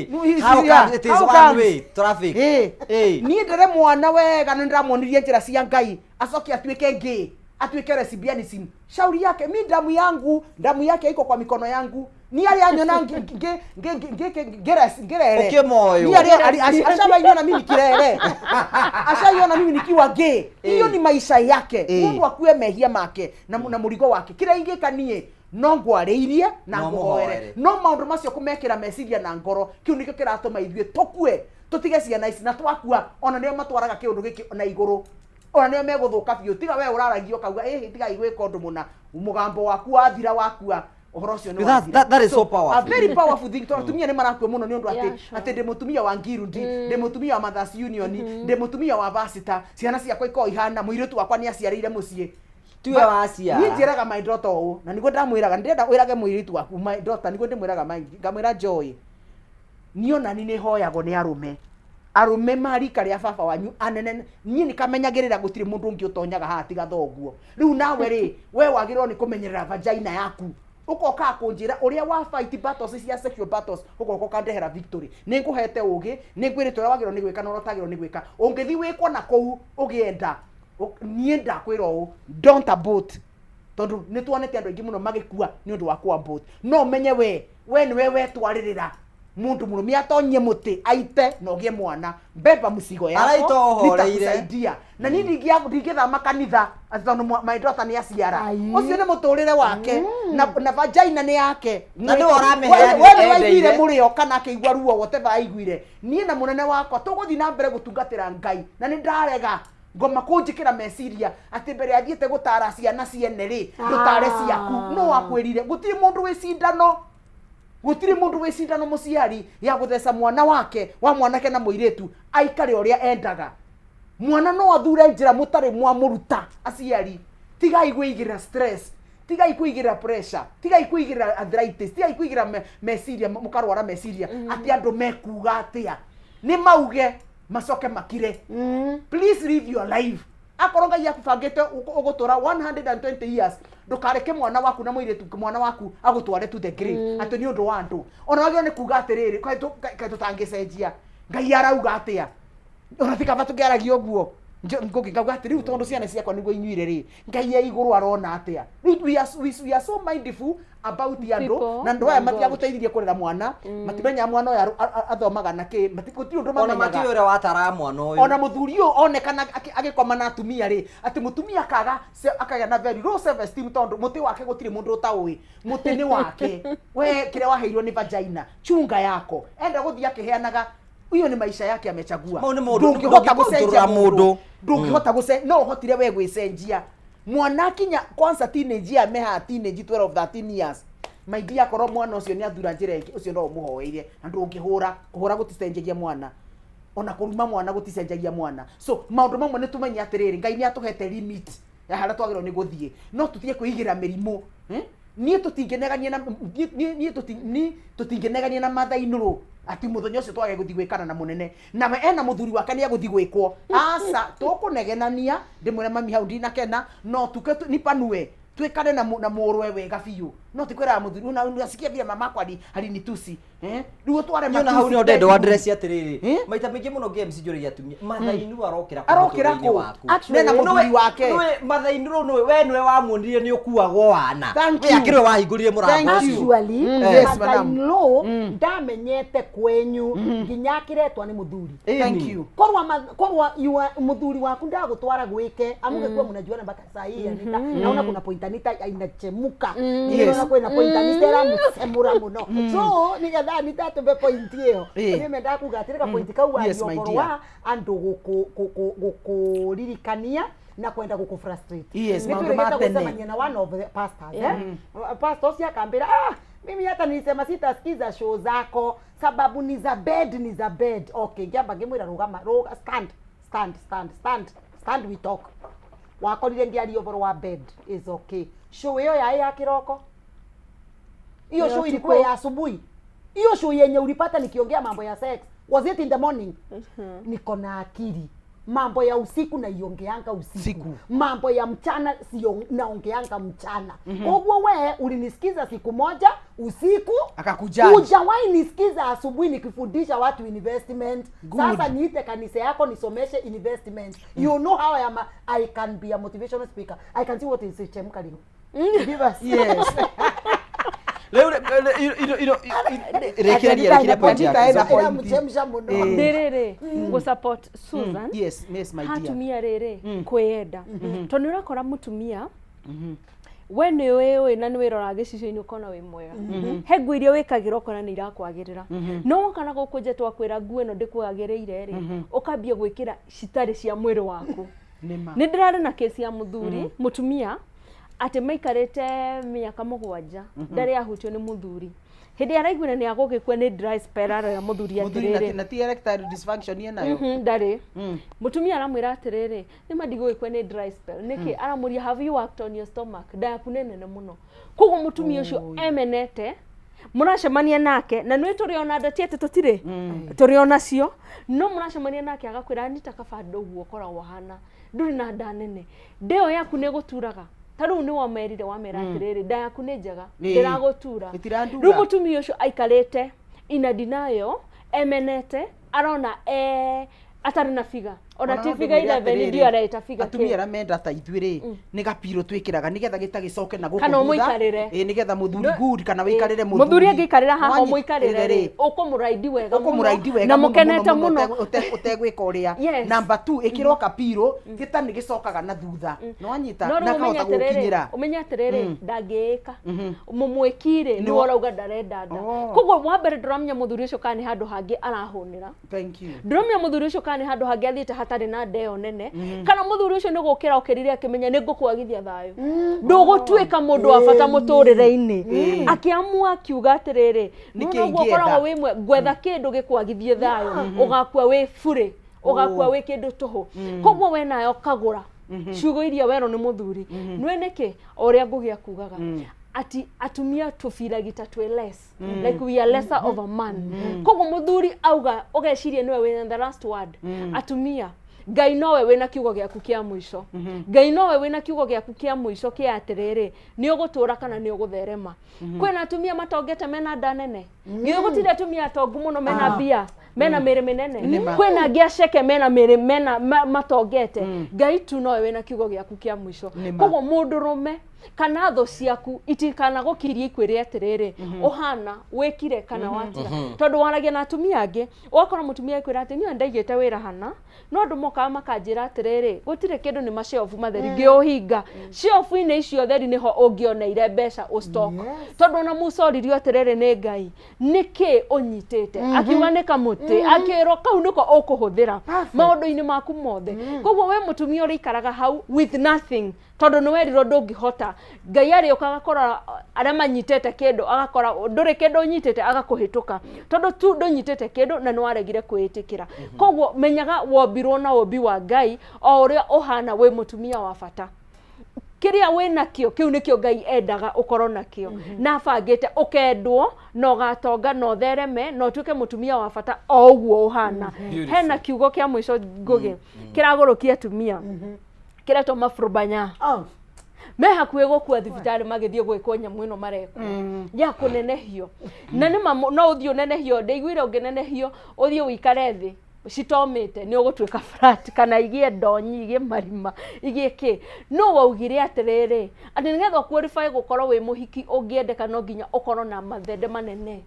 No, he is How here. comes it is How one comes? way traffic? Niĩ ndere mwana wega na nĩndĩramuonirie njĩra cia Ngai, acoke atuĩke gay, atuĩke lesbianism. Shauri yake, mi damu yangu, damu yake iko kwa mikono yangu. Ni arĩa anyona ngĩrere. Ũkĩmoywo. Ni arĩa ashawaiona mimi kirere. Ashaiona mimi nikiwa gay. Hiyo ni maisha yake. Mundu akue mehia make na mũrigo wake. Kĩrĩa ingĩka niĩ no ngwarĩirie na No ngũhoere. mũhoere. No maũndũ macio kũmekĩra meciria na ngoro, kĩu nĩkĩo kĩratũma ithuĩ tũkue, tũtige ciana ici, na twakua ona nĩo matwaraga kĩũndũ gĩkĩ na igũrũ, ona nĩo megũthũka biũ. Tiga we ũraragia ũkauga, ĩhĩ, tigai gwĩka ũndũ mũna, mũgambo waku wathira wakua, ũhoro ũcio nĩ wathira. That is so powerful. A very powerful thing, tondũ atumia nĩ marakua mũno nĩ ũndũ atĩ ndĩ mũtumia wa Ngirundi, ndĩ mũtumia wa Mothers Union, ndĩ mũtumia wa pastor, ciana ciakwa ikoragwo ihana, mũirĩtu wakwa nĩ aciarĩire mũciĩ. Tiwe waciara. Niĩ njĩraga my daughter ũũ, na nĩguo ndamwĩraga, ndĩrenda wĩrage mũirĩtu waku, my daughter, nĩguo ndĩmwĩraga my, ngamwĩra Joy, niĩ ona niĩ nĩhoyagwo nĩ arũme. Arũme ma rika rĩa baba wanyu anene, niĩ nĩkamenyagĩrĩra gũtirĩ mũndũ ũngĩ ũtonyaga haha tiga thoguo. Rĩu nawe rĩ, we wagĩrĩirwo nĩ kũmenyerera vagina yaku. Ũkoka kũnjĩra ũrĩa wa fight battles cia sexual battles, ũgoka ũkandehera victory. Nĩ ngũhete ũgĩ, nĩ ngwĩrĩte ũrĩa wagĩrĩirwo nĩ gwĩka na ũrĩa ũtagĩrĩirwo nĩ gwĩka. Ũngĩthiĩ wĩkwo na kũu ũgĩenda, niĩ ndakwĩra ũũ, don't abort. Tondũ nĩ tuonete andũ aingĩ mũno magĩkua nĩ ũndũ wa kũ abort. No ũmenye we nĩwe wetwarĩrĩra mũndũ mũrũme atonyie mũtĩ aite na ũgĩe mwana. Beba mzigo yako, Araita ũhoreire. nitakusaidia. Na niĩ ndingĩthama kanitha atĩ tondũ my daughter nĩ aciara. Ũcio nĩ mũtũrĩre wake, na vagina nĩ yake. Na nĩwe ũramĩheanire We nĩwe waiguire endeire. mũrĩo kana akĩigua ruo, whatever aiguire. Niĩ na mũnene wakwa tũgũthiĩ na mbere gũtungatĩra Ngai, na nĩ ndarega ngoma kũnjĩkĩra meciria atĩ mbere athiĩte gũtara ciana ciene rĩ, ndũtare ciaku. No akwĩrire gũtirĩ mũndũ wĩ cindano, gũtirĩ mũndũ wĩ cindano mũciari ya gũtheca mwana wake wa mwanake na mũirĩtu aikare ũrĩa endaga. Mwana no athure njĩra mũtarĩ mwamũruta aciari. Tigai kwĩigĩra stress, Tigai kwĩigĩrĩra pressure, tigai kwĩigĩrĩra arthritis, tigai kwĩigĩrĩra meciria, mũkarwara meciria atĩ andũ mekuga atĩa. Nĩ mauge macoke makire. Please live your life. Akorwo Ngai akũbangĩte ũgũtũra 120 years, ndũkareke mwana waku na mũirĩtu mwana waku agũtware to the grave atĩ nĩ ũndũ wa andũ. Ona wagĩrĩirwo nĩ kuga atĩrĩrĩ, kaĩ tũtangĩcenjia? Ngai arauga atĩa? Ona ti kaba tũkĩaragia ũguo. Ngũgĩ ngauga atĩ rĩu tondũ ciana ciakwa nĩguo inyuire rĩ, Ngai e igũrũ arona atĩa? Rĩu we are so mindful about andũ People na andũ aya and God. matiagũteithirie kũrera mwana, matimenyaga mwana ũyũ athomaga na kĩ, gũtirĩ ũndũ Ona mamenyaga. matiũĩ ũrĩa wataraga mwana ũyũ. Ona mũthuri ũyũ onekana agĩkoma na atumia rĩ, atĩ mũtumia akaga akagĩa na very low self esteem tondũ mũtĩ wake gũtirĩ mũndũ ũtaũĩ. Mũtĩ nĩ wake. We kĩrĩa waheirwo nĩ vagina, chunga yako. Enda gũthiĩ akĩheanaga, hiyo ni maisha yake amechagua. Mau nĩ maũndũ Ndũngĩhota ndũngĩkontrora gũcenjia mũndũ. mũndũ. Ndũngĩhota gũce, no ũhotire we gwĩcenjia. Mwana akinya kwanza teenage year, meha teenage 12 13 years. My dear, akorwo mwana ũcio nĩ athura njĩra ĩngĩ, ũcio no ũmũhoeire na ndũngĩhũra. Kũhũra gũticenjagia mwana. Ona kũruma mwana gũticenjagia mwana. So maũndũ mamwe nĩ tũmenye atĩrĩrĩ, Ngai nĩ atũhete limit ya harĩa twagĩrĩirwo nĩ gũthiĩ. No tũtige kwĩigĩra mĩrimũ. Niĩ tũtingĩnegania na, niĩ, niĩ, niĩ tũti, niĩ tũtingĩnegania na mathainũrũ atĩ mũthenya ũcio twage gũthiĩ gwĩkana na mũnene nawe ena mũthuri wake nĩ egũthiĩ gwĩkwo. Aca, tũkũnegenania ndĩmwĩre mami hau ndinakena, no tuke nipanue twĩkane na mũrwe wega biũ, no ti kwĩraga mũthuri unasikia vile mamako alinitusi. Rĩu ũtware Niĩ ona hau matusi nĩho ndenda bedroom. wa address atĩrĩrĩ, maita maingĩ mũno games njũragia atumia, mathainũ arokĩra kũ Arokĩra mũtũrĩre-inĩ kũ? waku? Actually, Nena mũthuri wake. Nĩwe mathainũ rĩu nĩwe, we nĩwe wamuonirie nĩ ũkuagwo wana. Thank We you. akĩrĩ we wahingũrire mũrango Thank you. ũcio. Actually, Yes, madam. mother-in-law ndamenyete kwenyu nginya akĩretwa nĩ mũthuri. Thank you. Korwa korwa you are mũthuri waku ndagũtwara gwĩke, amũgĩkua mnajuana mpaka saa hii Anita. Naona kuna point Anita inachemuka. Ninaona kwina point Anita ĩramũcemũra mũno. So nigetha Anita atũme point ĩyo. Niĩ mendaga kuga atĩrĩ ka point kau Yes, aria my ũhoro dear. wa andũ gũkũririkania na kwenda gũkũ frustrate. Yes, Nĩ maũndũ ma twĩrĩgĩte tene. gũcemania na one of the pastors, eh? Pastor ũcio akambĩra, mimi hata nilisema sitasikiza show zako sababu ni za bed, ni za bed. Okay, ngĩamba ngĩmwĩra rũgama, rũga, stand, stand, stand, stand, stand, we talk. Wakorire ngĩaria ũhoro wa bed is okay. Show ĩyo yaĩ ya kĩroko, hiyo Ya show usiku. ilikuwa ya asubuhi. Hiyo show yenye ulipata nikiongea mambo ya sex, was it in the morning? Niko na akili. Mambo ya usiku naiongeanga usiku. Siku. Mambo ya mchana sio naongeanga mchana. Koguo we ulinisikiza siku moja usiku, Akakujudge. hujawahi nisikiza asubuhi nikifundisha watu investment. Good. Sasa niite kanisa yako nisomeshe investment. You know how I am I can be a motivational speaker. I can see what is chemka leo. Give us. Yes. Rĩu rĩkĩrĩria, rĩkĩrĩria point Anita yaku. ena point. Ĩramũchemsha mũno. Ndĩrĩrĩ gũ support Susan. Yes, yes, my dear. Hatumia rĩrĩ kwĩyenda, tondũ nĩ ũrakora mũtumia we nĩ wĩũĩ na nĩ wĩroraga gĩcicio-inĩ ũkona wĩ mwega, he nguo iria wĩkagĩra ũkona nĩ irakwagĩrĩra, no woka na gũkũ nja twakwĩra nguo ĩno ndĩkwagĩrĩire rĩ, ũkambia gwĩkĩra citarĩ cia mwĩrĩ waku. Nĩma. Nĩ ndĩrarĩ na kesi ya mũthuri, mũtumia atĩ maikarĩte mĩaka 7 ndarĩ ahutio nĩ mũthuri. Hĩndĩ araiguire nĩ agũgĩkua nĩ dry spell, arera mũthuri Mũthuri na atĩrĩrĩ, na ti erectile dysfunction enayo. Ndarĩ. Mũtumia aramwĩra atĩrĩrĩ, nĩ ma ndigũgĩkua nĩ dry spell nĩkĩ? Aramũria, have you worked on your stomach? Nda yaku nĩ nene mũno. Koguo mũtumia ũcio emenete, mũracemania nake na nĩ tũrĩ ona nda, ti atĩ tũtirĩ, tũrĩ ona cio, no mũracemania nake agakwĩra, Anita, kaba ũguo ũkoragwo hana ndũrĩ na nda nene, nda ĩyo yaku nĩ ĩgũturaga. Ta rĩu nĩ wamerire, wamera atĩrĩrĩ, nda yaku nĩ njega, ndĩragũtura. Ĩtirandura. Rĩu mũtumia ũcio aikarĩte ina denial, emenete, arona atarĩ na figa, ona ti figa 11 ndio areta figa. Atumia arĩa menda ta ithuĩ rĩ, nĩ gapiro twĩkĩraga nĩgetha gĩtagĩcoke na gũkũ Kana thutha. ũmũikarĩre. Ĩ, nĩgetha mũthuri good, kana wĩikarĩre mũthuri angĩikarĩra haha Wanyi- ũmũikarĩre rĩ, ũkũmũraidi wega mũno, ũkũmũraidi wega na mũno, mũkenete mũno, mũno. ũtegwĩka ũrĩa. Yes. Number 2, ĩkĩrwo kapiro gĩta nĩ gĩcokaga na thutha, nĩwanyita No na rĩu ũmenye akahota atĩrĩrĩ, gũkinyĩra. ũmenye atĩrĩrĩ, ndangĩĩka mũmwĩkirĩ nĩ Nĩ wa- ũrauga ndarenda nda. Oh. Koguo wa mbere ndũramenya mũthuri ũcio kana nĩ handũ hangĩ arahũnĩra. Thank you. Ndũramenya mũthuri ũcio kana nĩ handũ hangĩ athiĩte hatarĩ na nda ĩyo nene, kana mũthuri ũcio nĩ gũkĩra okĩrire akĩmenya nĩ ngũkwagithia thayũ, ndũgũtuĩka mũndũ wa bata mũtũrĩre-inĩ, akĩamua akiuga atĩrĩrĩ, Nĩkĩ nĩ ũguo ingĩetha? ũkoragwo wĩ mwe, ngwetha kĩndũ gĩkwagithie thayũ, ũgakua wĩ burĩ, ũgakua wĩ kĩndũ tũhũ. Koguo we nayo kagũra Ciugo iria werwo nĩ mũthuri nĩ nĩkĩ o ũrĩa Ngũgĩ akugaga ati atumia tũbiragi ta twĩ less, like we are lesser of a man. Koguo mũthuri auga ũgeciria nĩwe wĩna the last word. Atumia, Ngai nowe wĩna kiugo gĩaku kĩa mũico. Ngai nowe wĩna kiugo gĩaku kĩa mũico kĩa atĩrĩrĩ, nĩ ũgũtũra kana nĩ ũgũtherema. Kwĩna atumia matongete mena nda nene. Githĩ gũtirĩ atumia atongu mũno mena mbia, mena mĩrĩ mĩnene? Nĩma. Kwĩna angĩ aceke mena mĩrĩ mena matongete. Ngai tu nowe wĩna kiugo gĩaku kĩa mũico. Nĩma. Koguo mũndũrũme kana thũ ciaku itikana gũkiria ikwĩre atĩrĩrĩ, ũhana wĩkire kana watiga. Tondũ waragia na atumia angĩ, ũgakora mũtumia akwĩra atĩ niĩ ndaigĩte wĩra hana, no andũ mokaga makanjĩra atĩrĩrĩ, gũtirĩ kĩndũ, nĩ mashelf matheri. Ngĩũhinga shelf-inĩ icio theri nĩho ũngĩoneire mbeca ũstock. Tondũ ona Musa oririo atĩrĩrĩ nĩ Ngai, nĩkĩ ũnyitĩte? Akiuga nĩ kamũtĩ. Akĩrwo kau nĩko ũkũhũthĩra maũndũ-inĩ maku mothe. Koguo we mũtumia ũrĩikaraga hau with nothing tondũ nĩ werirwo ndũngĩhota, Ngai arĩũka agakora arĩa manyitĩte kĩndũ, agakora ndũrĩ kĩndũ ũnyitĩte, agakũhĩtũka tondũ tu ndũnyitĩte kĩndũ na nĩ waregire kwĩĩtĩkĩra. Koguo menyaga wombirwo na ũmbi wa Ngai o ũrĩa ũhana, wĩ mũtumia wa bata. Kĩrĩa wĩ nakĩo kĩu nĩkĩo Ngai endaga ũkorwo nakĩo, na abangĩte ũkendwo na ũgatonga na ũthereme na ũtuĩke mũtumia wa bata o ũguo ũhana. Hena kiugo kĩa mũico, Ngũgĩ, kĩragũrũkia atumia, kĩretwo mafurubanya. Me hakuhĩ gũkua thibitarĩ magĩthiĩ gwĩkwo nyamũ ĩno marekwo ya kũnenehio. Na nĩ ma no ũthiĩ ũnenehio, ndaiguire ũngĩnenehio ũthiĩ ũikare thĩ citomĩte nĩ ũgũtuĩka flat kana igĩe ndonyi, igĩe marima, igĩe kĩ. No waugire atĩrĩrĩ, atĩ nĩgetha ũqualify gũkorwo wĩ mũhiki ũngĩendeka, no nginya ũkorwo na mathende manene.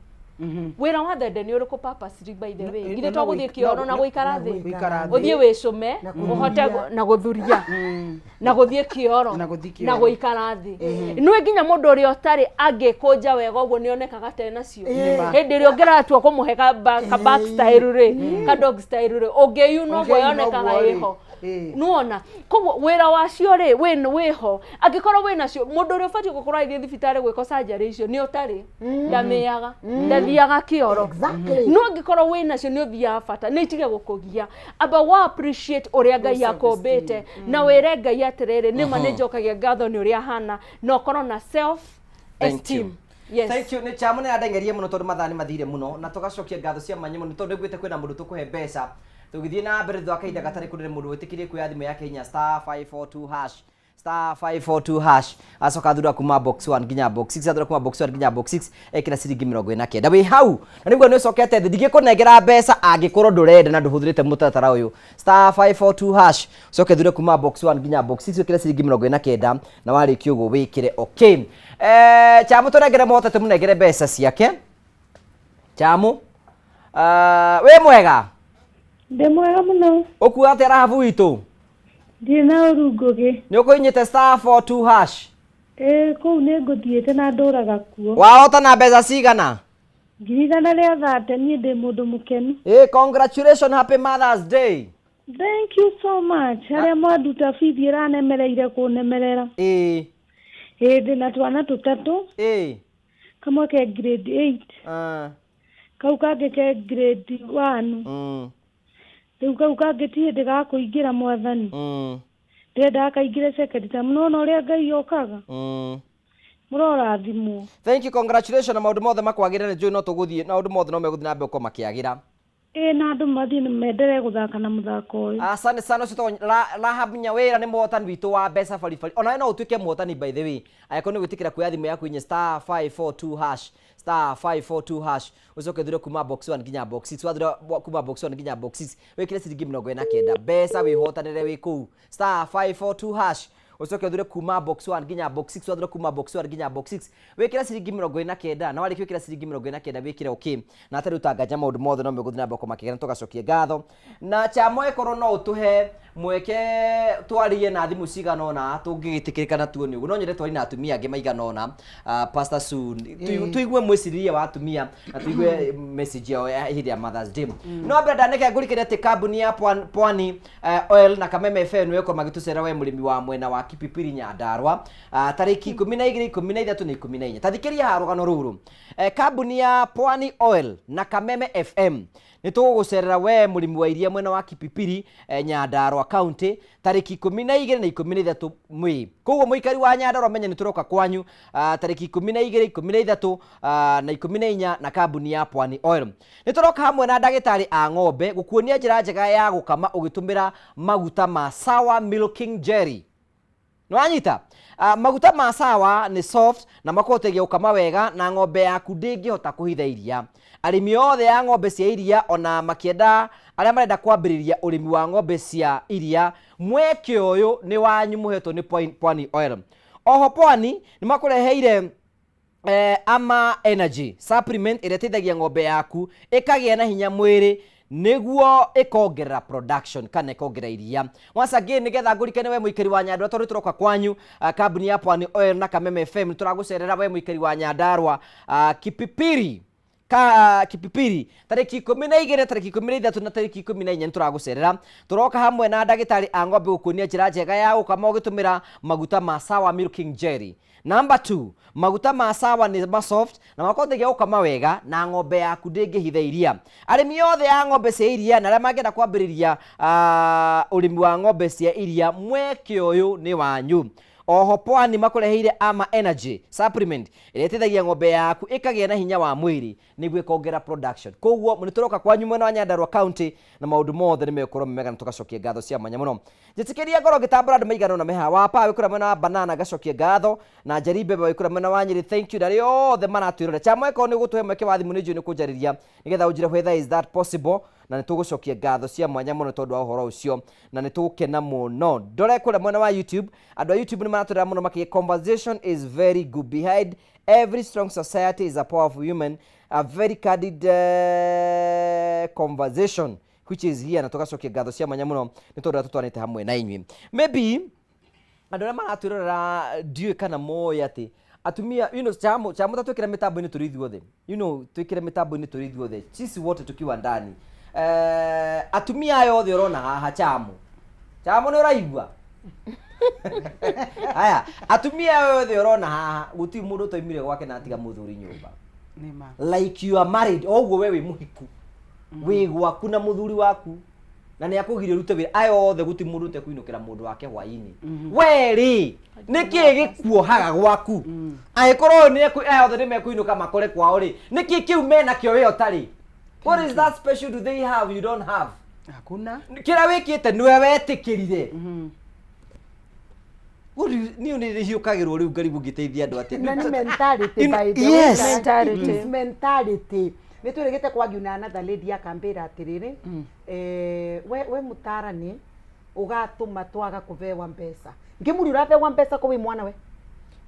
Wĩra wa thende nĩ ũrĩkũ purposely, by the way? Githĩ to gũthiĩ kĩoro na gũikara thĩ? Gũikara thĩ. Ũthiĩ wĩcũme Na ũhote gũthuria. na gũthuria na gũthiĩ kĩoro Na gũthiĩ kĩoro. Na gũikara thĩ. Nĩ nginya mũndũ ũrĩa ũtarĩ angĩkũnja wega ũguo nĩ onekaga te nacio. Hĩndĩ ĩrĩa ũngĩratua kũmũhe ka back style rĩ, ka dog style rĩ, ũngĩyuna ũguo Ũngĩyuna yonekaga ũguo rĩ. ĩho. Nĩwona koguo wĩra wacio rĩ wĩho. Angĩkorwo wĩ nacio, mũndũ ũrĩa ũbatiĩ gũkorwo agĩthiĩ thibitarĩ gwĩkwo surgery icio nĩ ũtarĩ, ndamĩaga, ndathiaga kĩoro. No angĩkorwo wĩ nacio nĩ ũthiaga bata, nĩ itige gũkũgia. Amba wa appreciate ũrĩa Ngai akũmbĩte na wĩre Ngai atĩrĩrĩ, nĩma nĩ njokagia ngatho nĩ ũrĩa hana, na ũkorwo na self Thank you. esteem. Yes. Thank you. Nĩ Chamu nĩ andengerie mũno tondũ mathaa nĩ mathire mũno, na tũgacokia ngatho cia mwanya mũno tondũ nĩguĩte kwĩna mũndũ tũkũhe mbeca. Tũgĩthiĩ na mbere thutha wa kahinda gatarĩ kũnene, mũndũ wĩtĩkĩrie kuoya thimũ yake hinya star 542 hash, star 542 hash, acoka athura kuma box 1 nginya box 6, athura kuma box 1 nginya box 6, ekĩra ciringi 49 wĩ hau na nĩguo nĩ ũcokete thĩ. Ndingĩkũnengera mbeca angĩkorwo ndũrenda na ndũhũthĩrĩte mũtaratara ũyũ. Star 542 hash, ũcoke thure kuma box 1 nginya box 6, wĩkĩre ciringi 49, na warĩkia ũguo wĩkĩre okay. Chamu, tũnengere mũhote tũmũnengere mbeca ciake. Chamu, wĩ mwega? Ndĩ mwega mũno. Ũkuga atĩa, Rahabu witũ? Ndirĩ na ũru, Ngũgĩ. Nĩ ũkũhinyĩte star 42 hash? Ĩĩ, kũu nĩ ngũthiĩte na ndũraga kuo. Wahota na mbeca cigana? 130,000. Niĩ ndĩ mũndũ mũkenu. Ĩ, congratulations, happy Mother's Day. Thank you so much. Arĩa mwanduta bithi ĩranemereire kũnemerera. Ĩĩ, ndĩ na twana tũtatũ. Kamwe ke grade 8. Kau kangĩ ke grade 1. Rĩu kau kangĩ ti hĩndĩ ga kũingĩra, mwathani. Ndĩrendaga kaingĩre second term, no ona ũrĩa Ngai okaga. Mũrorathimwo. Thank you, congratulations, na maũndũ mothe makwagĩrĩra. Nĩ njũĩ no tũgũthiĩ maũndũ mothe no megũthiĩ na mbere gũkorwo makĩagĩra. Ĩĩ, na andũ mathiĩ menderee gũthaka na mũthako ũyũ. Asante sana. Ũcio tagwo Rahab Nyawĩra, nĩ mũhotani witũ wa mbeca baribari. Onawe no ũtuĩke mũhotani, by the way, angĩkorwo nĩ gwĩtĩkĩra kuoya thimũ yaku inye star 542 hash, star 542 hash, ũcoke thure kuma box 1 nginya box 6. Wathura kuma box 1 nginya box 6, wĩkĩre ciringi 49 mbeca wĩhotanĩre wĩ kũu. Star 542 hash, ũcoke ũthure kuma box 1 nginya box 6. Wathura kuma box 1 nginya box 6, wĩkĩre ciringi 49, na warĩkia gwĩkĩra ciringi 49, wĩkĩre okay. Na atarĩ ũtangaja, maũndũ mothe no megũthiĩ na mbere kũmakĩgera. Tũgacokia ngatho na Chamo. Ĩkorwo no ũtũhe mweke twarie na thimũ cigana ũna tũngĩgĩtĩkĩrĩka na tuone ũguo, no nyende twarie na atumia angĩ maigana ũna. Pastor Sue, tũigue mwĩcirĩrie wa atumia na tũigue message yao ya hĩndĩ ya Mother's Day. No mbere ndaneke ngũrikĩre atĩ kambuni ya Pwani Oil na Kameme FM nĩwekorwo magĩtũcera we mũrĩmi wa mwena wa Kipipiri Nyandarua, tarĩki 12, 13 na 14. Tathikĩria haha rũgano rũrũ. Kambuni ya Pwani Oil na Kameme FM nĩ tũgũgũcerera we mũrĩmi wa iria mwena wa Kipipiri, Nyandarua County, tarĩki 12 na 13 Mĩĩ. Koguo mũikari wa Nyandarua menya nĩ tũroka kwanyu tarĩki 12, 13 na 14 na kambuni ya Pwani Oil. Nĩ tũroka hamwe na ndagĩtarĩ a ng'ombe gũkuonia njĩra njega ya gũkama ũgĩtũmĩra maguta ma Sawa Milking Jelly. Nĩwanyita? Maguta ma Sawa nĩ soft na makũhotithagia gũkama wega na ng'ombe yaku ndĩngĩhota kũhitha iria. Arĩmi othe a ng'ombe cia iria ona makĩenda arĩa marenda kwambĩrĩria ũrĩmi wa ng'ombe cia iria, mweke ũyũ nĩ wanyu mũhetwo nĩ Pwani Oil. Oho Pwani nĩ makũreheire Ama Energy supplement ĩrĩa ĩteithagia ng'ombe yaku ĩkagĩa na hinya mwĩrĩ nĩguo ĩkongerera production kana ĩkongerera iria. Once again, nĩgetha ngũrikane we mũikari wa Nyandarua, tondũ tũroka kwanyu, kambuni ya Pwani Oil na Kameme FM nĩtũragũcerera we mũikari wa Nyandarua, Kipipiri ka Kipipiri tarĩki 12, tarĩki 13 na tarĩki 14 nĩtũragũcerera. Tũroka hamwe na ndagĩtarĩ a ng'ombe gũkuonia njĩra njega ya gũkama ũgĩtũmĩra maguta ma Sawa Milking Jelly. Number 2, maguta ma Sawa nĩ ma soft na makũhotithagia gũkama wega na ng'ombe yaku ndĩngĩhitha iria. Arĩmi othe a ng'ombe cia iria na arĩa mangĩenda kwambĩrĩria ũrĩmi wa ng'ombe cia iria, mweke ũyũ nĩ wanyu. Oho Pwani makũreheire Ama Energy supplement ĩrĩa ĩteithagia ng'ombe yaku ĩkagĩa na hinya wa mwĩrĩ nĩguo ĩkongerera production. Koguo nĩ tũroka kwanyu mwena wa Nyandarua County na maũndũ mothe nĩ megũkorwo me mega na tũgacokia ngatho cia mwanya mũno. Njĩtĩkĩria ngorwo ngĩtambũra andũ maigana ũna me haha. Wapa wĩ kũrĩa mwena wa Banana ngacokia ngatho, na Njeri Mbembe wĩ kũrĩa mwena wa Nyĩrĩ, thank you, na arĩa othe maratwĩrorera. Chamwe korwo nĩ ũgũtũhe mweke wa thimũ nĩ njũĩ nĩ ũkũnjarĩria nĩgetha ũnjĩre whether is that possible, na nĩ tũgũcokia ngatho cia mwanya mũno tondũ wa ũhoro ũcio na nĩ tũgũkena mũno. Ndore kũrĩa mwena wa YouTube, andũ a YouTube nĩ maratwĩrora mũno makĩgia conversation is very good, behind every strong society is a powerful human, a very candid conversation which is here, na tũgacokia ngatho cia mwanya mũno nĩ tondũ tũtwanĩte hamwe na inyuĩ. Maybe andũ arĩa maratwĩrorera ndiũĩ kana moĩ atĩ atumia, you know, chamo chamo ta twĩkĩre mĩtambo-inĩ tũrĩ ithuothe, you know, twĩkĩre mĩtambo-inĩ tũrĩ ithuothe, sisi wote tukiwa ndani, atumia aya othe ũrona haha, chamo chamo nĩ ũraigua aya atumia aya othe ũrona haha gũtirĩ mũndũ ũtoimire gwake na atiga mũthuri nyũmba. Like you are married, o ũguo we wĩ mũhiku, wĩ gwaku na mũthuri waku na nĩ akũgiria ũrute wĩra, aya othe gũtirĩ mũndũ ũtekũinũkĩra mũndũ wake hwainĩ. We rĩ, nĩkĩ gĩkuohaga gwaku? Angĩkorwo ũyũ nĩ aya othe nĩ mekũinũka makore kwao rĩ, nĩkĩ kĩu menakĩo we ũtarĩ? What is that special do they have you don't have? Hakuna. Kĩrĩa wĩkĩte nĩwe wetĩkĩrire. Niĩ nĩ hiũkagĩrwo rĩu ngarigwo ngĩteithia andũ atĩ na nĩ mentality by the Yes. way. Mentality. It is mentality. Nĩ twĩrĩgĩte kwagiu na another lady akambĩra atĩrĩrĩ, we mũtarani ũgatũma twaga kũbewa mbeca. Ngĩmũria ũrabewa mbeca kũ wĩ mwana we?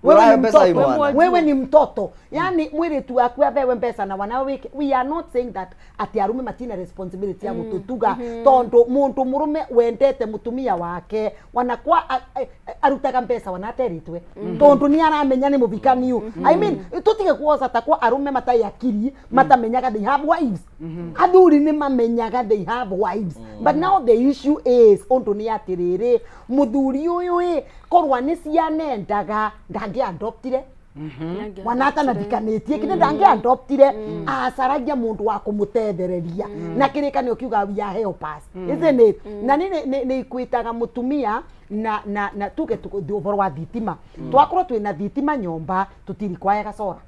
Wewe Ũrahe ni mbeca wĩ mtoto. mwana. Wewe ni mtoto. Yani mwĩrĩtu waku abewe mbeca na wanawe wĩke. We are not saying that atĩ arume matina responsibility ya gũtũtuga, tondũ mũndũ mũrũme wendete mũtumia wake wanakwa arutaga mbeca wanateritwe, tondũ nĩ aramenya nĩ mũvikaniu. I mean, tũtige kuoca ta kwa arume matarĩ akiri matamenyaga they have wives. Athuri nĩ mamenyaga they have wives. But now the issue is ũndũ nĩ atĩrĩrĩ, mũthuri ũyũ ĩ korwa nĩ cianendaga ndangĩ adoptire wanata na thikanĩtie kĩndĩ ndangĩ adoptire, acaragia mũndũ wa kũmũtethereria na kĩrĩkanĩro kiuga we are helpers, isn't it? Na nĩ nĩ ikwĩtaga mũtumia na tuge ũhoro wa thitima, twakorwo twĩna thitima nyũmba tũtirikwayaga solar,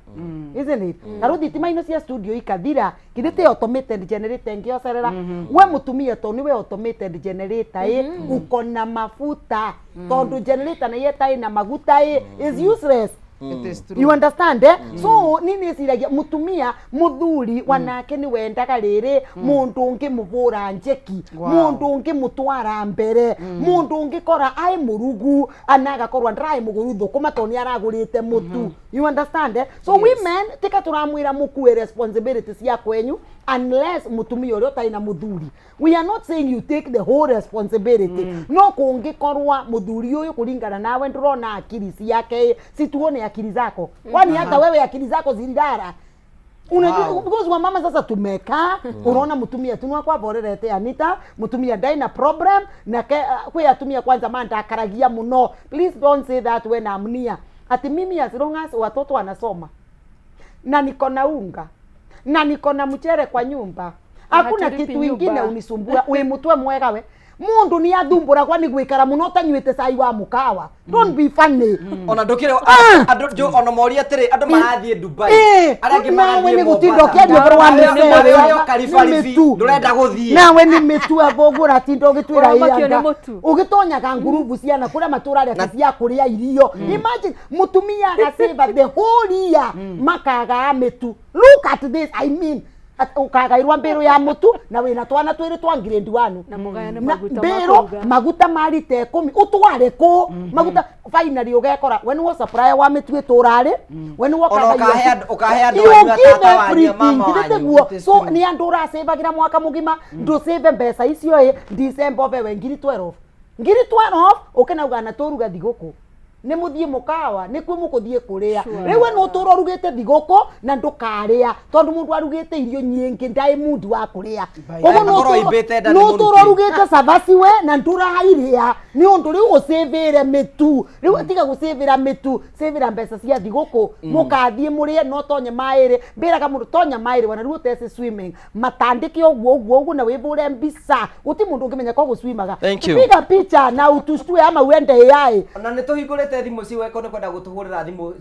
isn't it? Na rĩu thitima ino cia studio ikathira kithĩ ti automated generator ĩngĩocerera we mũtumia to nĩwe automated generator ĩ uko na mafuta, tondũ generator na yeta ĩna maguta ĩ is useless. It is true. You understand, eh? So ni nĩciragia mũtumia mũthuri wanake nĩ wendaga rĩrĩ mũndũ ũngĩ mũbũra njeki, mũndũ ũngĩ mũtwara mbere, mũndũ ũngĩ kora ai mũrugu ana agakorwo ndrai mũgũru thũkũma tondũ nĩ aragũrĩte mũtu. You understand, eh? So women tika tũramwĩra mũkue responsibility cia kwenyu unless mũtumia ũrĩa ũtarĩ na mũthuri. We are not saying you take the whole responsibility, no kũngĩkorwa mũthuri ũyũ kũringana nawe ndũrona akiri ciake, situone akili zako, kwani hata wewe akili zako zilidara. Unajua, because wamama sasa tumekaa, unaona mutumia tu nwakwamborerete Anita, mutumia ndaina problem na ke, kwi atumia kwanza mandakaragia muno. Please don't say that when I'm near. Ati mimi as long as watoto wanasoma na niko na unga na niko na mchere kwa nyumba, hakuna Hatulipi kitu ingine nyumba. unisumbua. Wi mutwe mwega we mundu ni athumbũragwa ni gwikara muno ũtanyuĩte cai wa mũkawa. Don't be funny. Ona ndukire andu ona moria atiri, andu marathiĩ Dubai, arĩa angĩ nawe marathiĩ nĩ gũtinda Mombasa. ũkĩaria ũhoro wa Arĩa mĩcere. mararĩo Nĩ Karibaribi, mĩtu. ndũrenda gũthiĩ. Nawe nĩ mĩtu amba ũguo ũratinda ũgĩtwĩra Ũramakio nĩ ĩanga. mũtu. Ũgĩtonyaga ngurubu ciana kũrĩa matũra arĩa cia kũrĩa irio. Imagine mũtumia agacĩva the whole year makagaa mĩtu. Look at this, I mean, ũkagairwa mbĩrũ ya mũtu na wĩna twana twĩrĩ twa grade 1. Na mũgayane Na maguta ma mbĩrũ kũruga. Maguta ma rita 10 ũtware kũ maguta? Finally ũgekora we nĩwe supplier wa mĩtu ĩtũra rĩ, we nĩwe. Ona ũkahe andũ anyu, a tata wanyu, a mama wanyu. Guo so nĩ andũ ũracĩvagĩra mwaka mũgima, ndũcĩve mbeca icio ĩ December ũbewe ngiri 12, ngiri 12 ũkenauga na tũruga thigũkũ nĩ mũthiĩ mũkawa nĩkuo mũkũthiĩ kũrĩa. Rĩu we nĩ ũtũra ũrugĩte thigũkũ na ndũkarĩa tondũ mũndũ arugĩte irio nyingĩ ndaĩ mundi wa kũrĩa. Koguo nĩ Akorwo aimbĩte nda nĩ nĩ ũtũra mũrutĩ. ũrugĩte cabaci we na ndũrairĩa nĩ ũndũ rĩu ũcĩvĩre mĩtu. Rĩu tiga gũcĩvĩra mĩtu, cĩvĩra mbeca cia thigũkũ mũkathiĩ mũrĩe no tonye maĩrĩ. Mbĩraga mũndũ tonya maĩrĩ wana rĩu ũteci swimming matandĩke ũguo ũguo ũguo na wĩvũre mbica gũti mũndũ ũngĩmenya ko gũswimaga. Thank you. Piga picha na utushtue ama uende AI. Na nä tå hingå rä te thimå ciweko nä kwenda gå tå hå rä ra thimå,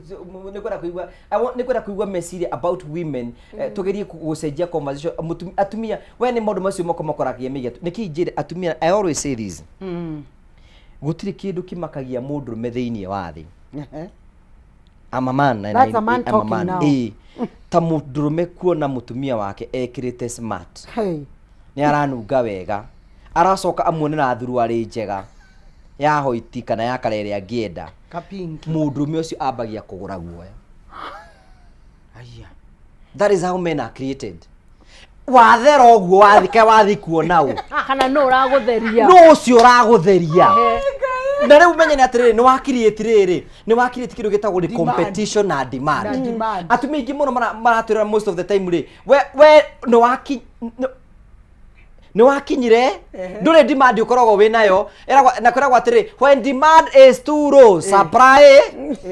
nä kwenda kũigua, nä kwenda kũigua meciria about women. Tå gerie gũcenjia conversation. Atumia we nä maũndũ macio moko makoragia megia nä kä njä atumia. I always say this, gũtirĩ kĩndũ kĩmakagia mũndũrũme thĩinĩ wa thĩ. I'm a man, and That's a man I'm a talking man. now. Ĩĩ. Ta mũndũrũme kuona mũtumia wake ekĩrĩte smart, Hey. nĩ aranunga wega, aracoka amuonera thuruarĩ njega ya hoiti kana ya karere angĩenda, Kapinki. mũndũrũme ũcio ambagia kũgũra guoya. Aya. That is how men are created. Wathera ũguo wathika wathi kuona ũ? Kana nũ ũragũtheria? Nũ ũcio ũragũtheria? Na rĩu menye nĩ atĩrĩrĩ, nĩ wakiriĩti rĩrĩ, nĩ wakiriĩti kĩndũ gĩtagwo nĩ competition na demand. Na demand. Atumia aingĩ mũno maratwĩra most of the time rĩ, we nĩ wakinyire ndũrĩ demand ũkoragwo wĩ nayo. Na kwĩragwo atĩrĩ, when demand is too low, supply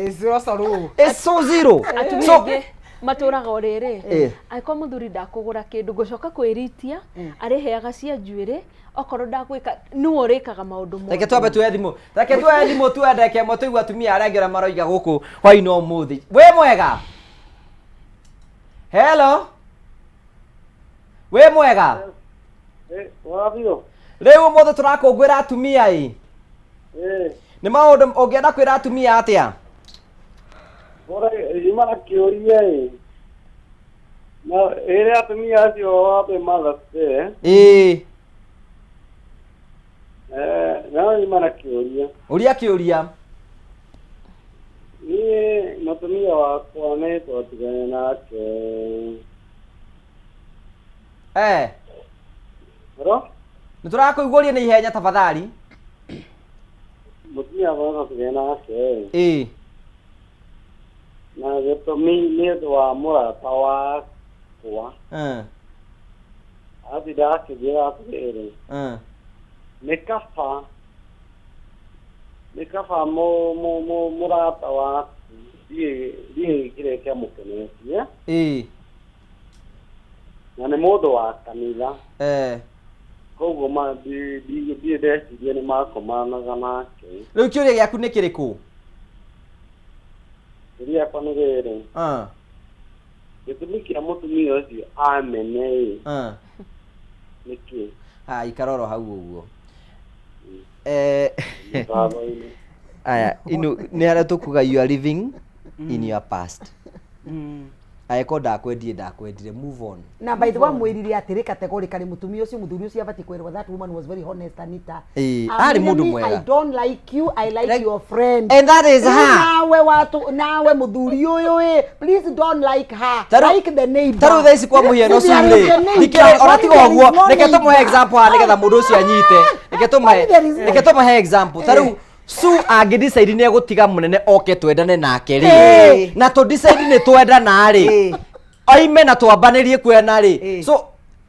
Is also low. is so zero. Atumia So aingĩ matũraga o rĩrĩ, angĩkorwo mũthuri ndakũgũra kĩndũ ngũcoka kwĩritia arĩheaga cia njuĩrĩ, okorwo ndagwĩka nĩwe ũrĩkaga maũndũ mothe. Reke twambe tuoe thimũ, reke tuoe thimũ, tuoe ndeke ĩmwe tũigue atumia arĩa angĩ ũrĩa maroiga gũkũ hwainĩ ũmũthĩ. Wĩ mwega? Hello, wĩ mwega? Wabio. Rĩu ũmũthĩ tũrakũngũĩra atumia ĩ, nĩ maũndũ ũngĩenda kwĩra atumia atĩa? Bora imana kĩũria ĩ. Na ĩrĩa atumia acio wape Mother's Day. No imana kĩũria. Ũria kĩũria. Niĩ mũtumia wakwa nĩ twatigane nake. Hello? Nĩ tũrakũiguaria na ihenya tafadhali. Mũtumia wakwa twatigane nake. Na gĩtũmi nĩ ũndũ wa mũrata wakwa. Atinda akĩnjĩra atĩrĩrĩ, nĩ kaba mũrata waku ndiĩ kĩrĩa kĩamũkenetie na nĩ mũndũ wa kanitha, koguo ndiĩ ndeciria nĩ makomanaga nake. Rĩu kĩũria gĩaku nĩ kĩrĩkũ? Kĩũria gĩakwa nĩ rĩrĩ, gĩtũmi kĩa mũtumia ũcio amene ĩ nĩkĩ? Ha, ikara oro hau ũguo. Mũtambo-inĩ. Aya inu nĩ harĩa tũkuga you are living in your past. Angĩkorwo ndakwendire, ndakwendire, move on. Na by the way, mwirire atĩrĩ categorically mũtumia ũcio, mũthuri ũcio abatiĩ kwĩrwo. That woman was very honest, Anita. Ĩĩ, arĩ Amwĩre mũndũ me, mwega. I don't like you, I like your friend. And that is Rĩu her. Nawe watu nawe mũthuri ũyũ ĩ, please don't like her. Like the neighbor. Tarĩu thaa ici kwa mũhiano There is a Sue rĩ neighbor. ndikĩrĩ ona tiga Kwani there ũguo is no reke tũmũhe neighbor? example haha nĩgetha mũndũ ũcio anyite. Reke tũmũhe Kwani there is no- reke tũmũhe example. Tarĩu Sue angĩ decide nĩ egũtiga mũnene oke twendane nake rĩ, na tũ decide nĩ twendana rĩ. Oime na twambanĩrie kuona rĩ, so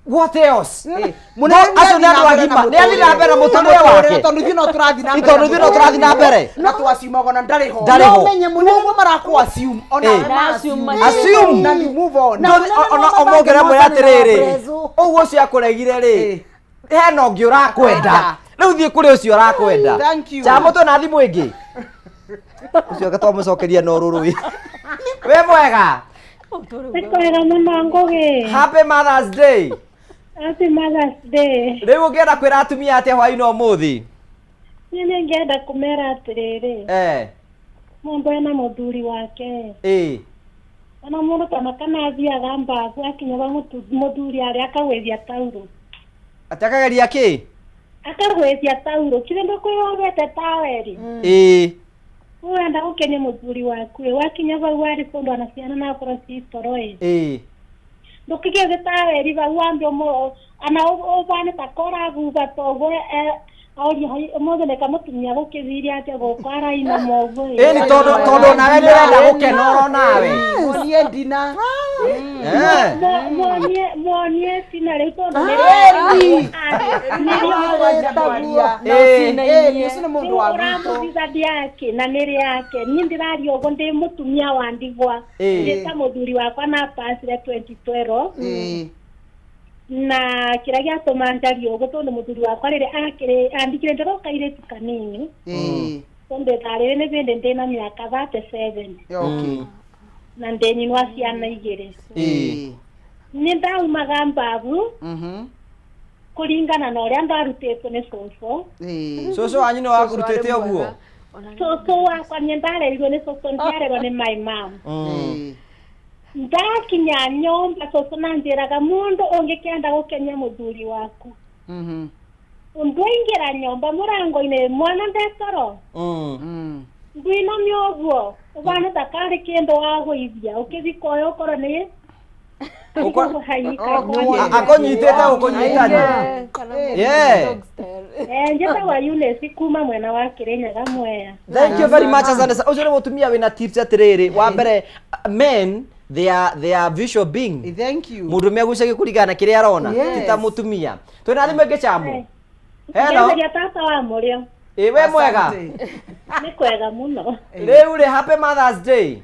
what else? Mũnene No, acio nĩ andũ nĩathiĩ na agima, mbere nĩ athiĩ na mbere na mũtũrĩre wake. Tondũ ithuĩ no tũrathiĩ na mbere Tondũ ithuĩ no tũrathiĩ na mbere. Na twaciumaga ona ndarĩ ho. Ndarĩ ho. No menye mũno ũguo marakũ assume ona Eh. we ma assume. Assume. Na you move on. Ndũthi- ona omongera mwĩra atĩrĩrĩ, ũguo ũcio akũregire rĩ, hena ũngĩ ũrakwenda, rĩu thiĩ kũrĩ ũcio ũrakwenda. Thank you. Chamo, twĩna thimũ ĩngĩ, ũcio ake twamũcokeria no rũrũĩ. Wĩ mwega? Nĩ kwega mũno, Ngũgĩ. Happy Mother's Day. Happy Mother's Day. Rĩu ũngĩenda kwĩra atumia atĩa hwaĩ-inĩ ũmũthĩ? Niĩ nĩ ngĩenda kũmera atĩrĩrĩ, mũndũ ena mũthuri wake, ona mũndũ tana kana athiaga mbabu akinya ba mũthuri arĩa akagwĩthia tauro. Atĩ akageria kĩ? Akagwĩthia tauro kire ndũkwĩyobete taweri. Wenda gũkenia mũthuri waku ĩ, wakinya bau warĩ kũndũ ona ciana nakorwo ci toro ĩ, ndũkĩgĩe taweri bau wambe ũmũ ana ũbane ta koraguba toguo, oria ũmũthĩ nĩka mũtumia gũkĩthirie atĩa gũkũ araina moguo ĩ. Ĩni tondũ nawe nĩ ũrenda gũkena oro nawe. Muonie ndina. Muonie muonie tina rĩu tondũ Ĩni. Ũcio nĩ mũndũ wa gwitũ. Ũramũthitha yake na nĩ rĩake. Niĩ ndĩraria ũguo ndĩ mũtumia wa ndigwa. Ndĩ ta mũthuri wakwa na pasire 2012, na kĩrĩa gĩatũma njarie ũguo tondũ mũthuri wakwa rĩrĩa akĩrĩ andikire ndĩroka kairĩtu kanini, tondũ thaa rĩrĩ nĩ bĩndĩ ndĩna mĩaka 37 na ndĩ nyina wa ciana igĩrĩ. Nĩ ndaumaga mbabu kũringana na ũrĩa ndarutĩtwo nĩ cũcũ. Cũcũ wanyu nĩ wakũrutĩte ũguo? Cũcũ wakwa, niĩ ndarerirwo nĩ cũcũ, ndiarerwo nĩ my mom. Ndakinya nyũmba cũcũ na njĩraga mũndũ ũngĩkĩenda gũkenia mũthuri waku, ndwaingĩra nyũmba mũrango-inĩ mwana ndetoro, ndwinamia ũguo ũbane ta karĩ kĩndũ wagũithia ũkĩthi koyo ũkorwo nĩ Akũnyitĩte gũkũnyitani. Yeah. Njĩtagwo Eunice kuma mwena wa Kĩrĩnyaga, Mwea. Thank you very much, asante sana. Ũcio nĩ mũtumia wĩna tips atĩrĩrĩ. Wa mbere, men, they are visual being. Thank you. Mũndũ megucagia kũringana na kĩrĩa arona. Ti ta mũtumia. Twĩna thimũ ĩngĩ, Chamu. Hello. Ngetheria tata wa mũrĩo. Ĩ, we mwega? Nĩ kwega mũno. Rĩu rĩ, happy Mother's Day.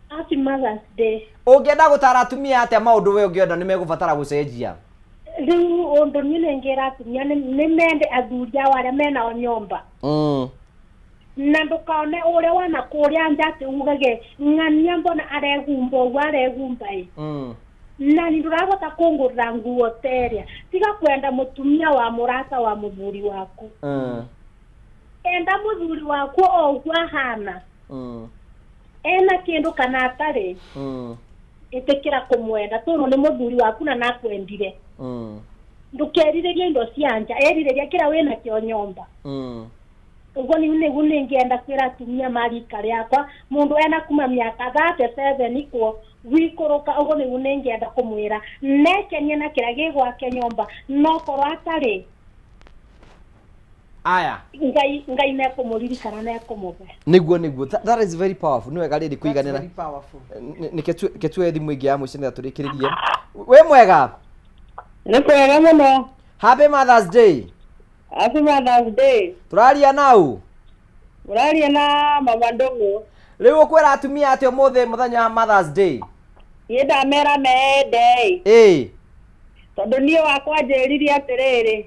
Happy Mother's Day. Ũngĩenda gũtara atumia atĩa maũndũ we ũngĩenda nĩ megũbatara gũcenjia? Rĩu ũndũ niĩ nĩngĩra atumia nĩ mende athuri ao arĩa menao nyũmba, na ndũkone ũrĩa wana kũrĩa nja atĩ ugage ng'ania mbona aregumba ũguo aregumba ĩ, na nĩ ndũrahota kũngũrĩra nguo teria. Tiga kwenda mũtumia wa mũrata wa mũthuri waku. Enda mũthuri waku o ũguo ahana, ena kĩndũ kana atarĩ. Ĩtĩkĩra kũmwenda tondũ nĩ mũthuri waku na nakwendire. Ndũkerirĩrie indo cia nja, erirĩria kĩrĩa wĩnakĩo nyũmba. Ũguo nĩ nĩguo nĩngĩenda kwĩra atumia marika rĩakwa, mũndũ ena kuma mĩaka 37 kuo gwikũrũka, ũguo nĩguo nĩngĩenda kũmwĩra nekenie na kĩrĩa gĩ gwake nyũmba, nokorwo atarĩ, Aya. Ngai Ngai nekũmũririkana nekũmũhe. Nĩguo that is very powerful. Nĩ wega rĩrĩ kũiganĩra. Very powerful. Nĩke tuoye thimũ ĩngĩ ya mũico nĩgetha tũrĩkĩrĩrie. Wĩ mwega? Nĩ kwega mũno. Happy Mother's Day. Happy Mother's Day. Tũraria nau? Ũraria na Mama Ndũng'ũ. Rĩu ũkwĩra atumia atĩ ũmũthĩ mũthenya wa Mother's Day? Niĩ ndamera meende. Tondũ niĩ wakwa njĩririe atĩrĩrĩ,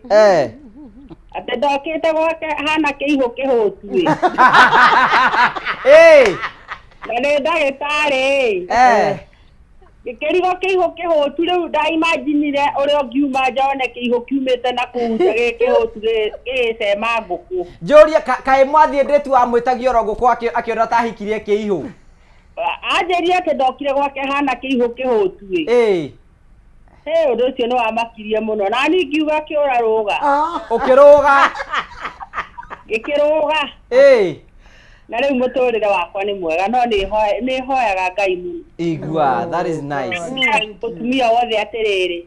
atĩ ndokĩte gwake hana kĩihũ kĩhũtu ĩ. Na nĩ ndagĩtarĩ ĩ. Gĩkĩrigwo kĩihũ kĩhũtu, rĩu ndaimanjinire ũrĩa ũngiuma nja one kĩihũ kiumĩte na kũu nja gĩ kĩhũtu gĩgĩcema ngũkũ. Njũrie, kaĩ mwathiĩ ndĩtu wamwĩtagia oro ngũkũ akĩona ta ahikirie kĩihũ? Anjĩrire atĩ ndokire gwake hana kĩihũ kĩhũtu ĩ. Hey, ũndũ ũcio nĩ wamakirie mũno na niĩ ngiuga kĩũra rũga. Ũkĩrũga? Ngĩkĩrũga. Na rĩu mũtũrĩre wakwa nĩ mwega, no nĩ hoyaga Ngai mũno. Igua, that is nice. Mũtumia wothe atĩrĩrĩ,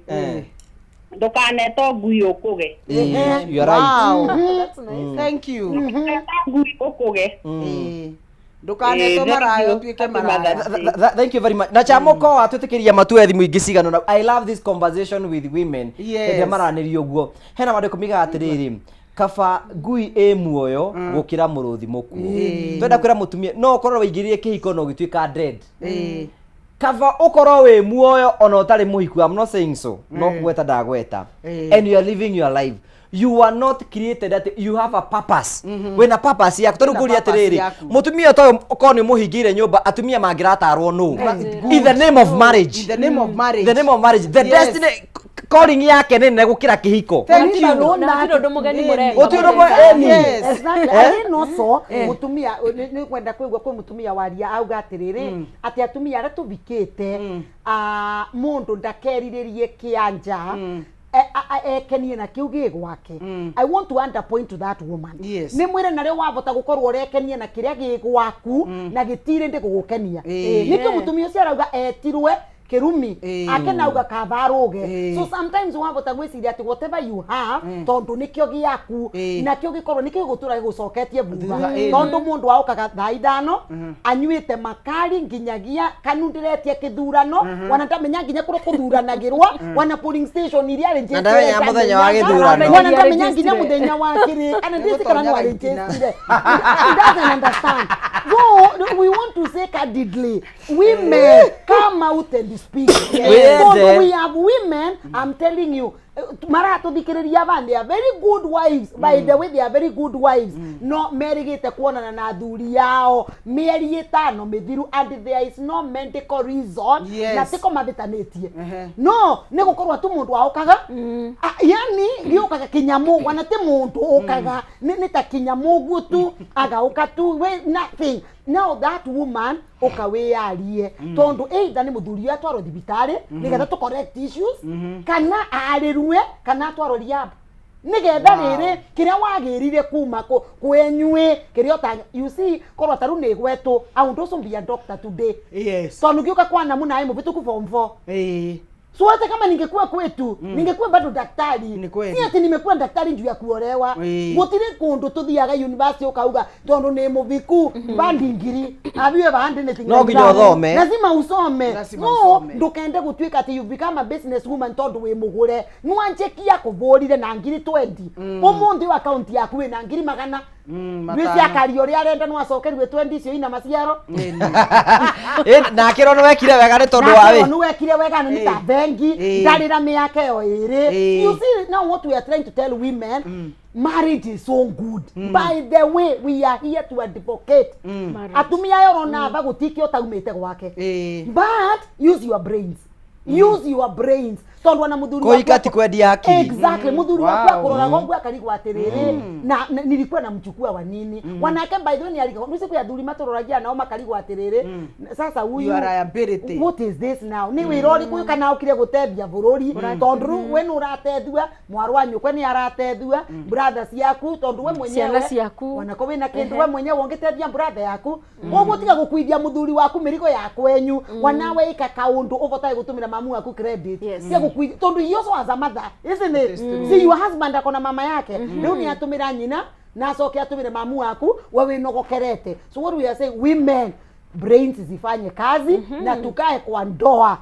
ndũkanetwo ngui ũkũge. You are right. Wow. Thank you. Ndũkanetwo ngui ũkũge. Ndũkanetwo Ĩĩ, maraya thank you. ũtuĩke Happy maraya. Mother's Day. Thank you very much. Na chamoko watwĩtĩkĩria matue thimũ ingĩ cigana ũna. I love this conversation with women. Yes. Hĩndĩ ĩrĩa maranĩria ũguo. Hena mandĩko migaga atĩrĩrĩ, kaba ngui ĩ muoyo gũkĩra mũrũthi mũkuũ. Twenda kwĩra mũtumia no ũkorwo waingĩrire kĩhiko na ũgĩtuĩka dead. Kaba ũkorwo wĩ muoyo ona ũtarĩ mũhiku. I'm not saying so. No kũgweta ndagweta. And you are living your life. You are not created that you have a purpose. Wĩna purpose yaku. Tondũ Wĩna ngũria purpose atĩrĩrĩ, yaku. mũtumia ta ũyũ okorwo nĩ mũhingĩire nyũmba atumia mangĩratarwo nũ in the name of marriage. In the name of marriage. The name of marriage. The Yes. destiny calling yake nĩ nene gũkĩra kĩhiko. Thank you. Na gũtirĩ ũndũ mũgeni mũreka. Gũtirĩ ũndũ mũgeni. Yes. Exactly. Eh? Arĩ no so mutumia nĩ kwenda kũigua kwĩ mutumia waria auga atĩrĩrĩ atĩ atumia arĩa tũvikĩte ah, mũndũ ndakerirĩrie kĩanja ekenie na kĩu gĩ gwake. I want to underpoint to that woman. Yes. Nĩ mwĩre narĩo wavota gũkorwo ũrekenie na kĩrĩa gĩ gwaku na gĩtirĩ ndĩ gũgũkenia. Nĩkĩo mũtumia ũcio arauga etirwe kirumi akenauga kaba aruge. So sometimes wavota gwĩciria atĩ whatever you have tondũ nĩkĩo gĩaku nakĩo gĩkorwo nĩkĩo gĩgũtũra gĩgũcoketie thutha. Thutha, ĩĩ. Tondũ mũndũ aũkaga thaa 5 anyuĩte makari nginyagia kanundiretie kĩthurano, wana ndamenya nginya kũrĩa kũthuranagĩrwo, wana polling station iria arĩ Na ndamenya mũthenya wa gĩthurano. Wana ndamenya nginya mũthenya wa kĩrĩ ana ndĩci kana no arĩnjĩstire. He doesn't understand. So we want to say candidly, women, come out and speak. Yes. Tondũ we have women, I'm telling you, maratũthikĩrĩria ba, they are very good wives. By the way, they are very good wives. No merĩgĩte kuonana na athuri ao mĩeri 5 mĩthiru and there is no medical reason. Yes. Na tiko mabĩtanĩtie no nĩ gũkorwo tu mũndũ aũkaga. Ah, yani gĩũkaga kĩnyamũ wana ti mũndũ ũkaga nĩ ta kĩnyamũ ũguo tu agaũka tu we nothing. Now that woman ũka wĩyarie tondũ either nĩ mũthuri ũyũ atwarwo thibitarĩ nĩgetha tũ correct issues, kana arĩrue kana atwarwo rehab nĩgetha rĩrĩ kĩrĩa wagĩrire kuma kwenyuĩ kĩrĩa ũta you see korwo ta rĩu nĩ gwetũ, I would also be a doctor today. Yes. Tondũ ngĩũka kwa namu naĩ mũhĩtũku form 4. So hata kama ningekuwa kwetu ningekuwa bado daktari. Ni kweli. Si ati nimekuwa daktari juu ya kuolewa. Gutiri kundu tuthiaga university ukauga tondu ni muviku bandi ngiri abiwe bandi ni No nginya ũthome. Lazima usome. Lazima No usome. ndukende gutuika ati you become a business woman tondu wi mugure nwanjekia kuvurire na ngiri 20 umuthi wa account yaku wina ngiri magana 500. Rwiciakaria uria arenda no acokerwe 20 icio ina maciaro. Na akĩrwo nĩ wekire wega nĩ tondũ wa nake wĩ nĩ wekire wega nĩ ta bengi ndarĩra mĩaka ĩyo ĩrĩ. You see now what we are trying to tell women, marriage is so good. By the way, we are here to advocate. Atumia aya ũrona aba gũtikĩ ũtaumĩte gwake, but use your brains, use your brains, tondũ ona mũthuri waku Kũhika ti kwendia hakiri. Exactly. Mũthuri waku akũroraga ũguo akarigwo atĩrĩrĩ na nilikuwa namchukua wa nini. Wanake by the way nĩ arigagwo kwĩ athuri matũroragia nao makarigwo atĩrĩrĩ, sasa huyu You are liability. What is this now? Nĩ wĩra ũrĩkũ kana ũkire gũtethia bũrũri? Tondũ rĩu we nĩ ũratethua mwarĩ wa nyũkwa, nĩ aratethua brother ciaku, tondũ we mwenyewe Ciana ciaku. Wanako wĩna kĩndũ we mwenyewe ũngĩtethia brother yaku. Koguo tiga gũkuithia mũthuri waku mĩrigo ya kwenyu. Wanawe ĩka kaũndũ ũbotage gũtũmĩra mamu waku credit. Tiga gũkuithia tondũ he also has a mother, isn't it? See, your husband akona mama yake. Rĩu nĩ atũmĩra nyina na acoke atũmĩre mamu waku we wĩnogokerete. So what we are saying, women, brains zifanye kazi na tukae kwa ndoa.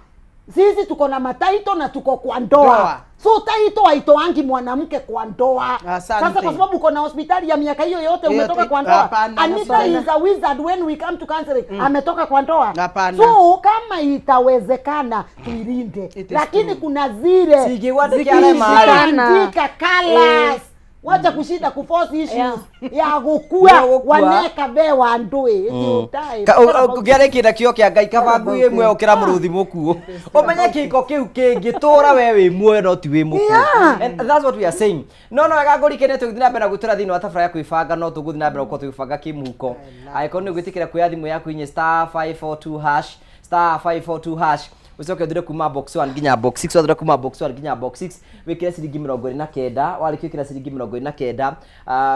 Sisi tuko na mataito na tuko kwa ndoa. Ndoa. So taito haitoangi mwanamke kwa ndoa. Asante. Sasa kwa sababu uko na hospitali ya miaka hiyo yote umetoka kwa ndoa. Hapana, Anita hapana. is a wizard when we come to counseling. Ametoka kwa ndoa. Hapana. So kama itawezekana tuilinde. It is Lakini true. kuna zile Singĩgwa ndĩkĩare maĩ. zikishaandika colors. Wacha kushinda kuforce issues ya gukua. Ya gũkua. Waneka be wa ndui. Ngĩarĩkia na kĩo kĩa Ngai, kaba ngui ĩmwe ũkĩra mũrũthi mũkuũ ũmenye kĩhiko kĩu kĩngĩtũra we wĩ muoyo no ti wĩ mũkuũ. And that's what we are saying. No wega ngũrikene tũgĩthiĩ na mbere na gwĩtũra thĩinĩ wa tabarĩra ya kwĩbanga, no tũgũthiĩ na mbere gũkorwo tũgĩbanga kĩmũhuko. Angĩkorwo nĩ ũgwĩtĩkĩra kuoya thimũ yaku inye star 542 hash, star 542 hash, ucoke ũthure kuma box 1 nginya box 6. Wathure kuma box 1 nginya box 6, wĩkĩre ciringi 29. Warĩkia gwĩkĩra ciringi 29,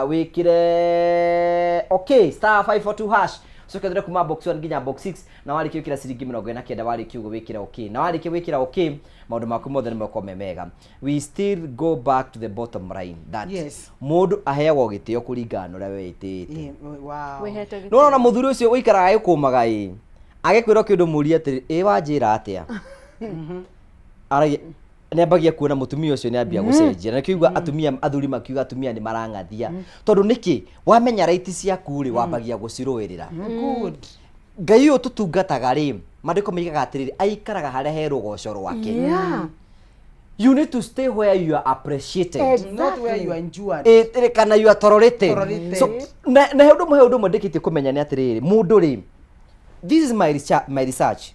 wĩkĩre okay star 542 hash. Ũcoke ũthure kuma box 1 nginya box 6 na warĩkia gwĩkĩra ciringi 49 warĩkia ũguo wĩkĩre okay. Na warĩkia gwĩkĩra okay maũndũ maku mothe nĩ megũkorwo me mega. We still go back to the bottom line that Yes. mũndũ aheagwo gĩtĩo kũringana na ũrĩa we wĩtĩĩte. Wow. Wĩhete gĩtĩo. Nĩwona mũthuri ũcio ũikaraga agĩkũmaga ĩ agĩkwĩra kĩndũ mũrie atĩrĩ ĩ wanjĩra atĩa aragia nĩambagia kuona mũtumia ũcio nĩambia gũcenjia na nĩkĩo igua atumia athuri makiuga atumia nĩ marang'athia tondũ nĩkĩ wamenya right ciaku rĩ wambagia gũcirũĩrĩra. Good. Ngai ũyũ tũtungataga rĩ maandĩko moigaga atĩrĩrĩ aikaraga harĩa he rũgoco rwake. You need to stay where you are appreciated. Not where you are injured. Ĩ, kana you are tolerated. Tolerated. So, na he ũndũ ũmwe he ũndũ ũmwe ndĩkĩtie kũmenya nĩ atĩrĩrĩ mũndũ rĩ this is my research, my research.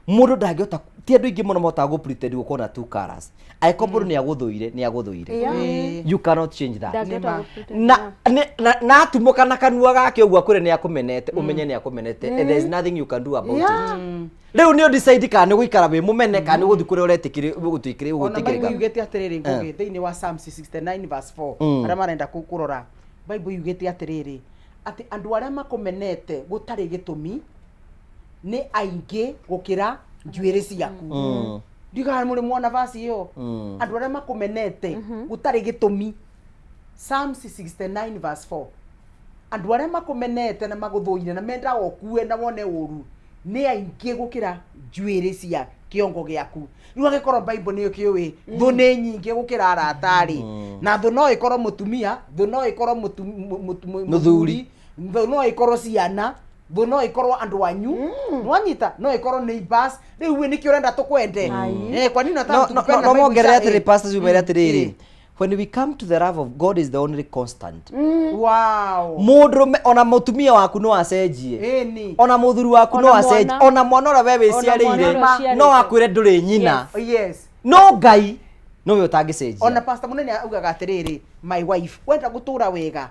Mũndũ ndangĩhota ti andũ aingĩ mũno mahotaga gũ pretend gũkorwo na two colours angĩkorwo mũndũ nĩ agũthũire nĩ agũthũire. You cannot change that. Ndangĩhota gũ-pretend, Na yeah. na atumũka na kanua gake ũguo akwĩre nĩ akũmenete ũmenye nĩ akũmenete and there is nothing you can do about it. Rĩu nĩ decide kana nĩ gũikara wĩ mũmene kana nĩ gũthiĩ kũrĩa ũretĩkĩrĩ ũgũtuĩkĩrĩ Ona Bible ũgũtĩkĩrĩka. yugĩte atĩrĩrĩ Ngũgĩ thĩinĩ wa Psalms 69 verse 4 arĩa marenda kũrora Bible yugĩte atĩrĩrĩ atĩ andũ arĩa makũmenete gũtarĩ gĩtũmi nĩ aingĩ gũkĩra njuĩrĩ ciaku. Ndiũĩ kana mũrĩ mwona verse ĩyo. Andũ arĩa makũmenete gũtarĩ gĩtũmi Psalms 69 verse 4 andũ arĩa makũmenete na magũthũire na mendaga ũkue na wone ũru nĩ aingĩ gũkĩra njuĩrĩ cia kĩongo gĩaku. Rĩu angĩkorwo Bible nĩ ĩkĩũĩ thũ nĩ nyingĩ gũkĩra arata rĩ, na thũ no ĩkorwo mũtumia, thũ no ĩkorwo Mũthuri. thũ no ĩkorwo ciana, thũ no ĩkorwo andũ anyu, nwanyita no ĩkorwo neighbors. Rĩu we nĩkĩ ũrenda tũkwende? Kwa nini unataka No, no, tukupende no, no Bible mongerere ica- atĩrĩ pastors umere atĩrĩrĩ when we come to the love of God is the only constant. Wow. Mũndũrũme ona mũtumia waku no acenjie. Ĩni. Ona mũthuri waku Ona no acenjie. mwana. Ona mwana ũrĩa we Ona mwana wĩciarĩire ũrĩa ũciarĩte. no akwĩre ndũrĩ nyina. Yes. No Ngai nowe ũtangĩcenjia. Ona pastor munene augaga atĩrĩrĩ my wife wenda gũtũra wega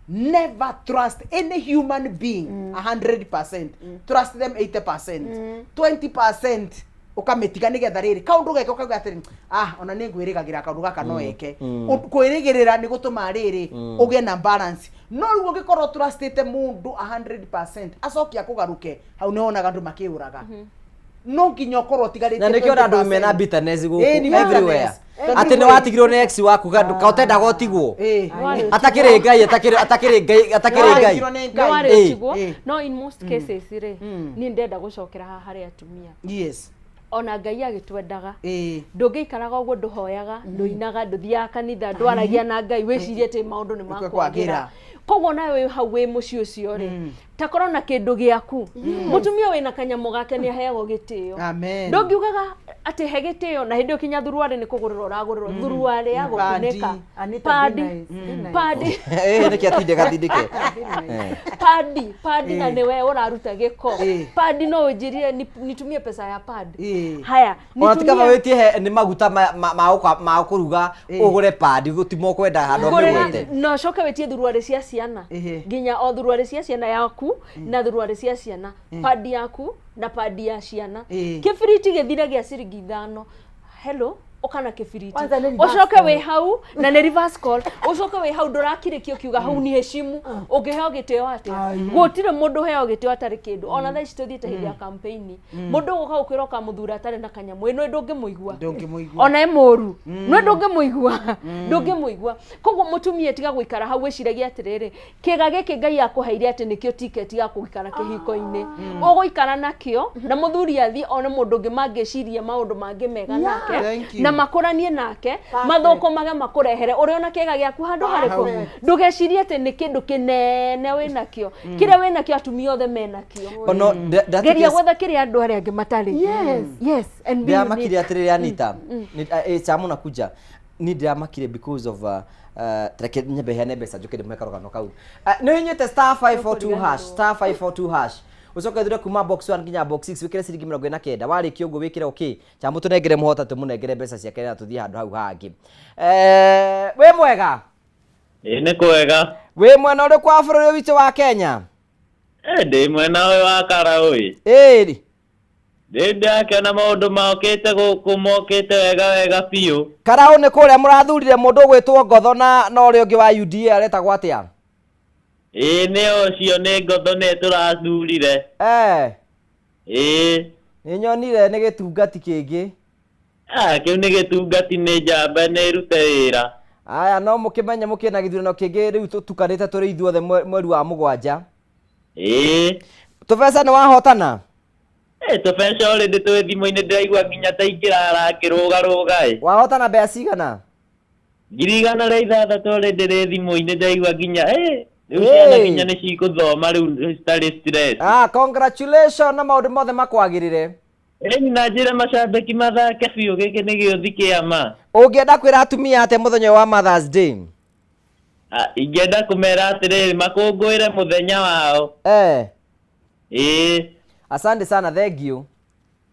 never trust any human being 100%. Trust them 80%. 20% ũkamĩtiga nĩgetha rĩrĩ kaũndũ geke ũkauga atĩrĩ ah ona nĩ ngwĩrĩgagĩra kaũndũ gaka no eke. Kwĩrĩgĩrĩra nĩ gũtũma rĩrĩ ũgĩe na balance. No rĩu ũngĩkorwo trustĩte mũndũ 100% acoke akũgarũke hau nĩ wonaga andũ makĩũraga. No nginya ũkorwo ũtigarĩtie Na nĩkĩo ona andũ mena 20%. bitterness Ĩĩ, gũkũ nĩ bitterness. everywhere. Tondũ Atĩ nĩ rĩu- watigirwo nĩ ex waku ka ũtendaga ũtigwo. Nĩwarĩ Atakĩrĩ Ngai atakĩrĩ atakĩrĩ Ngai atakĩrĩ Ngai. Nĩwatigirwo nĩ Ngai. Nĩwarĩ Ĩĩ. ũtigwo. No in most cases rĩ niĩ ndenda gũcokera haha harĩ atumia. Yes. Ona Ngai agĩtwendaga ndũngĩikaraga ũguo ndũhoyaga ndũinaga ndũthiaga kanitha ndwaragia na Ngai wĩcirie atĩ maũndũ nĩ Nĩkwe makwagĩra. kwagĩra. Koguo nawe wĩ hau wĩ mũciĩ ũcio rĩ ta korwo na kĩndũ gĩaku mũtumia wĩna kanyamũ gake nĩ aheagwo gĩtĩo. Amen. Ndũngiugaga atĩ he gĩtĩo na hĩndĩ ĩyo kinya thuruarĩ nĩ kũgũrĩrwo ũragũrĩrwo thuruarĩ ya gũkunĩka. Anita, be Padi. nice, be nice. Padi. Nĩkĩ atinde gathindĩke. Padi, padi na nĩwe ũraruta gĩko. Padi no ũnjĩrie nitumie pesa ya pad. Haya, Ona ti kaba nitumie wĩtie he nĩ maguta ma kũruga ũgũre padi gũtimo kwenda handũ Ngũrĩra amĩgwete. na ũcoke wĩtie thuruarĩ cia ciana nginya o thuruarĩ cia ciana yaku na thuruarĩ cia ciana padi yaku na padi ya ciana kĩbiriti gĩthire gĩa ciringi 5 hello ũkana kĩbiriti Kwanza nĩ reverse ũcoke call. wĩ hau na nĩ reverse call ũcoke wĩ hau ndũrakirĩkia ũkiuga hau ni heshimu ũngĩheo gĩtĩo atĩa gũtirĩ mũndũ ũheo gĩtĩo atarĩ kĩndũ ona thaa ici tũthiĩte hĩndĩ ya campaign mũndũ ũgũka gũkwĩra ũkamũthura atarĩ na kanyamũ ĩno ndũngĩmũigua Ndũngĩmũigua. ona ĩ mũru no ndũngĩmũigua ndũngĩmũigua koguo mũtumia tiga gũikara hau wĩciragia atĩrĩrĩ kĩga gĩkĩ Ngai akũheire atĩ nĩkĩo tiketi ya gũikara kĩhiko-inĩ ũgũikara nakĩo na mũthuri athiĩ one mũndũ ũngĩ mangĩciria maũndũ mangĩ mega nake Thank you. na makũranie nake mathũkũmage makũrehere ũrĩ ona kĩga gĩaku handũ harĩkũ ndũgecirie atĩ nĩ kĩndũ kĩnene wĩnakĩo kĩrĩa wĩnakĩo atumia othe menakĩo Ono geria gwetha kĩrĩa andũ arĩa angĩ matarĩ. Yes. Yes, and be ndĩramakire unique. atĩrĩrĩ Anita Chamu nakuja ni ndĩramakire because of reke nyambe heane mbeca njũke ndĩmũhe karũgano kau. Nĩ ũhihinyĩte star 542 hash star 542 hash ũcoke ũthure kuma box 1 nginya box 6 wĩkĩre ciringi 49 warĩkia ũguo wĩkĩre okay Chamu tũnengere mũhota tũmũnengere mbeca ciake na tũthiĩ handũ hau hangĩ. Wĩ mwega? Ĩĩ nĩ kwega. Wĩ mwena ũrĩkũ wa bũrũri witũ wa Kenya? Ndĩ mwena ũyũ wa Karaũĩ. Ĩĩ. Ndĩ ndĩrakĩona maũndũ mokĩte gũkũ mokĩte wega wega biũ. Karaũ nĩ kũrĩa mũrathurire mũndũ ũgwĩtwo Ngotho na ũrĩa ũngĩ wa UDA aretagwo atĩa? Ĩĩ nĩ ũcio nĩ ngotho nĩ tũrathurire. Eh. Ĩĩ. Nĩ nyonire nĩ gĩtungati kĩngĩ. Ah, kĩu nĩ gĩtungati nĩ njamba nĩ ĩrute wĩra. Aya no mũkĩmenye mũkĩna gĩthurano kĩngĩ rĩu tũtukanĩte tũrĩ ithuothe mweri wa mũgwanja. Ĩĩ. Tũbeca nĩ wahotana? Eh, tũbeca already twĩ thimũ-inĩ ndĩraigua nginya ta ingĩrara ngĩrũgarũga ĩ. Wahotana mbeca cigana? 1,600 already rĩ thimũ-inĩ ndaigua nginya eh, rĩu ciana Hey. nginya nĩ cigũthoma rĩu citarĩ stress. Ah, congratulations na maũndũ mothe makwagĩrĩre. Ĩni na njĩra macambĩki mathake biũ gĩkĩ nĩ gĩũthi kĩa ma. Ũngĩenda kwĩra atumia atĩa mũthenya ũyũ wa Mother's Day? Ah, ingĩenda kũmera atĩrĩrĩ makũngũĩre mũthenya wao. Eh. Ĩĩ. Asante sana, thank you.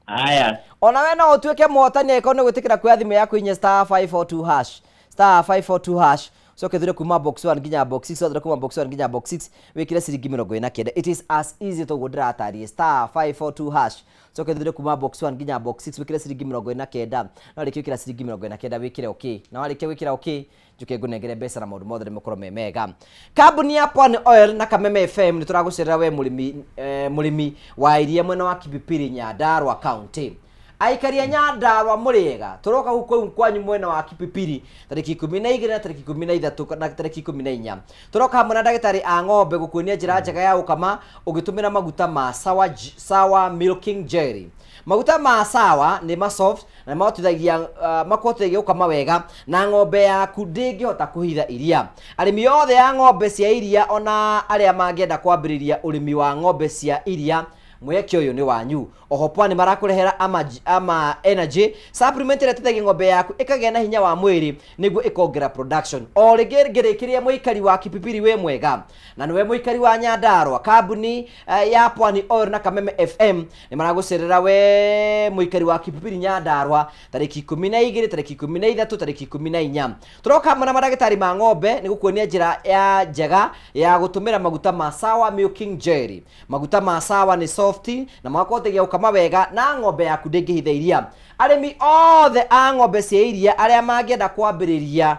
Haya. Ona we no ũtuĩke mũhotani angĩkorwo nĩ gwĩtĩkĩra kuoya thimũ yaku inya star 542 hash star 542 hash ũcoke ũthure kuma box 1 nginya box 6 ũthure kuma box 1 nginya box 6 wĩkĩre ciringi 49. It is as easy toguo ndĩratarie star 542 hash ũcoke ũthure kuma box 1 nginya box 6 wĩkĩre ciringi 49 na warĩkia gwĩkĩra ciringi 49 wĩkĩre okay na warĩkia gwĩkĩra okay njuke ngũnengere mbeca na maũndũ mothe nĩmakorwo me mega. Kambuni ya Pwani Oil na Kameme FM nĩ tũragũcerera we mũrĩmi, eh, mũrĩmi wa iria mwena wa Kipipiri Nyandarua County. Aikari a Nyandarua mũrĩega, tũroka gũkũ kwanyu mwena wa Kipipiri tarĩki 12 na tarĩki 13 na tarĩki 14. Tũroka hamwe na ndagĩtarĩ a ng'ombe gũkuonia njĩra njega ya gũkama ũgĩtũmĩra maguta ma Sawa, Sawa Milking Jelly. Maguta ma Sawa nĩ ma soft na nĩ mahotithagia makũhotithagia gũkama wega na ng'ombe yaku ndĩngĩhota kũhitha iria. Arĩmi othe a ng'ombe cia iria ona arĩa mangĩenda kwambĩrĩria ũrĩmi wa ng'ombe cia iria mweke ũyũ nĩ wanyu. Oho Pwani marakũrehera ama, ama energy supplement ĩrĩa ĩteithagia ng'ombe yaku ĩkagĩa na hinya wa mwĩrĩ nĩguo ĩkongera production. O rĩngĩ ngĩrĩkĩria mũikari wa Kipipiri wĩ mwega na nĩwe mũikari wa Nyandarua, kambuni ya Pwani Oil na Kameme FM nĩ maragũcerera we mũikari wa Kipipiri Nyandarua tarĩki 12, tarĩki 13, tarĩki 14. Tũroka hamwe na mandagĩtarĩ ma ng'ombe nĩ gũkuonia njĩra ya njega ya gũtũmĩra maguta ma Sawa Milking Jelly. Maguta ma Sawa nĩ soft na magakũhotithia gũkama wega na ng'ombe yaku ndĩngĩhitha iria. Arĩmi othe a ng'ombe cia iria arĩa mangĩenda kwambĩrĩria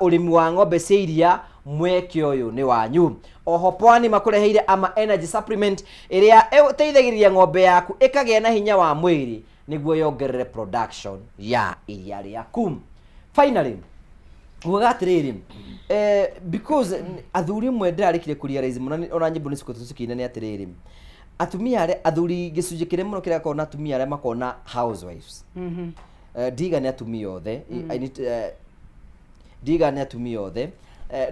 ũrĩmi wa ng'ombe cia iria mweke ũyũ nĩ wanyu. Oho Pwani makũreheire Ama Energy Supplement ĩrĩa ĩteithagĩrĩria ng'ombe yaku ĩkagĩa na hinya wa mwĩrĩ nĩguo yongerere production ya iria rĩaku. Finally, ngugaga atĩrĩrĩ, because athuri amwe ndĩrarĩkire kũ realize mũno ona nyĩmbo nĩ cikoretwo cikĩina nĩ atĩrĩrĩ, atumia arĩa athuri gĩcunjĩ kĩrĩa mũno kĩrĩa gĩkoragwo na atumia arĩa makoragwo na housewives. Ndiga nĩ atumia othe. I need, ndiga nĩ atumia othe.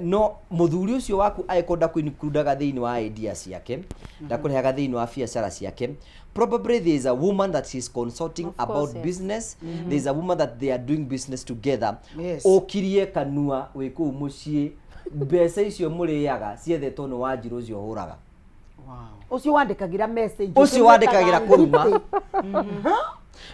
No mũthuri ũcio waku angĩkorwo ndakũ-includaga thĩinĩ wa idea ciake, ndakũrehaga thĩinĩ wa biacara ciake, probably there is a woman that he is consulting Of about course, yes. business. There is a woman that they are doing business together. Yes. Ũkirie kanua wĩ kũu mũciĩ, mbeca icio mũrĩaga ciethetwo nĩ Wanjirũ ũcio ũhũraga. Wow. Ũcio wandĩkagĩra message. Ũcio wandĩkagĩra kũruma.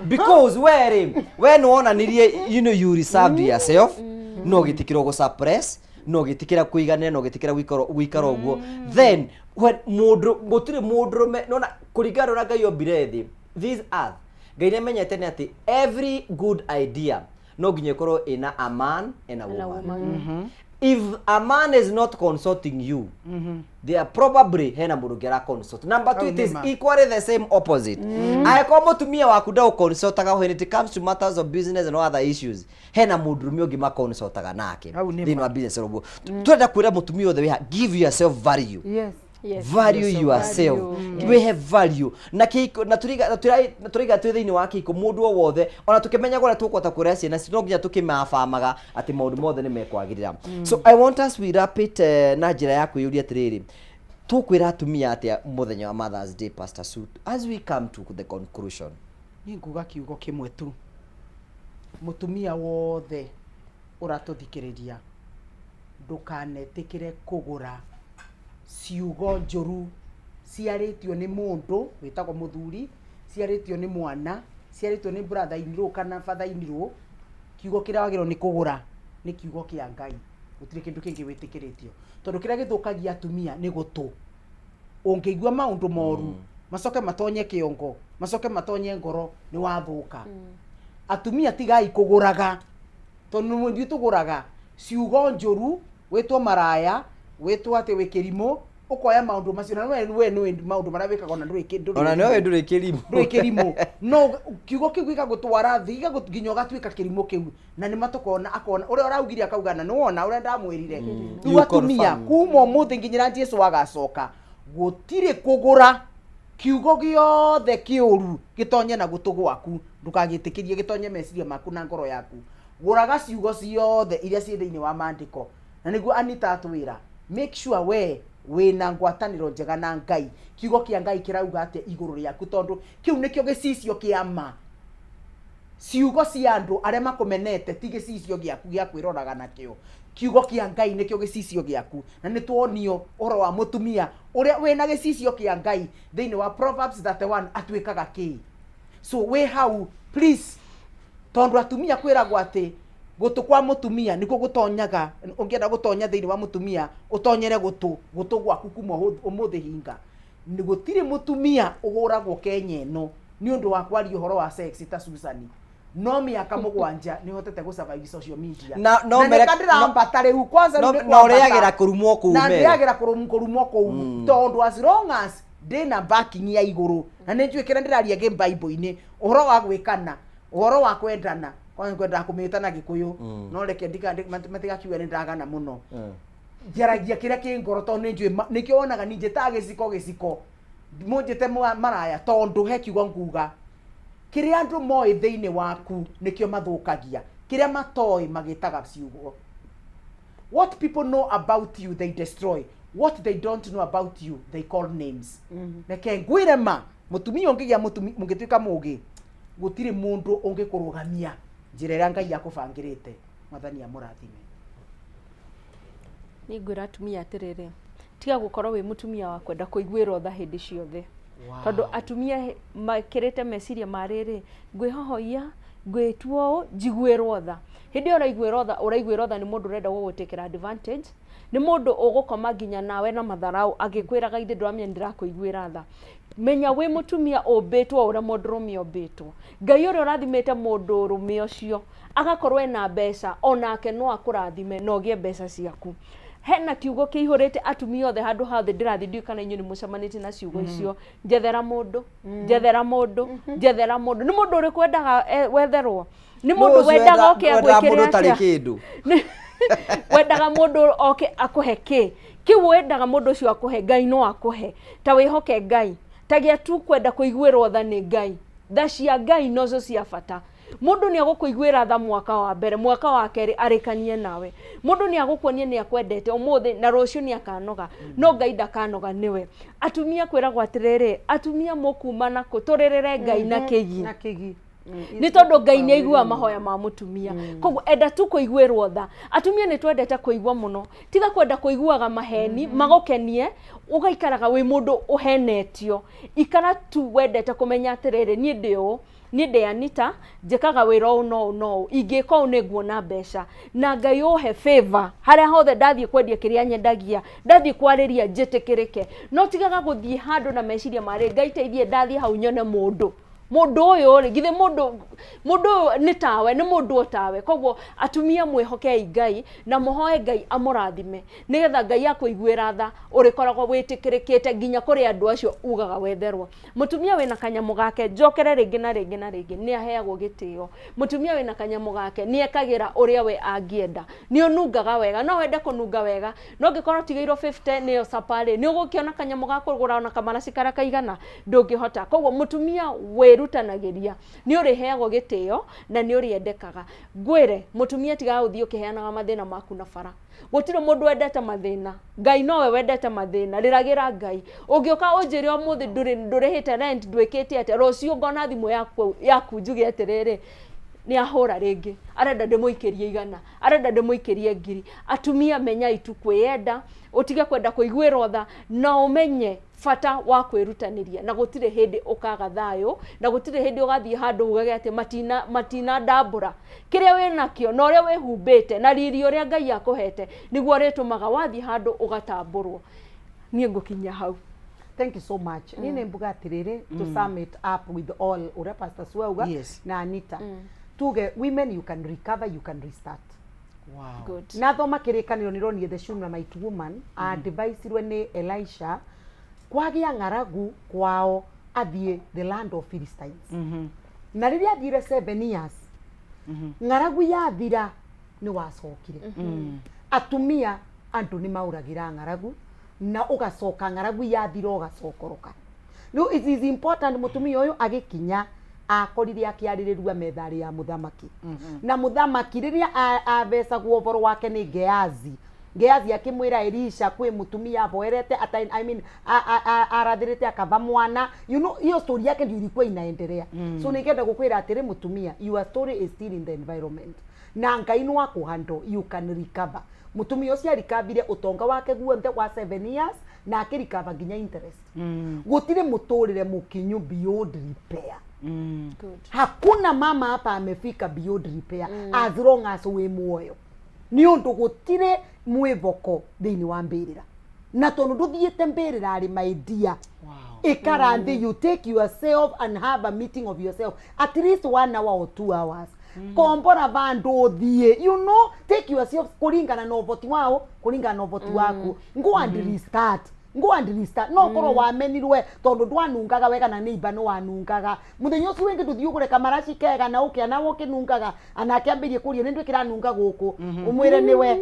Because we rĩ, we nĩ wonanirie, you know, you reserved yourself, no ũgĩtĩkĩra gũ suppress, no ũgĩtĩkĩra kũiganĩra, no ũgĩtĩkĩra gũikara ũguo. Then when mũndũ, gũtirĩ mũndũrũme, nona kũringana na ũrĩa Ngai ombire thĩ, this earth, Ngai nĩ amenyete nĩ atĩ every good idea no nginya ĩkorwo ĩna a man and a And a woman. woman. If a man is not consulting you, they are probably hena mũndũ ũngĩ ara consult. Number two, Hau it is nĩ ma. equally the same opposite. Angĩkorwo mũtumia waku ndaũconsultaga when it comes to matters of business and other issues, hena mũndũrũme ũngĩ maconsultaga nake Hau nĩ thĩinĩ ma. wa business ũguo. Tũrenda kwĩra mũtumia othe wĩha, give yourself value. Yes. Yes. Value Yes, yourself. value. We have value. Na kĩhiko, na tũriga, na tũra, na tũraiga twĩ thĩinĩ wa kĩhiko mũndũ o wothe, ona tũkĩmenyaga ũrĩa tũkũhota kũrera ciana citũ, no nginya tũkĩmabamaga atĩ maũndũ mothe nĩ mekwagĩrĩra. So I want us we wrap it na njĩra ya kwĩyũria atĩrĩrĩ, tũkwĩra atumia atĩa mũthenya wa Mother's Day, Pastor Sue, as we come to the conclusion? Niĩ nguga kiugo kĩmwe tu, mũtumia wothe ũratũthikĩrĩria, ndũkanetĩkĩre kũgũra ciugo njũru ciarĩtio nĩ mũndũ wĩtagwo mũthuri, ciarĩtio nĩ mwana, ciarĩtio nĩ brother in law kana father in law. Kiugo kĩrĩa wagĩrĩirwo nĩ kũgũra nĩ kiugo kĩa Ngai, gũtirĩ kĩndũ kĩngĩ wĩtĩkĩrĩtio. Tondũ kĩrĩa gĩthũkagia atumia nĩ gũtũ. Ũngĩigua maũndũ moru, macoke matonye kĩongo, macoke matonye ngoro, nĩ wathũka. Atumia tigai kũgũraga, tondũ ithuĩ tũgũraga ciugo njũru, wĩtwo maraya, Wĩtwo atĩ wĩ kĩrimũ, ũkoya maũndũ macio na we we nĩũĩ maũndũ marĩa wĩkaga ona ndũrĩ ndũrĩ Ona nĩwe ndũrĩ kĩrimũ. Ndũrĩ kĩrimũ, no kiugo kĩu gĩgagũtwara thĩ, nginya ũgatuĩka kĩrimũ kĩu, na nĩ matũkona akona ũrĩa ũraugire akauga na nĩwona ũrĩa ndamwĩrire. Rĩu You atumia, confirm. kuma ũmũthĩ nginyĩra Jesu agacoka, gũtirĩ kũgũra kiugo gĩothe kĩũru gĩtonye na gũtũ gwaku. Ndũkagĩtĩkĩrie gĩtonye meciria maku na ngoro yaku. Gũraga ciugo ciothe iria ciĩ thĩinĩ wa maandĩko, na nĩguo Anita atwĩra, make sure we wĩna ngwatanĩro njega na Ngai. Kiugo kĩa Ngai kĩrauga atĩa igũrũ rĩaku? Tondũ kĩu nĩkĩo gĩcicio kĩa ma. Ciugo cia andũ arĩa makũmenete ti gĩcicio gĩaku gĩa kwĩroraga nakĩo. Kiugo kĩa Ngai nĩkĩo gĩcicio gĩaku. Na nĩ tuonio ũhoro wa mũtumia ũrĩa wĩna gĩcicio kĩa Ngai thĩinĩ wa Proverbs 31 atuĩkaga kĩĩ. So wĩ hau please, tondũ atumia kwĩragwo atĩ gũtũ kwa mũtumia nĩkuo gũtonyaga. Ũngĩenda gũtonya thĩinĩ wa mũtumia, ũtonyere gũtũ gũtũ gwaku kuma ũmũthĩ hinga. Nĩ gũtirĩ mũtumia ũhũragwo Kenya ĩno nĩ ũndũ wa kwaria ũhoro wa sex ta Susan, no mĩaka 7 nĩ hotete gũ survive social media. Na no na nĩka ndĩrambata rĩu kwanza. Rĩu nĩ na ũrĩagĩra kwambata. Kũrumwo kũu Na mere. Ndĩagĩra kũrumwo kũu, tondũ as long as ndĩna backing ya igũrũ na nĩ njũĩ kĩrĩa ndĩraria gĩ Bible-inĩ, ũhoro wa gwĩkana, ũhoro wa kwendana, kwanza kwendaga kũmĩta na Gĩkũyũ, no reke matigakiuge nĩ ndagana mũno. Njaragia kĩrĩa kĩ ngoro, tondũ nĩ njũĩ nĩkĩo wonaga niĩ njĩtaga gĩciko gĩciko, mũnjĩte maraya, tondũ he kiugo nguga. Kĩrĩa andũ moĩ thĩinĩ waku nĩkĩo mathũkagia, kĩrĩa matoĩ magĩtaga ciugo. What people know about you they destroy, what they don't know about you they call names. Reke ngwĩre ma, mũtumia ũngĩgĩa mũtumia mũngĩtuĩka mũgĩ, gũtirĩ mũndũ ũngĩkũrũgamia njĩra ĩrĩa Ngai akũbangĩrĩte. Mwathani amũrathime. Nĩ ngwĩra atumia atĩrĩrĩ, tiga gũkorwo wĩ mũtumia wa kwenda kũiguĩrwo tha hĩndĩ ciothe. Tondũ atumia makĩrĩte meciria ma rĩrĩ, ngwĩhohoia, ngwĩtua ũũ njiguĩrwo tha. Hĩndĩ ĩyo ũraiguĩrwo tha, ũraiguĩrwo tha nĩ mũndũ ũrenda gũgũtĩkĩra advantage, nĩ mũndũ ũgũkoma nginya nawe na matharau agĩkwĩraga ithe ndũramenya nĩndĩrakũiguĩra tha. Menya wĩ mũtumia ũmbĩtwo o ũrĩa mũndũrũme ũmbĩtwo. Ngai ũrĩa ũrathimĩte mũndũrũme ũcio agakorwo ena mbeca, onake no akũrathime na ũgĩe mbeca ciaku. Hena kiugo kĩihũrĩte atumia othe handũ hothe ndĩrathiĩ, ndiũĩ kana inyuĩ nĩ mũcemanĩtie na ciugo icio: njethera mũndũ, njethera mũndũ, njethera mũndũ. Nĩ mũndũ ũrĩkũ wendaga wetherwo? Nĩ mũndũ Nũ ũcio wendaga oke wendaga agwĩkĩre mũndũ ũtarĩ atĩa? kĩndũ? Wendaga mũndũ oke akũhe kĩ? Kĩu wendaga mũndũ ũcio akũhe, Ngai no akũhe. Ta wĩhoke Ngai. Tagĩa tu kwenda kũiguĩrwo tha nĩ Ngai. Tha cia Ngai nocio cia bata. Mũndũ nĩ agũkũiguĩra tha mwaka wa mbere, mwaka wa kerĩ arĩkanie nawe. Mũndũ nĩ agũkuonia nĩ akwendete ũmũthĩ na rũciũ nĩ akanoga, no Ngai ndakanoga nĩwe. Atumia kwĩragwo atĩrĩrĩ, atumia mũkuma na kũ tũrĩrĩre Ngai na kĩgi. Na kĩgi. Nĩ tondũ Ngai nĩ aiguaga mahoya ma mũtumia. Koguo enda tu kũiguĩrwo tha. Atumia nĩ twendete kũigua mũno. Tiga kwenda kũiguaga maheni magũkenie, ũgaikaraga wĩ mũndũ ũhenetio. Ikara tu wendete kũmenya atĩrĩrĩ, niĩ ndĩ ũũ, niĩ ndĩ Anita, njĩkaga wĩra ũũ no ũũ no ũũ, ingĩka ũũ nĩ nguona mbeca, na Ngai ũhe favor harĩa hothe ndathiĩ kwendia kĩrĩa nyendagia, ndathiĩ kwarĩria njĩtĩkĩrĩke. No tigaga gũthiĩ handũ na meciria marĩ Ngai teithie ndathiĩ hau nyone mũndũ, mũndũ ũyũ rĩ, githĩ mũndũ ũyũ nĩ tawe, nĩ mũndũ o tawe. Koguo atumia mwĩhokei Ngai na mũhoe Ngai amũrathime, nĩgetha Ngai akũiguĩra tha ũrĩkoragwo wĩtĩkĩrĩkĩte nginya kũrĩ andũ acio ugaga wetherwo. Mũtumia wĩna kanyamũ gake, njokere rĩngĩ na rĩngĩ na rĩngĩ, nĩ aheagwo gĩtĩo. Mũtumia wĩna kanyamũ gake nĩ ekagĩra ũrĩa we angĩenda. Nĩ ũnungaga wega, no wende kũnunga wega, no ũngĩkorwo ũtigĩirwo 50 nĩyo sapa rĩ, nĩ ũgũkĩona kanyamũ ga kũgũra ona kamaraci karĩa kaigana? Ndũngĩhota. Koguo mũtumia wĩrutanagĩria nĩ ũrĩheagwo gĩtĩo na nĩ ũrĩendekaga. Ngwĩre mũtumia, tigaga gũthiĩ ũkĩheanaga mathĩna maku na bara. Gũtirĩ mũndũ wendete mathĩna, Ngai nowe wendete mathĩna. Rĩragĩra Ngai. Ũngĩũka ũnjĩre ũmũthĩ ndũrĩ ndũrĩhĩte rent, ndwĩkĩte atĩa, rũciũ ngona thimũ yaku njuge atĩrĩrĩ, nĩ ahũra rĩngĩ, arenda ndĩmũikĩrie 100, arenda ndĩmũikĩrie 1000. Atumia, menyai tu kwĩyenda, ũtige kwenda kũiguĩrwo tha, na ũmenye bata wa kwĩrutanĩria, na gũtirĩ hĩndĩ ũkaga thayũ, na gũtirĩ hĩndĩ ũgathiĩ handũ ugage atĩ matina ndambũra. Kĩrĩa wĩ nakĩo na ũrĩa wĩhumbĩte na riri ũrĩa Ngai akũhete nĩguo ũrĩtũmaga wathiĩ handũ ũgatambũrwo. Niĩ ngũkinyia hau. Thank you so much. Niĩ nĩ mbuga atĩrĩrĩ, to sum it up with all ũrĩa Pastor Sue auga na Anita, tuge women, you can recover, you can restart. Good. Na thoma kĩrĩkanĩro nĩ ronire the Shunammite woman advisirwe nĩ Elisha kwagĩa ng'aragu kwao athiĩ the land of Philistines. Na rĩrĩa athiire 7 years, ng'aragu yathira nĩ wacokire. Atumia andũ nĩ maũragĩra ng'aragu na ũgacoka ng'aragu yathira ũgacokoroka. Rĩu it is important mũtumia ũyũ agĩkinya akorire akĩarĩrĩrua metharĩ ya mũthamaki, na mũthamaki rĩrĩa avecagwo ũhoro wake nĩ Geazi, Geazi akĩmwĩra Elisha kwĩ mũtumia avoerete ata, I mean, arathĩrĩte akava mwana, hiyo story yake ndio ilikuwa inaendelea. So ningenda gũkwĩra atĩrĩ mũtumia, your story is still in the environment na Ngai no akũhandle, you can recover. Mũtumia ũcio arikavire ũtonga wake guothe wa 7 years na akĩrikava nginya interest. Gũtirĩ mũtũrĩre mũkinyu beyond repair. Hakuna mama hapa amefika beyond repair as long as wĩ muoyo, nĩ ũndũ gũtirĩ mwĩvoko thĩinĩ wa mbĩrĩra, na tondũ ndũthiĩte mbĩrĩra rĩ, my dear, ikara thĩ, you take yourself and have a meeting of yourself at least 1 hour or 2 hours. Kombora vandu uthie, take yourself kuringana na ũvoti wao, kuringana na ũvoti waku, go and restart, go and restart. No korwo wamenirwe tondu ndwanungaga wega na neighbor no wanungaga muthenya ucio wingi, nduthii ugure kamaraci kega na ukiana ukinungaga anake ambirie kuria ni ndwi kiranunga guku, umwire niwe,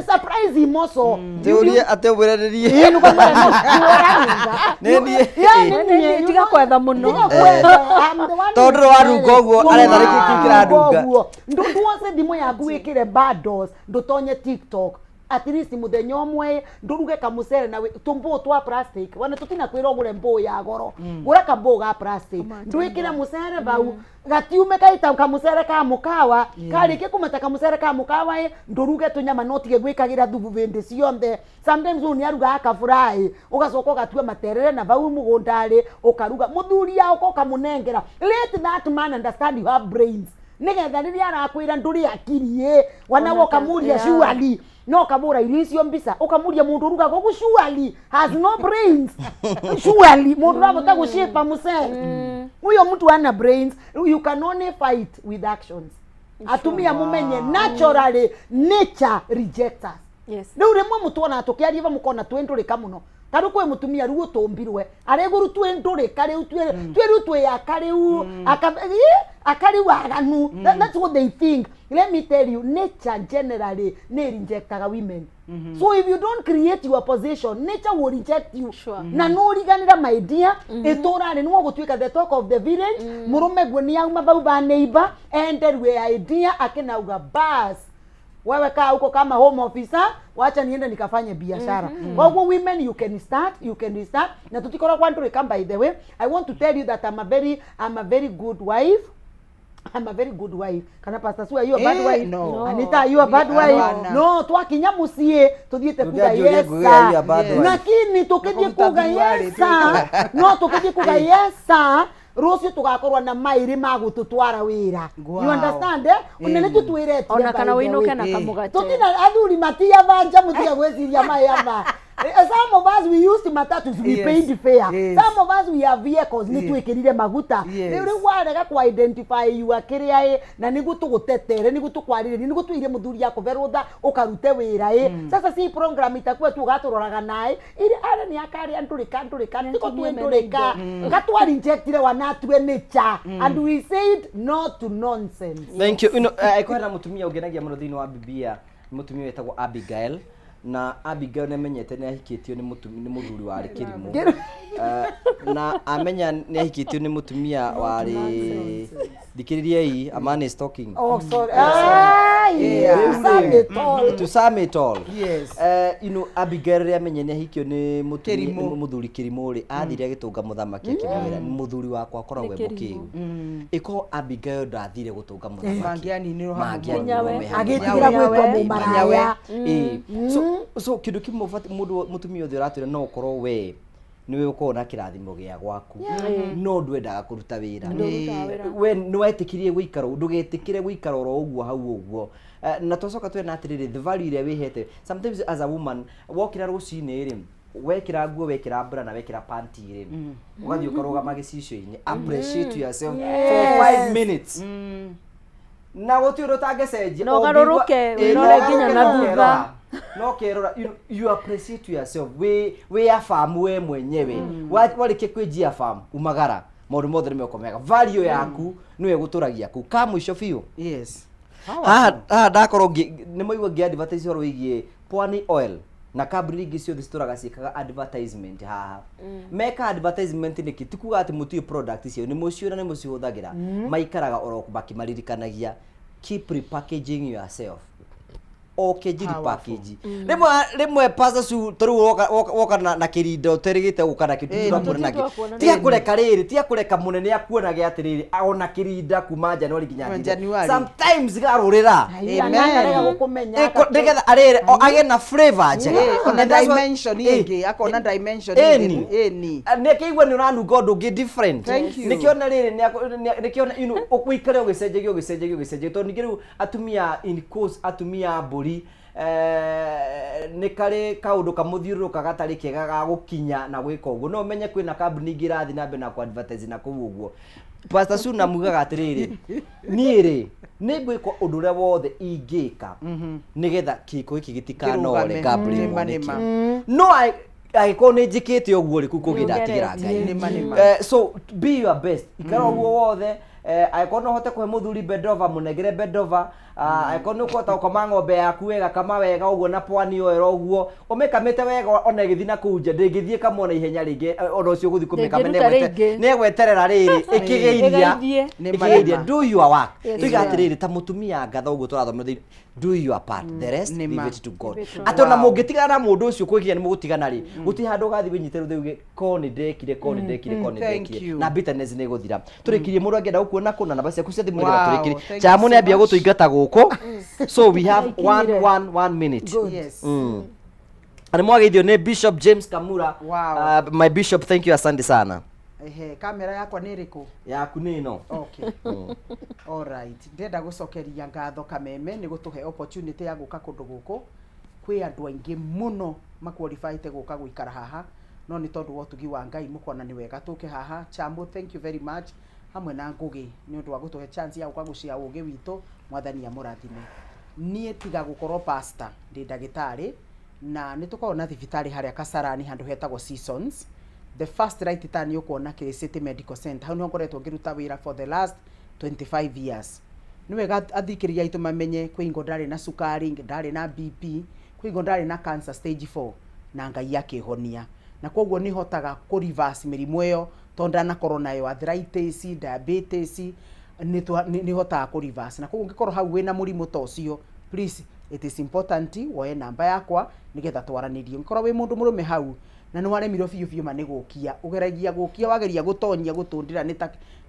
surprise him also. Tĩũrie atĩ ũmwĩre nĩ niĩ. Ĩĩ, nĩũkamwĩra no, nĩwe ũranunga. Nĩ niĩ. Yeah, nĩ niĩ, you Tiga know. kwetha mũno. Tiga kwetha. I'm the one. Tondũ ndũrĩ wanunga ũguo, aretha nĩkĩ kĩu kĩranunga. Ũguo nduose thimũ yaku wĩkĩre bundles, ndũtonye TikTok at least mũthenya ũmwe, ndũruge kamũcere na tũmbũũ twa plastic. Wana tũtina kwĩra ũgũre mbũũ ya goro, gũra kambũũ ga plastic, ndwĩkĩre mũcere vau gatiume kaita kamũcere ka mũkawa. Karĩkia kũmeta kamũcere ka mũkawa ĩ, ndũruge tũnyama no tige gwĩkagĩra thubu hĩndĩ ciothe. Sometimes ũyũ nĩ arugaga kaburai, ũgacoka ũgatua materere na vau mũgũnda-rĩ, ũkaruga mũthuri yaũka ũkamũnengera. Let that man understand you have brains, nĩgetha rĩrĩa arakwĩra ndũrĩ akiri ĩ, wanawe ũkamuria surely no ũkamũra irio icio mbica, ũkamuria mũndũ ũrugaga ũguo surely has no brains. Surely mũndũ ũrahota gũcipa mũcere, huyo mtu ana brains. You can only fight with actions. Atumia mumenye naturally nature rejects us. Rĩu rĩmwe mũtuonaga tũkĩaria va mũkona twĩ ndũrĩka mũno, tarĩu kwĩ mũtumia rĩu ũtũmbirwe arĩgũru twĩ ndũrĩka, rĩu twĩ rĩu twĩ aka rĩu aka rĩu aganu. That's what they think. Let me tell you, nature generally nĩ rejectaga women. So if you don't create your position, nature will reject you. Na no riganĩra, my dear, ĩtũra rĩ nĩwe ũgũtuĩka the talk of the village. Mũrũme guo nĩ auma vau ba neighbor enderue idea akinauga, bas, wewe kaa huko kama home officer, wacha niende nikafanye biashara. Koguo women, you can start, you can restart, na tutikoragwo andũrĩka. By the way, I want to tell you that I'm a very good wife. I'm a very good wife. Kana Pastor Sue, are you a bad Eh, wife? no. Anita, are you a bad We- wife? hapana. No, twakinya muciĩ tuthiĩte kuga Ndũngĩanjũria yes nguga, are you a sir. bad wife? Lakini tukithie Kũruta kuga thuruarĩ yes sir, no tukithie kuga yes sir, rũciũ tũgakorwo na maĩrĩ ma gũtũtwara wĩra. You understand, eh? Ona nĩtũ twĩretire. Ona kana by the way. wĩinũke na kamũgate. Tutina athuri matiavanja mutige gwĩciria mai ava. Some of us, we used matatus, we paid fare. Some of us, we have vehicles, nĩ twĩkĩrire maguta. Rĩu rĩu warega ku identify your kĩrĩa ĩ, na nĩguo tũgũtetere, nĩguo tũkwarĩrĩrie, nĩguo twĩire mũthuri akũve rũtha ũkarute wĩra ĩ. Sasa si program itakuwa tu ũgatũroraga naĩ iri arĩa nĩ akarĩa ndũrĩka ndũrĩka tiko twĩ ndũrĩka gatwa rejectire wanatue nature and we said no to nonsense. Thank you. Kwĩna mũtumia ũngenagia mũno thĩinĩ wa Biblia, nĩ mũtumia wĩtagwo Abigail, na Abigail nĩ amenyete nĩ ahikĩtio nĩ nĩ mũthuri warĩ kĩrimũ. Na amenya nĩ ahikĩtio nĩ mũtumia warĩ, thikĩrĩriai, a man is talking. Oh, sorry. Ah, yeah. To sum it all. To sum it all. Yes. Abigail rĩrĩa amenye nĩ ahikio nĩ mũtumia Kĩrimũ. nĩ mũthuri kĩrimũ rĩ, athire agĩtũnga mũthamaki akĩmwĩra mũthuri wakwa akoragwo e Nĩ kĩrimũ. mũkĩgu. Ĩkorwo Abigail ndathire gũtũnga mũthamaki, Mangĩaninirwo hamwe. mangĩaninirwo me hamwe. Agĩtigĩra gwĩtwo mũmaraya. Ĩĩ. So kĩndũ kĩmwe ũbatiĩ mũndũ mũtumia ũyũ ũratwĩra, no ũkorwo we nĩwe ũkoragwo na kĩrathimo gĩa gwaku, no ndwendaga kũruta wĩra. Ndũrutaga wĩra. We nĩwetĩkirie gũikara, ndũgetĩkĩre gũikara oro ũguo hau ũguo. Na twacoka twena atĩrĩrĩ, the value ĩrĩa wĩhete sometimes as a woman, wokĩra rũcinĩ rĩ, wekĩra nguo, wekĩra bra na wekĩra panty rĩ, ũgathiĩ ũkarũgama gĩcicio-inĩ, appreciate yourself for 5 minutes. Na gũtirĩ ũndũ ũtangĩcenjia. Na ũgarũrũke, Ũngĩigua- Ĩĩ, wĩrore nginya na na thutha. ũkerora. No ũkerora, you appreciate yourself, wĩ afamu we mwenyewe. Warĩkia kwĩnjia famu umagara, maũndũ mothe nĩ megũkorwo mega. Value yaku nĩwe ĩgũtũragia kũu ka mũico biũ. Yes. Haha haha ndakorwo nĩ maigua ngĩ advertise ũhoro wĩgiĩ Pwani Oil na kambuni ingĩ ciothe citũraga ciĩkaga advertisement haha. Meka advertisement nĩkĩ? Ti kuga atĩ mũtiũĩ product ciao, nĩ mũciũĩ na nĩ mũcihũthagĩra. Maikaraga oro makĩmaririkanagia, keep repackaging yourself, o kĩnjiri package. Rĩmwe rĩmwe Pastor Sue, ta rĩu woka na kĩrinda ũterĩgĩte gũka nakĩo, tũtirakuona nakĩo. Tũtirakuona. Tiga kũreka rĩrĩ, tiga kũreka mũnene akuonage atĩrĩrĩ, ona kĩrinda kuma January nginya Kuma January. January. Sometimes garũrĩra. Amen. Akarega gũkũmenya. Nĩgetha arĩrĩ o agĩe na flavor njega. Ona And that's what- dimension ĩngĩ, akona dimension ĩngĩ. Ĩni. Ĩni. Nĩakĩigua nĩ ũranunga ũndũ ũngĩ different. Thank you. Nĩkĩo na rĩrĩ nĩkĩo you know, ũikare ũgĩcenjagia ũgĩcenjagia ũgĩcenjagia, tondũ ningĩ rĩu atumia, in course, atumia a mbũri, nĩ karĩ kaũndũ kamũthiũrũrũka gatarĩ kega ga gũkinya na gwĩka ũguo. No ũmenye kwĩna kambuni ingĩ irathiĩ na mbere na kũ advertise na kũu ũguo. Pastor Sue mugaga atĩrĩrĩ, niĩ rĩ nĩ ngwĩka ũndũ ũrĩa wothe ingĩka nĩgetha kĩhiko gĩkĩ gĩtikanore. Kĩrũgame. Ngambũrĩrwo Nĩma, nĩkĩ? nĩma. No angĩkorwo nĩ njĩkĩte ũguo rĩ, kũu kũngĩ ndatigĩra Ngai. Nĩma, nĩma. So be your best, ikara ũguo wothe. Angĩkorwo no ũhote kũhe mũthuri bedova, mũnengere bedova. Angĩkorwo nĩ ũkũhota gũkama ng'ombe yaku wega, kama wega ũguo na Pwani Oil ũguo ũmĩkamĩte wega, ona ĩgĩthiĩ na kũu nja ndĩngĩthiĩ kamwo na ihenya rĩngĩ. Ona ũcio ũgũthiĩ kũmĩkama Ndĩngĩruta rĩngĩ. nĩegweterera rĩrĩ ĩkĩgĩe iria. Ĩgeithie. Nĩma, Ĩkĩgĩe iria. nĩma. Do your work. Yes, Tuiga ma'am. atĩrĩrĩ, ta mũtumia ngatha ũguo tũrathoma thĩinĩ, do your part, the rest Nĩma. leave it to God. Leave it to Atĩ ona Wow. mũngĩtigana na mũndũ ũcio, kwĩgiria nĩ mũgũtigana rĩ, gũtirĩ handũ ũgathiĩ wĩnyite rũthĩ uge ko nĩ ndekire, ko nĩ ndekire, ko nĩ Thank ndekire. you. Na bitterness nĩ ĩgũthira. Tũrĩkirie, mũndũ angĩenda gũkuona kũ na namba ciaku cia thimũ nĩgetha Wow, tũrĩkirie. thank you Chamu so nĩ ambia much. gũtũingata gũkũ, so we have one Nĩaikinyire. one minute. Yes. Na nĩ mwageithio nĩ Bishop James Kamura. Wow. My bishop, thank you, asante sana. Ehe, kamera yakwa nĩ ĩrĩkũ? Yaku nĩ ĩno. Okay. Alright. Ndĩrenda gũcokeria ngatho Kameme nĩ gũtũhe opportunity ya gũka kũndũ gũkũ. Kwĩ andũ aingĩ mũno maqualifyte gũka gũikara haha, no nĩ tondũ wa ũtugi wa Ngai mũkona nĩ wega tũke haha. Chamu, thank you very much, hamwe na Ngũgĩ nĩ ũndũ wa gũtũhe chance ya gũka gũcia ũgĩ witũ. Mwathani amũrathime. Niĩ tiga gũkorwo pastor, ndĩ ndagĩtarĩ, na nĩ tũkoragwo na thibitarĩ harĩa Kasarani handũ hetagwo Seasons. The first right turn ũkuona Kĩ City Medical Center. Hau nĩho ngoretwo ngĩruta wĩra for the last 25 years. Nĩ wega athikĩrĩria aitũ mamenye kwĩ hingo ndarĩ na cukari, ndarĩ na BP, kwĩ hingo ndarĩ na cancer stage 4 na Ngai akĩhonia. Na koguo nĩ hotaga kũ reverse mĩrimũ ĩyo tondũ ndanakorwo nayo, arthritis, diabetes, nĩ hotaga kũ reverse. Na koguo ũngĩkorwo hau wĩna mũrimũ ta ũcio, please, it is important woe namba yakwa nĩgetha twaranĩrie. Ũngĩkorwo wĩ mũndũ mũrũme hau na nĩ waremirwo biũ biũ ma nĩ gũkia, ũgeragia gũkia, wageria gũtonyia gũtũndĩra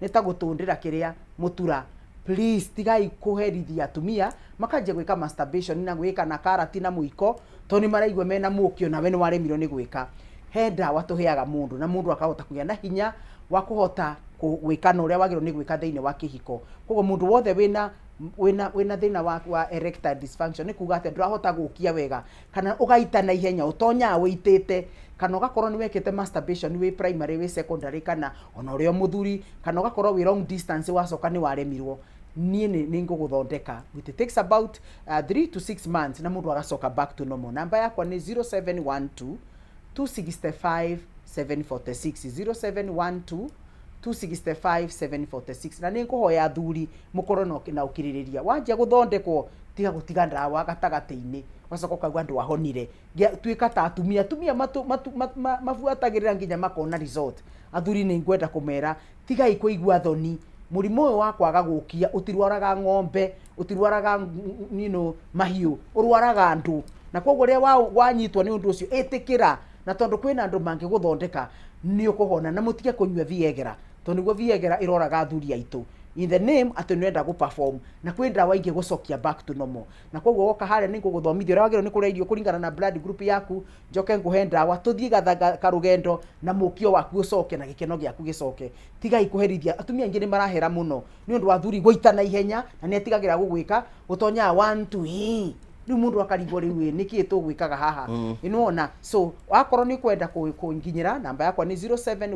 nĩ ta gũtũndĩra kĩrĩa mũtura, please tigai kũherithia atumia makanjia gwĩka masturbation na gwĩka na karati na mũiko tondũ nĩ maraigua mena mũkio nawe nĩ waremirwo nĩ gwĩka. He ndawa tũheaga mũndũ na mũndũ akahota kũgĩa na hinya wa kũhota gwĩka na ũrĩa wagĩrĩirwo nĩ gwĩka thĩinĩ wa kĩhiko. Koguo mũndũ wothe wĩna thĩna wa erectile dysfunction, nĩ kuga atĩ ndũrahota gũkia wega kana ũgaita na ihenya, ũtonyaga wĩitĩte, kana ũgakorwo nĩ wekĩte masturbation wĩ primary, wĩ secondary, kana ona ũrĩ o mũthuri, kana ũgakorwo wĩ long distance wacoka nĩ waremirwo, niĩ nĩ ngũgũthondeka. It takes about 3 to 6 months na mũndũ agacoka back to normal. Namba yakwa nĩ 0712 265 746, 0712 265 746. Na nĩ ngũhoya athuri mũkorwo na ũkirĩrĩria. Wanjia gũthondekwo, tiga gũtiga ndawa gatagatĩ-inĩ ũgacoka ũkauga ndwahonire. Tuĩka ta atumia. Atumia mabuatagĩrĩra nginya makona result. Athuri nĩ ngwenda kũmera tigai kũigua thoni. Mũrimũ ũyũ wa kwaga gũkia ũtirwaraga ng'ombe, ũtirwaraga mahiũ, ũrwaraga andũ. Na koguo rĩrĩa wanyitwo nĩ ũndũ ũcio, ĩtĩkĩra, na tondũ kwĩna andũ mangĩgũthondeka nĩ ũkũhona. Na mũtige kũnyua Viagra, tondũ nĩguo Viagra ĩroraga athuri aitũ in the name atĩ nĩũrenda gũ-perform, na kwĩ ndawa ingĩgũcokia back to normal. Na koguo woka harĩa nĩ ngũgũthomithia ũrĩa wagĩrĩirwo nĩ kũrĩa irio kũringana na blood group yaku, njoke ngũhe ndawa tũthiĩ karũgendo na mũkio waku ũcoke na gĩkeno gĩaku gĩcoke. Tigai kũherithia atumia aingĩ nĩ marahera mũno nĩ ũndũ wa athuri gũita na ihenya, na nĩ etigagĩra gũgwĩka gũtonyaga 1 2 3, rĩu mũndũ akarigwo rĩu ĩ nĩkĩ tũgwĩkaga haha. Nĩwona? So wakorwo nĩ ũkwenda kũnginyĩra, namba yakwa nĩ 07